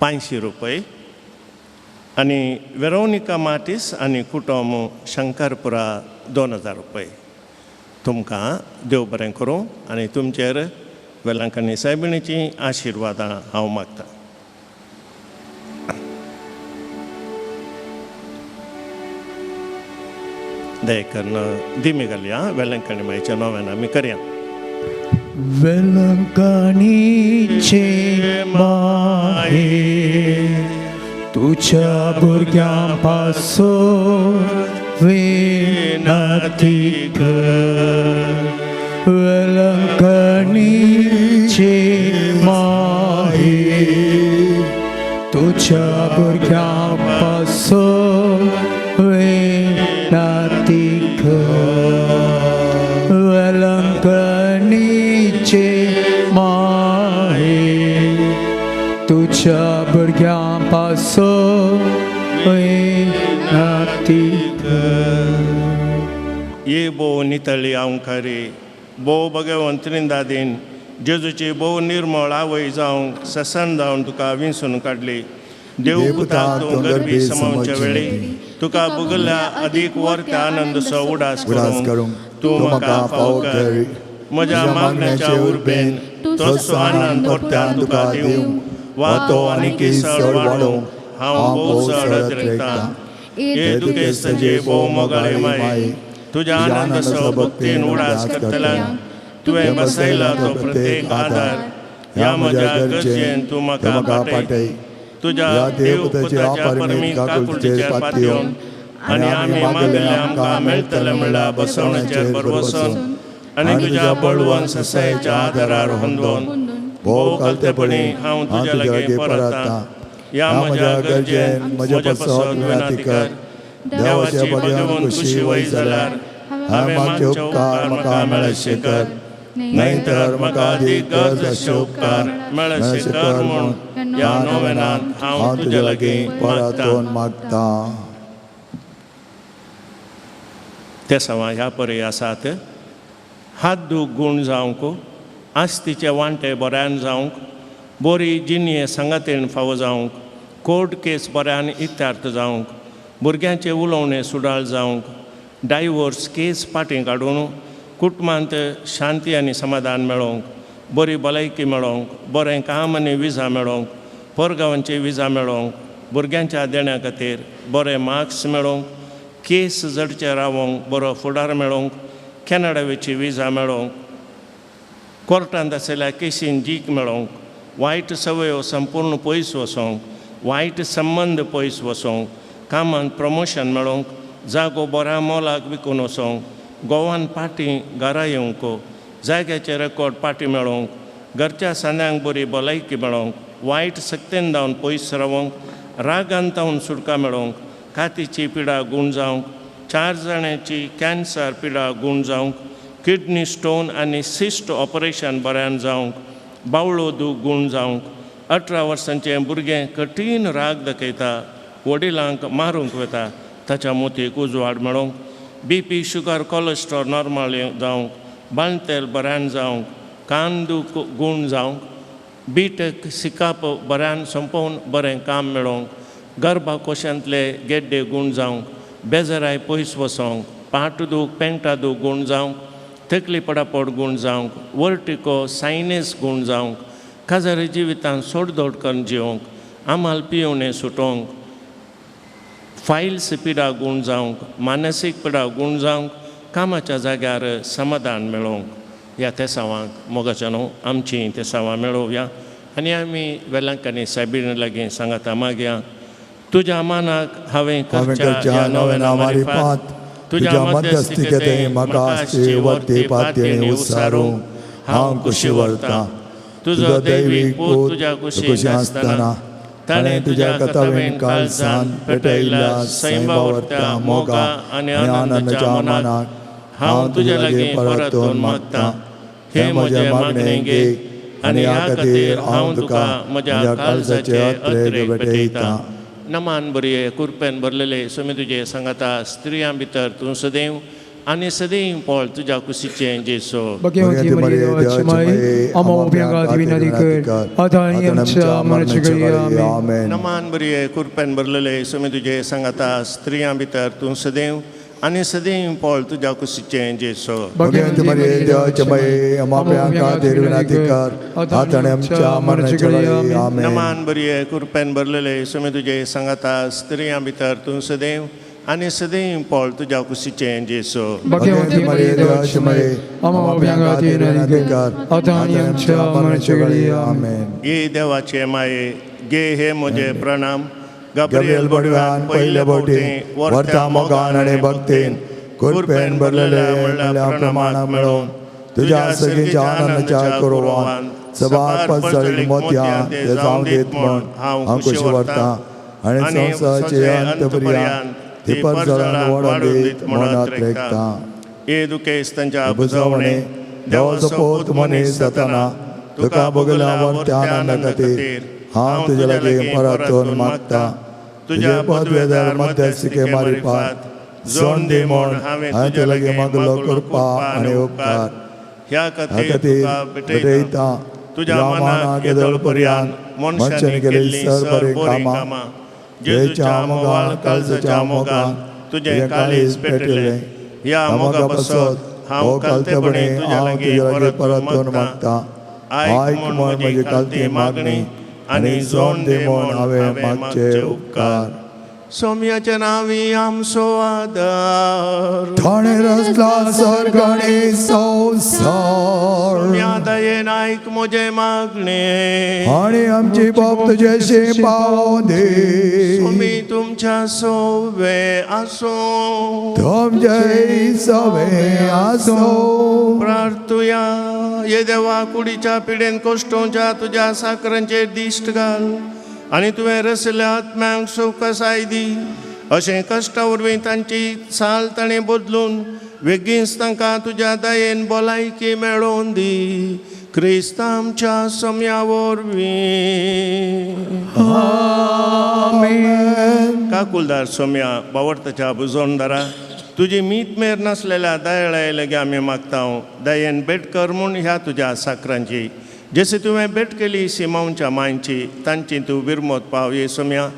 500 रुपये. आनी वेरोनिका मार्टीस आनी कुटुंब शंकरपुरा 2,000 रुपये. तुमकां देव बरें करूं आनी तुमचेर वेलांकनी सायबिणीचीं आशिर्वादां हांव मागतां. दया करून दिमी घालया वेलंकणी मायच्या नव्यान आमी करया. वेलंकणीचे माये तुझ्या भुरग्यां पासून विनंती कर. वेलंकणीचे माये तुझ्या भुरग्यां पासून विनंती कर. वेलंकणीचे माये तुझ्या भुरग्यां पासून विनंती कर. ये भोव नितळी अंकारी भोव भगवंत त्रिंदादीन जेजूची भोव निर्मळ आवय जावंक ससन जावन तुका विंचून काडली. देव पुता तूं गरबी समावच्या वेळी तुका भुगल्या अदीक वर्त्या आनंदसो उडास करूंक तूं म्हाका फावो कर. म्हज्या मागण्याच्या उर्बेन तोच आनंद परत्यान तुका दिवंक वा तो आनीक चड वाडोवंक हांव भोव चड अद्रेकतां. हे दुखेस्तजे भोव मोगाळे माये तुज्या आनंदसो भक्तीन उडास करतल्यांक तुवें बसयला तो प्रत्येक आदार ह्या म्हज्या गरजेन तूं म्हाका पाटय. तुज्या देव पुताच्या परमीत काकुळटीचेर पातयेवन आनी आमी मागले आमकां मेळटलें म्हणल्यार बसवण्याचेर भरवसून आनी तुज्या बळवंत ससायेच्या आदारार होंदोवन भोव कलतेपणी हांव तुज्या लागीं परता. ह्या म्हज्या गरजेन म्हज्या पासत विनंती कर. देवाची भगवंत खुशी वय जाल्यार हांवें मागचे उपकार म्हाका मेळशे कर, न्हय तर म्हाका अदीक गरज आसचे उपकार मेळशे कर म्हूण ह्या नोवेनांत हांव तुज्या लागीं परतून मागता. ते सवां ह्या परी आसात. हात दूख गूण जावंक, आस्तीचे वांटे बऱ्यान जावंक, बोरी जिणये सांगातेन फावो जावंक, कोर्ट केस बऱ्यान इत्यार्थ जावंक, भुरग्यांचें उलोवणें सुडाळ जावंक, डायवोर्स केस फाटीं काडून कुटुंबांत शांती आनी समाधान मेळोवंक, बरी भलायकी मेळोवंक, बरें काम आनी विजा मेळोवंक, परगांवांची विजा मेळोवंक, भुरग्यांच्या देण्या खातीर बरे मार्क्स मेळोवंक, केस जडचे रावोंक बरो फुडार मेळोवंक, कॅनडावेची विजा मेळोवंक, कोर्टांत आशिल्ल्या केशीन जीक मेळोवंक, वायट सवयो संपूर्ण पयस वचोंक, वायट संबंद पयस वचोंक, कामांत प्रमोशन मेळोवंक, जागो बऱ्या मोलाक विकून वचोंक, गोवान पाटी घरा येवंक, जाग्याचे रेकॉर्ड पाटी मेळोवंक, घरच्या सांद्यांक बरी भलायकी मेळोवंक, वायट सक्तेन जावन पयस रावोंक, रागान तावन सुटका मेळोवंक, कातीची पिडा गूण जावंक, 4 जाणांची कॅन्सर पिडा गूण जावंक, किडनी स्टोन आनी सिस्ट ऑपरेशन बऱ्यान जावंक, बावळो दूख गूण जावंक, 18 वर्सांचें भुरगें कठीण राग दाखयता, वडिलांक मारूंक वता, ताच्या मोतीक उजवाड मेळोवंक, BP sugar cholesterol normal जावंक, बांळतेल बऱ्यान जावंक, कान दूख गूण जावंक, बीटेक सिकाप बऱ्यान सोंपोवन बरें काम मेळोवंक, गर्भाकोशांतले गेड्डे गूण जावंक, बेजराय पयस वचोंक, पाट दूख पेंटा दूख गूण जावंक, तकली पडापड गूण जावंक, वर्टिको सायनस गूण जावंक, काजारी जिवितान सोडदोड करून जिवंक, आमाल पिवणें सुटोवंक, फायल्स पिडा गूण जावंक, मानसीक पिडा गूण जावंक, कामाच्या जाग्यार समाधान मेळोवंक. ह्या तेसांवांक मोगाच्या न्हू आमचीं तेसांवां मेळोवया आनी आमी वेलांकांनी सायबीण लागीं सांगाता मागया. तुज्या मानाक हांवें करच्या नव्या मारिफात तुज्या मध्यस्थिकेंत म्हाका आसची वर्ती पातयेणी उसारूंक हांव कुशी व्हरतां. तुजो दैवीक पूत तुज्या कुशीन आसतना ताणें तुज्या कथावेन काळजान पेटयल्ल्या सैमावरत्या मोगा आनी आनंदाच्या मनाक हांव तुज्या लागीं परतून मागतां. हे म्हजें मागणें घे आनी ह्या खातीर हांव तुका म्हज्या काळजाचे अत्रेक भेटयतां. नमान बरये कुरपेन भरलेले स्वामी तुजे सांगाता, स्त्रियां भितर तूं सदैव आनी सदैव पळ तुज्या कुशीचें जेसो. नमान बरये कुरपेन भरलेले स्वामी तुजे सांगाता, स्त्रियां भितर तूं सदैव आनी सदैव पळ तुज्या कुशीचें जेसो. नमान बरये कुरपेन भरलेले स्वामी तुजे सांगाता, स्त्रियां भितर तूं सदैव आनी सदैव पळ तुज्या कुशीचें जेसो. गे देवाचे माये गे हे म्हजे प्रणाम. गब्रियल बडव्यान पयले फावटी वर्ता मोगान आनी भक्तीन कुरपेन भरलेले म्हणल्या प्रमाणाक मेळोवन तुज्या सगळीच्या आनंदाच्या कुरवान सबार पसळीक मोतयां ते जावं दीत म्हूण हांव खुशी व्हरतां आनी संवसाराचे अंत पर्यंत ती परजळान वाडोवन दीत म्हूण अत्रेकतां. हे दुखेस तांच्या बुजवणे देवाचो पूत मनीस जातना तुका भोगल्या वर्त्या आनंदा खातीर हांव तुज्या लागीं परतून मागता. तुज्या पदवेदार मध्यस्थिके मारिफात जोण दी म्हूण हांवें तुज्या लागीं मागलो कृपा आनी उपकार. ह्या खातीर भेटयता तुज्या मनाक येदोळ पर्यंत मनशांनी केल्ली सर बरीं कामां जेच्या मोगान काळजाच्या मोगान तुजें काळीज पेटलें. ह्या मोगा पासत हांव कालतेपणी तुज्या हांव लागीं तुज्या लागीं परतून मागता. आयक म्हूण म्हजी कालती मागणी आनी जोण दी म्हूण हांवें मागचे उपकार. सोम्याच्या नांवी आमचो आदार. ताणें रचला सर्ग आनी संवसार. सोम्या दयेन आयक म्हजें मागणें आनी आमची बाप तुजेशी पावोवं दी. सोमी तूं तुमच्या सोवे आसूं. तुमचे सवे आसूं. प्रार्थुया. ये देवा, कुडीच्या पिडेन कोश्टोंच्या तुज्या साकरांचेर दिश्ट घाल आनी तुवें रसल्या आत्म्यांक सुखसाय दी. अशें कश्टा वरवीं तांची साल ताणें बदलून वेगींच तांकां तुज्या दयेन भलायकी मेळोवन दी, क्रिस्त आमच्या सम्या वरवीं. आमेन. काकुलदार सोम्या, बावडताच्या बुजोणदारा, तुजी मीत मेर नासलेल्या दयाळाय लगे आमी मागता दयेन भेट कर म्हूण ह्या तुज्या साकरांची, जशी तुवें भेट केली सिमांवच्या मांयची, तांची तूं विरमत पाव ये सोम्या,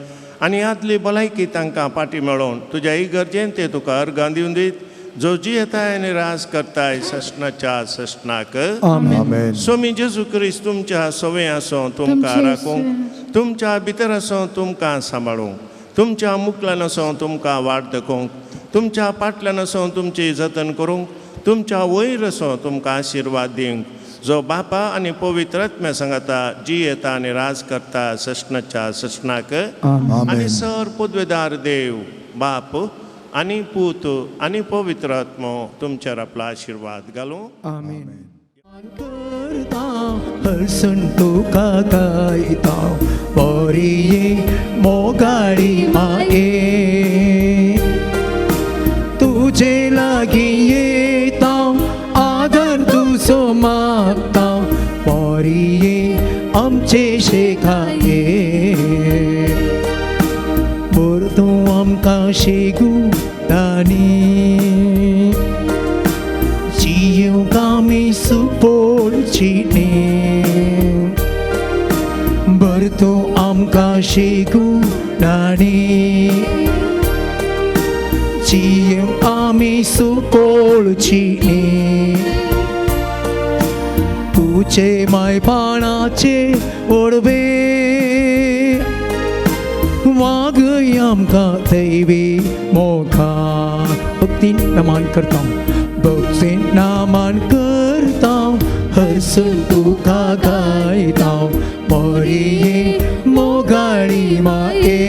आनी आदली भलायकी तांकां पाटी मेळोवन तुज्या इगर्जेन ते तुका अर्गां दिवन दीत, जो जियेताय आनी राज करताय सस्नाच्या सस्नाक. आमेन. स्वामी जेजू क्रिस्त तुमच्या सवे आसो, तुमकां तुमचे राखूंक, तुमच्या भितर आसो, तुमकां सांबाळूंक, तुमच्या मुकल्यान आसो, तुमकां वाट दाखोवंक, तुमच्या पाटल्यान आसो, तुमची जतन करूंक, तुमच्या वयर आसो, तुमकां आशिर्वाद दिवंक, जो बापा आनी पवित्र आत्म्या सांगाता जी येता आनी राज करता सस्नाच्या सस्नाक. आनी सर पदवेदार देव बाप आनी पूत आनी पवित्र आत्मो तुमचेर आपलो आशिर्वाद घालूं. आमेन. करता हरसून तुका गायता, बोरिये मोगाळी माये, तुझे लागीं येता, आदर तुजो मागता, बोरिये आमचे शेखाये, बोर तूं आमकां शिगू तानी, जियोंक आमी सुपोळची न्ही, बर तूं आमकां शिकू नाणी, जियोंक आमी सुपोळची न्ही, तुजे मायपाणाचे ओडवे वागय आमकां दैवी मोखा. भक्तीन नमन करता, भक्तीन नमन करता, हरसून तुका गायता, मोरिये मोगाळी माये,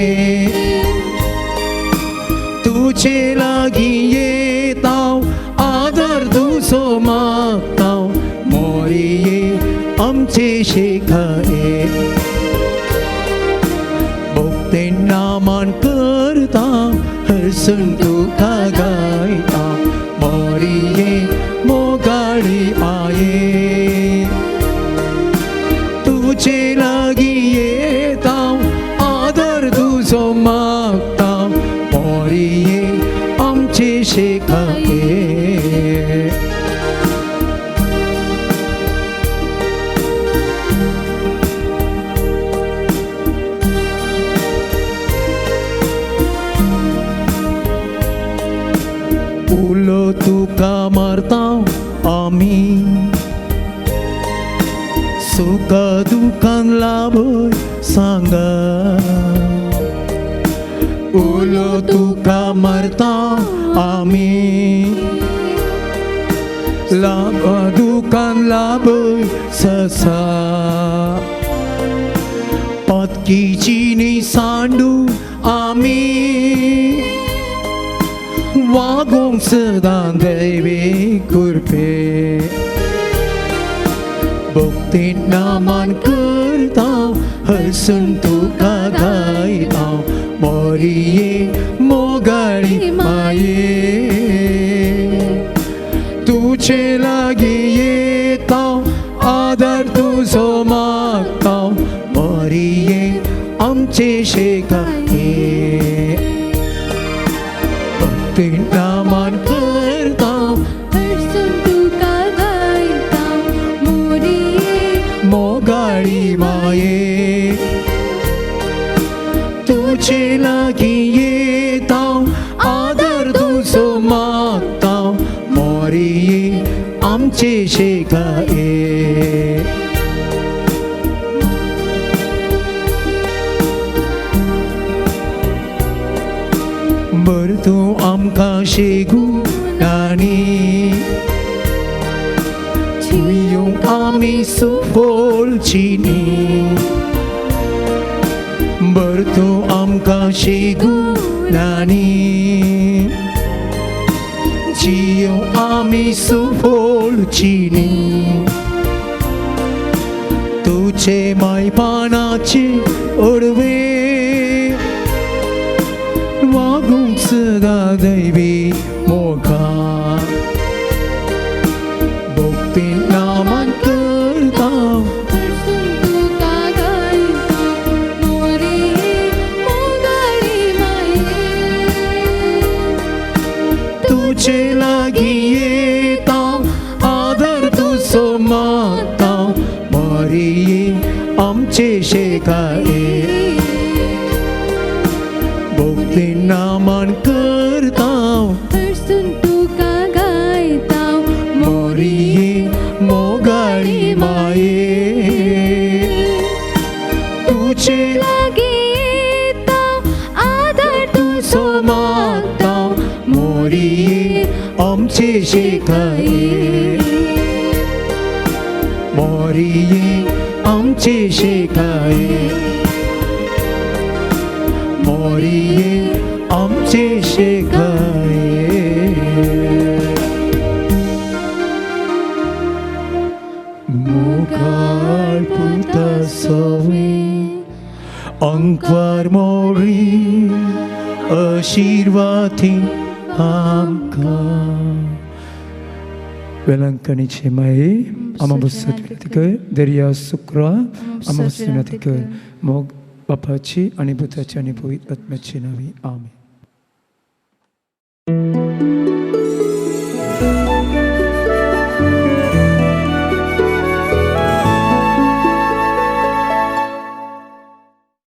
तुजे लागीं येता, आदर तुजो मागता, मोरिये आमचे शेखाये, भक्तीन नमन करता, हरसून तुका गायता, मोरिये मोगाळी माये, तुजे लागीं येता, आदर तुजो मागता, मोरिये आमचे शेखाये. उलो तुका मारता आमी, सुखा दुखान लाभय सांगा, उलो तुका मारता आमी, लाभ दुखान लाभय ससा, पातकीची न्ही सांडू आमी, वागोवंक सदां दैवी कृपे, भक्तीन नमन करता, हरसून तुका गायता, मोरिये मोगाळी माये, तुजे लागीं येता, आदर तुजो मागता, मोरिये आमचे शेखाये, भक्तीन नमन करता, हरसून तुका गायता, मोरिये मोगाळी माये, तुजे लागीं येता, आदर तुजो मागता, मोरिये आमचे शेखाये. बर तूं आमकां शिगू नाणी, जियोंक आमी सुपोळची न्ही, बर तूं आमकां शिगू নানি জিও আমি সুফল চিনি तुझे मायपानाची ओडवे वागूंक सदा दैवी मोगा भक्ती नामान करता तुका गायता मोरये मोगाळी माये. तुझे लागी येता आदर तुजो मागता मोरये आमचे शेखाये भक्ती नामान करता हरसून तुका गायता मोरये मोगाळी माये तुझे लागी येता आदर तुजो मागता मोरये आमचे शेखाये मोरये आमचे शेखाये मोरये आमचे शेखाये. मुखार पुता सवे अंकवार मोरी आशीर्वादी आमकां. वेलंकणीचे माये आमा बसत विनंती कर, दर्या सुक्रा आमा बसत विनंती कर, मोग बापाची आणि पुताची आणि पवित्र आत्म्याची नावी आमेन.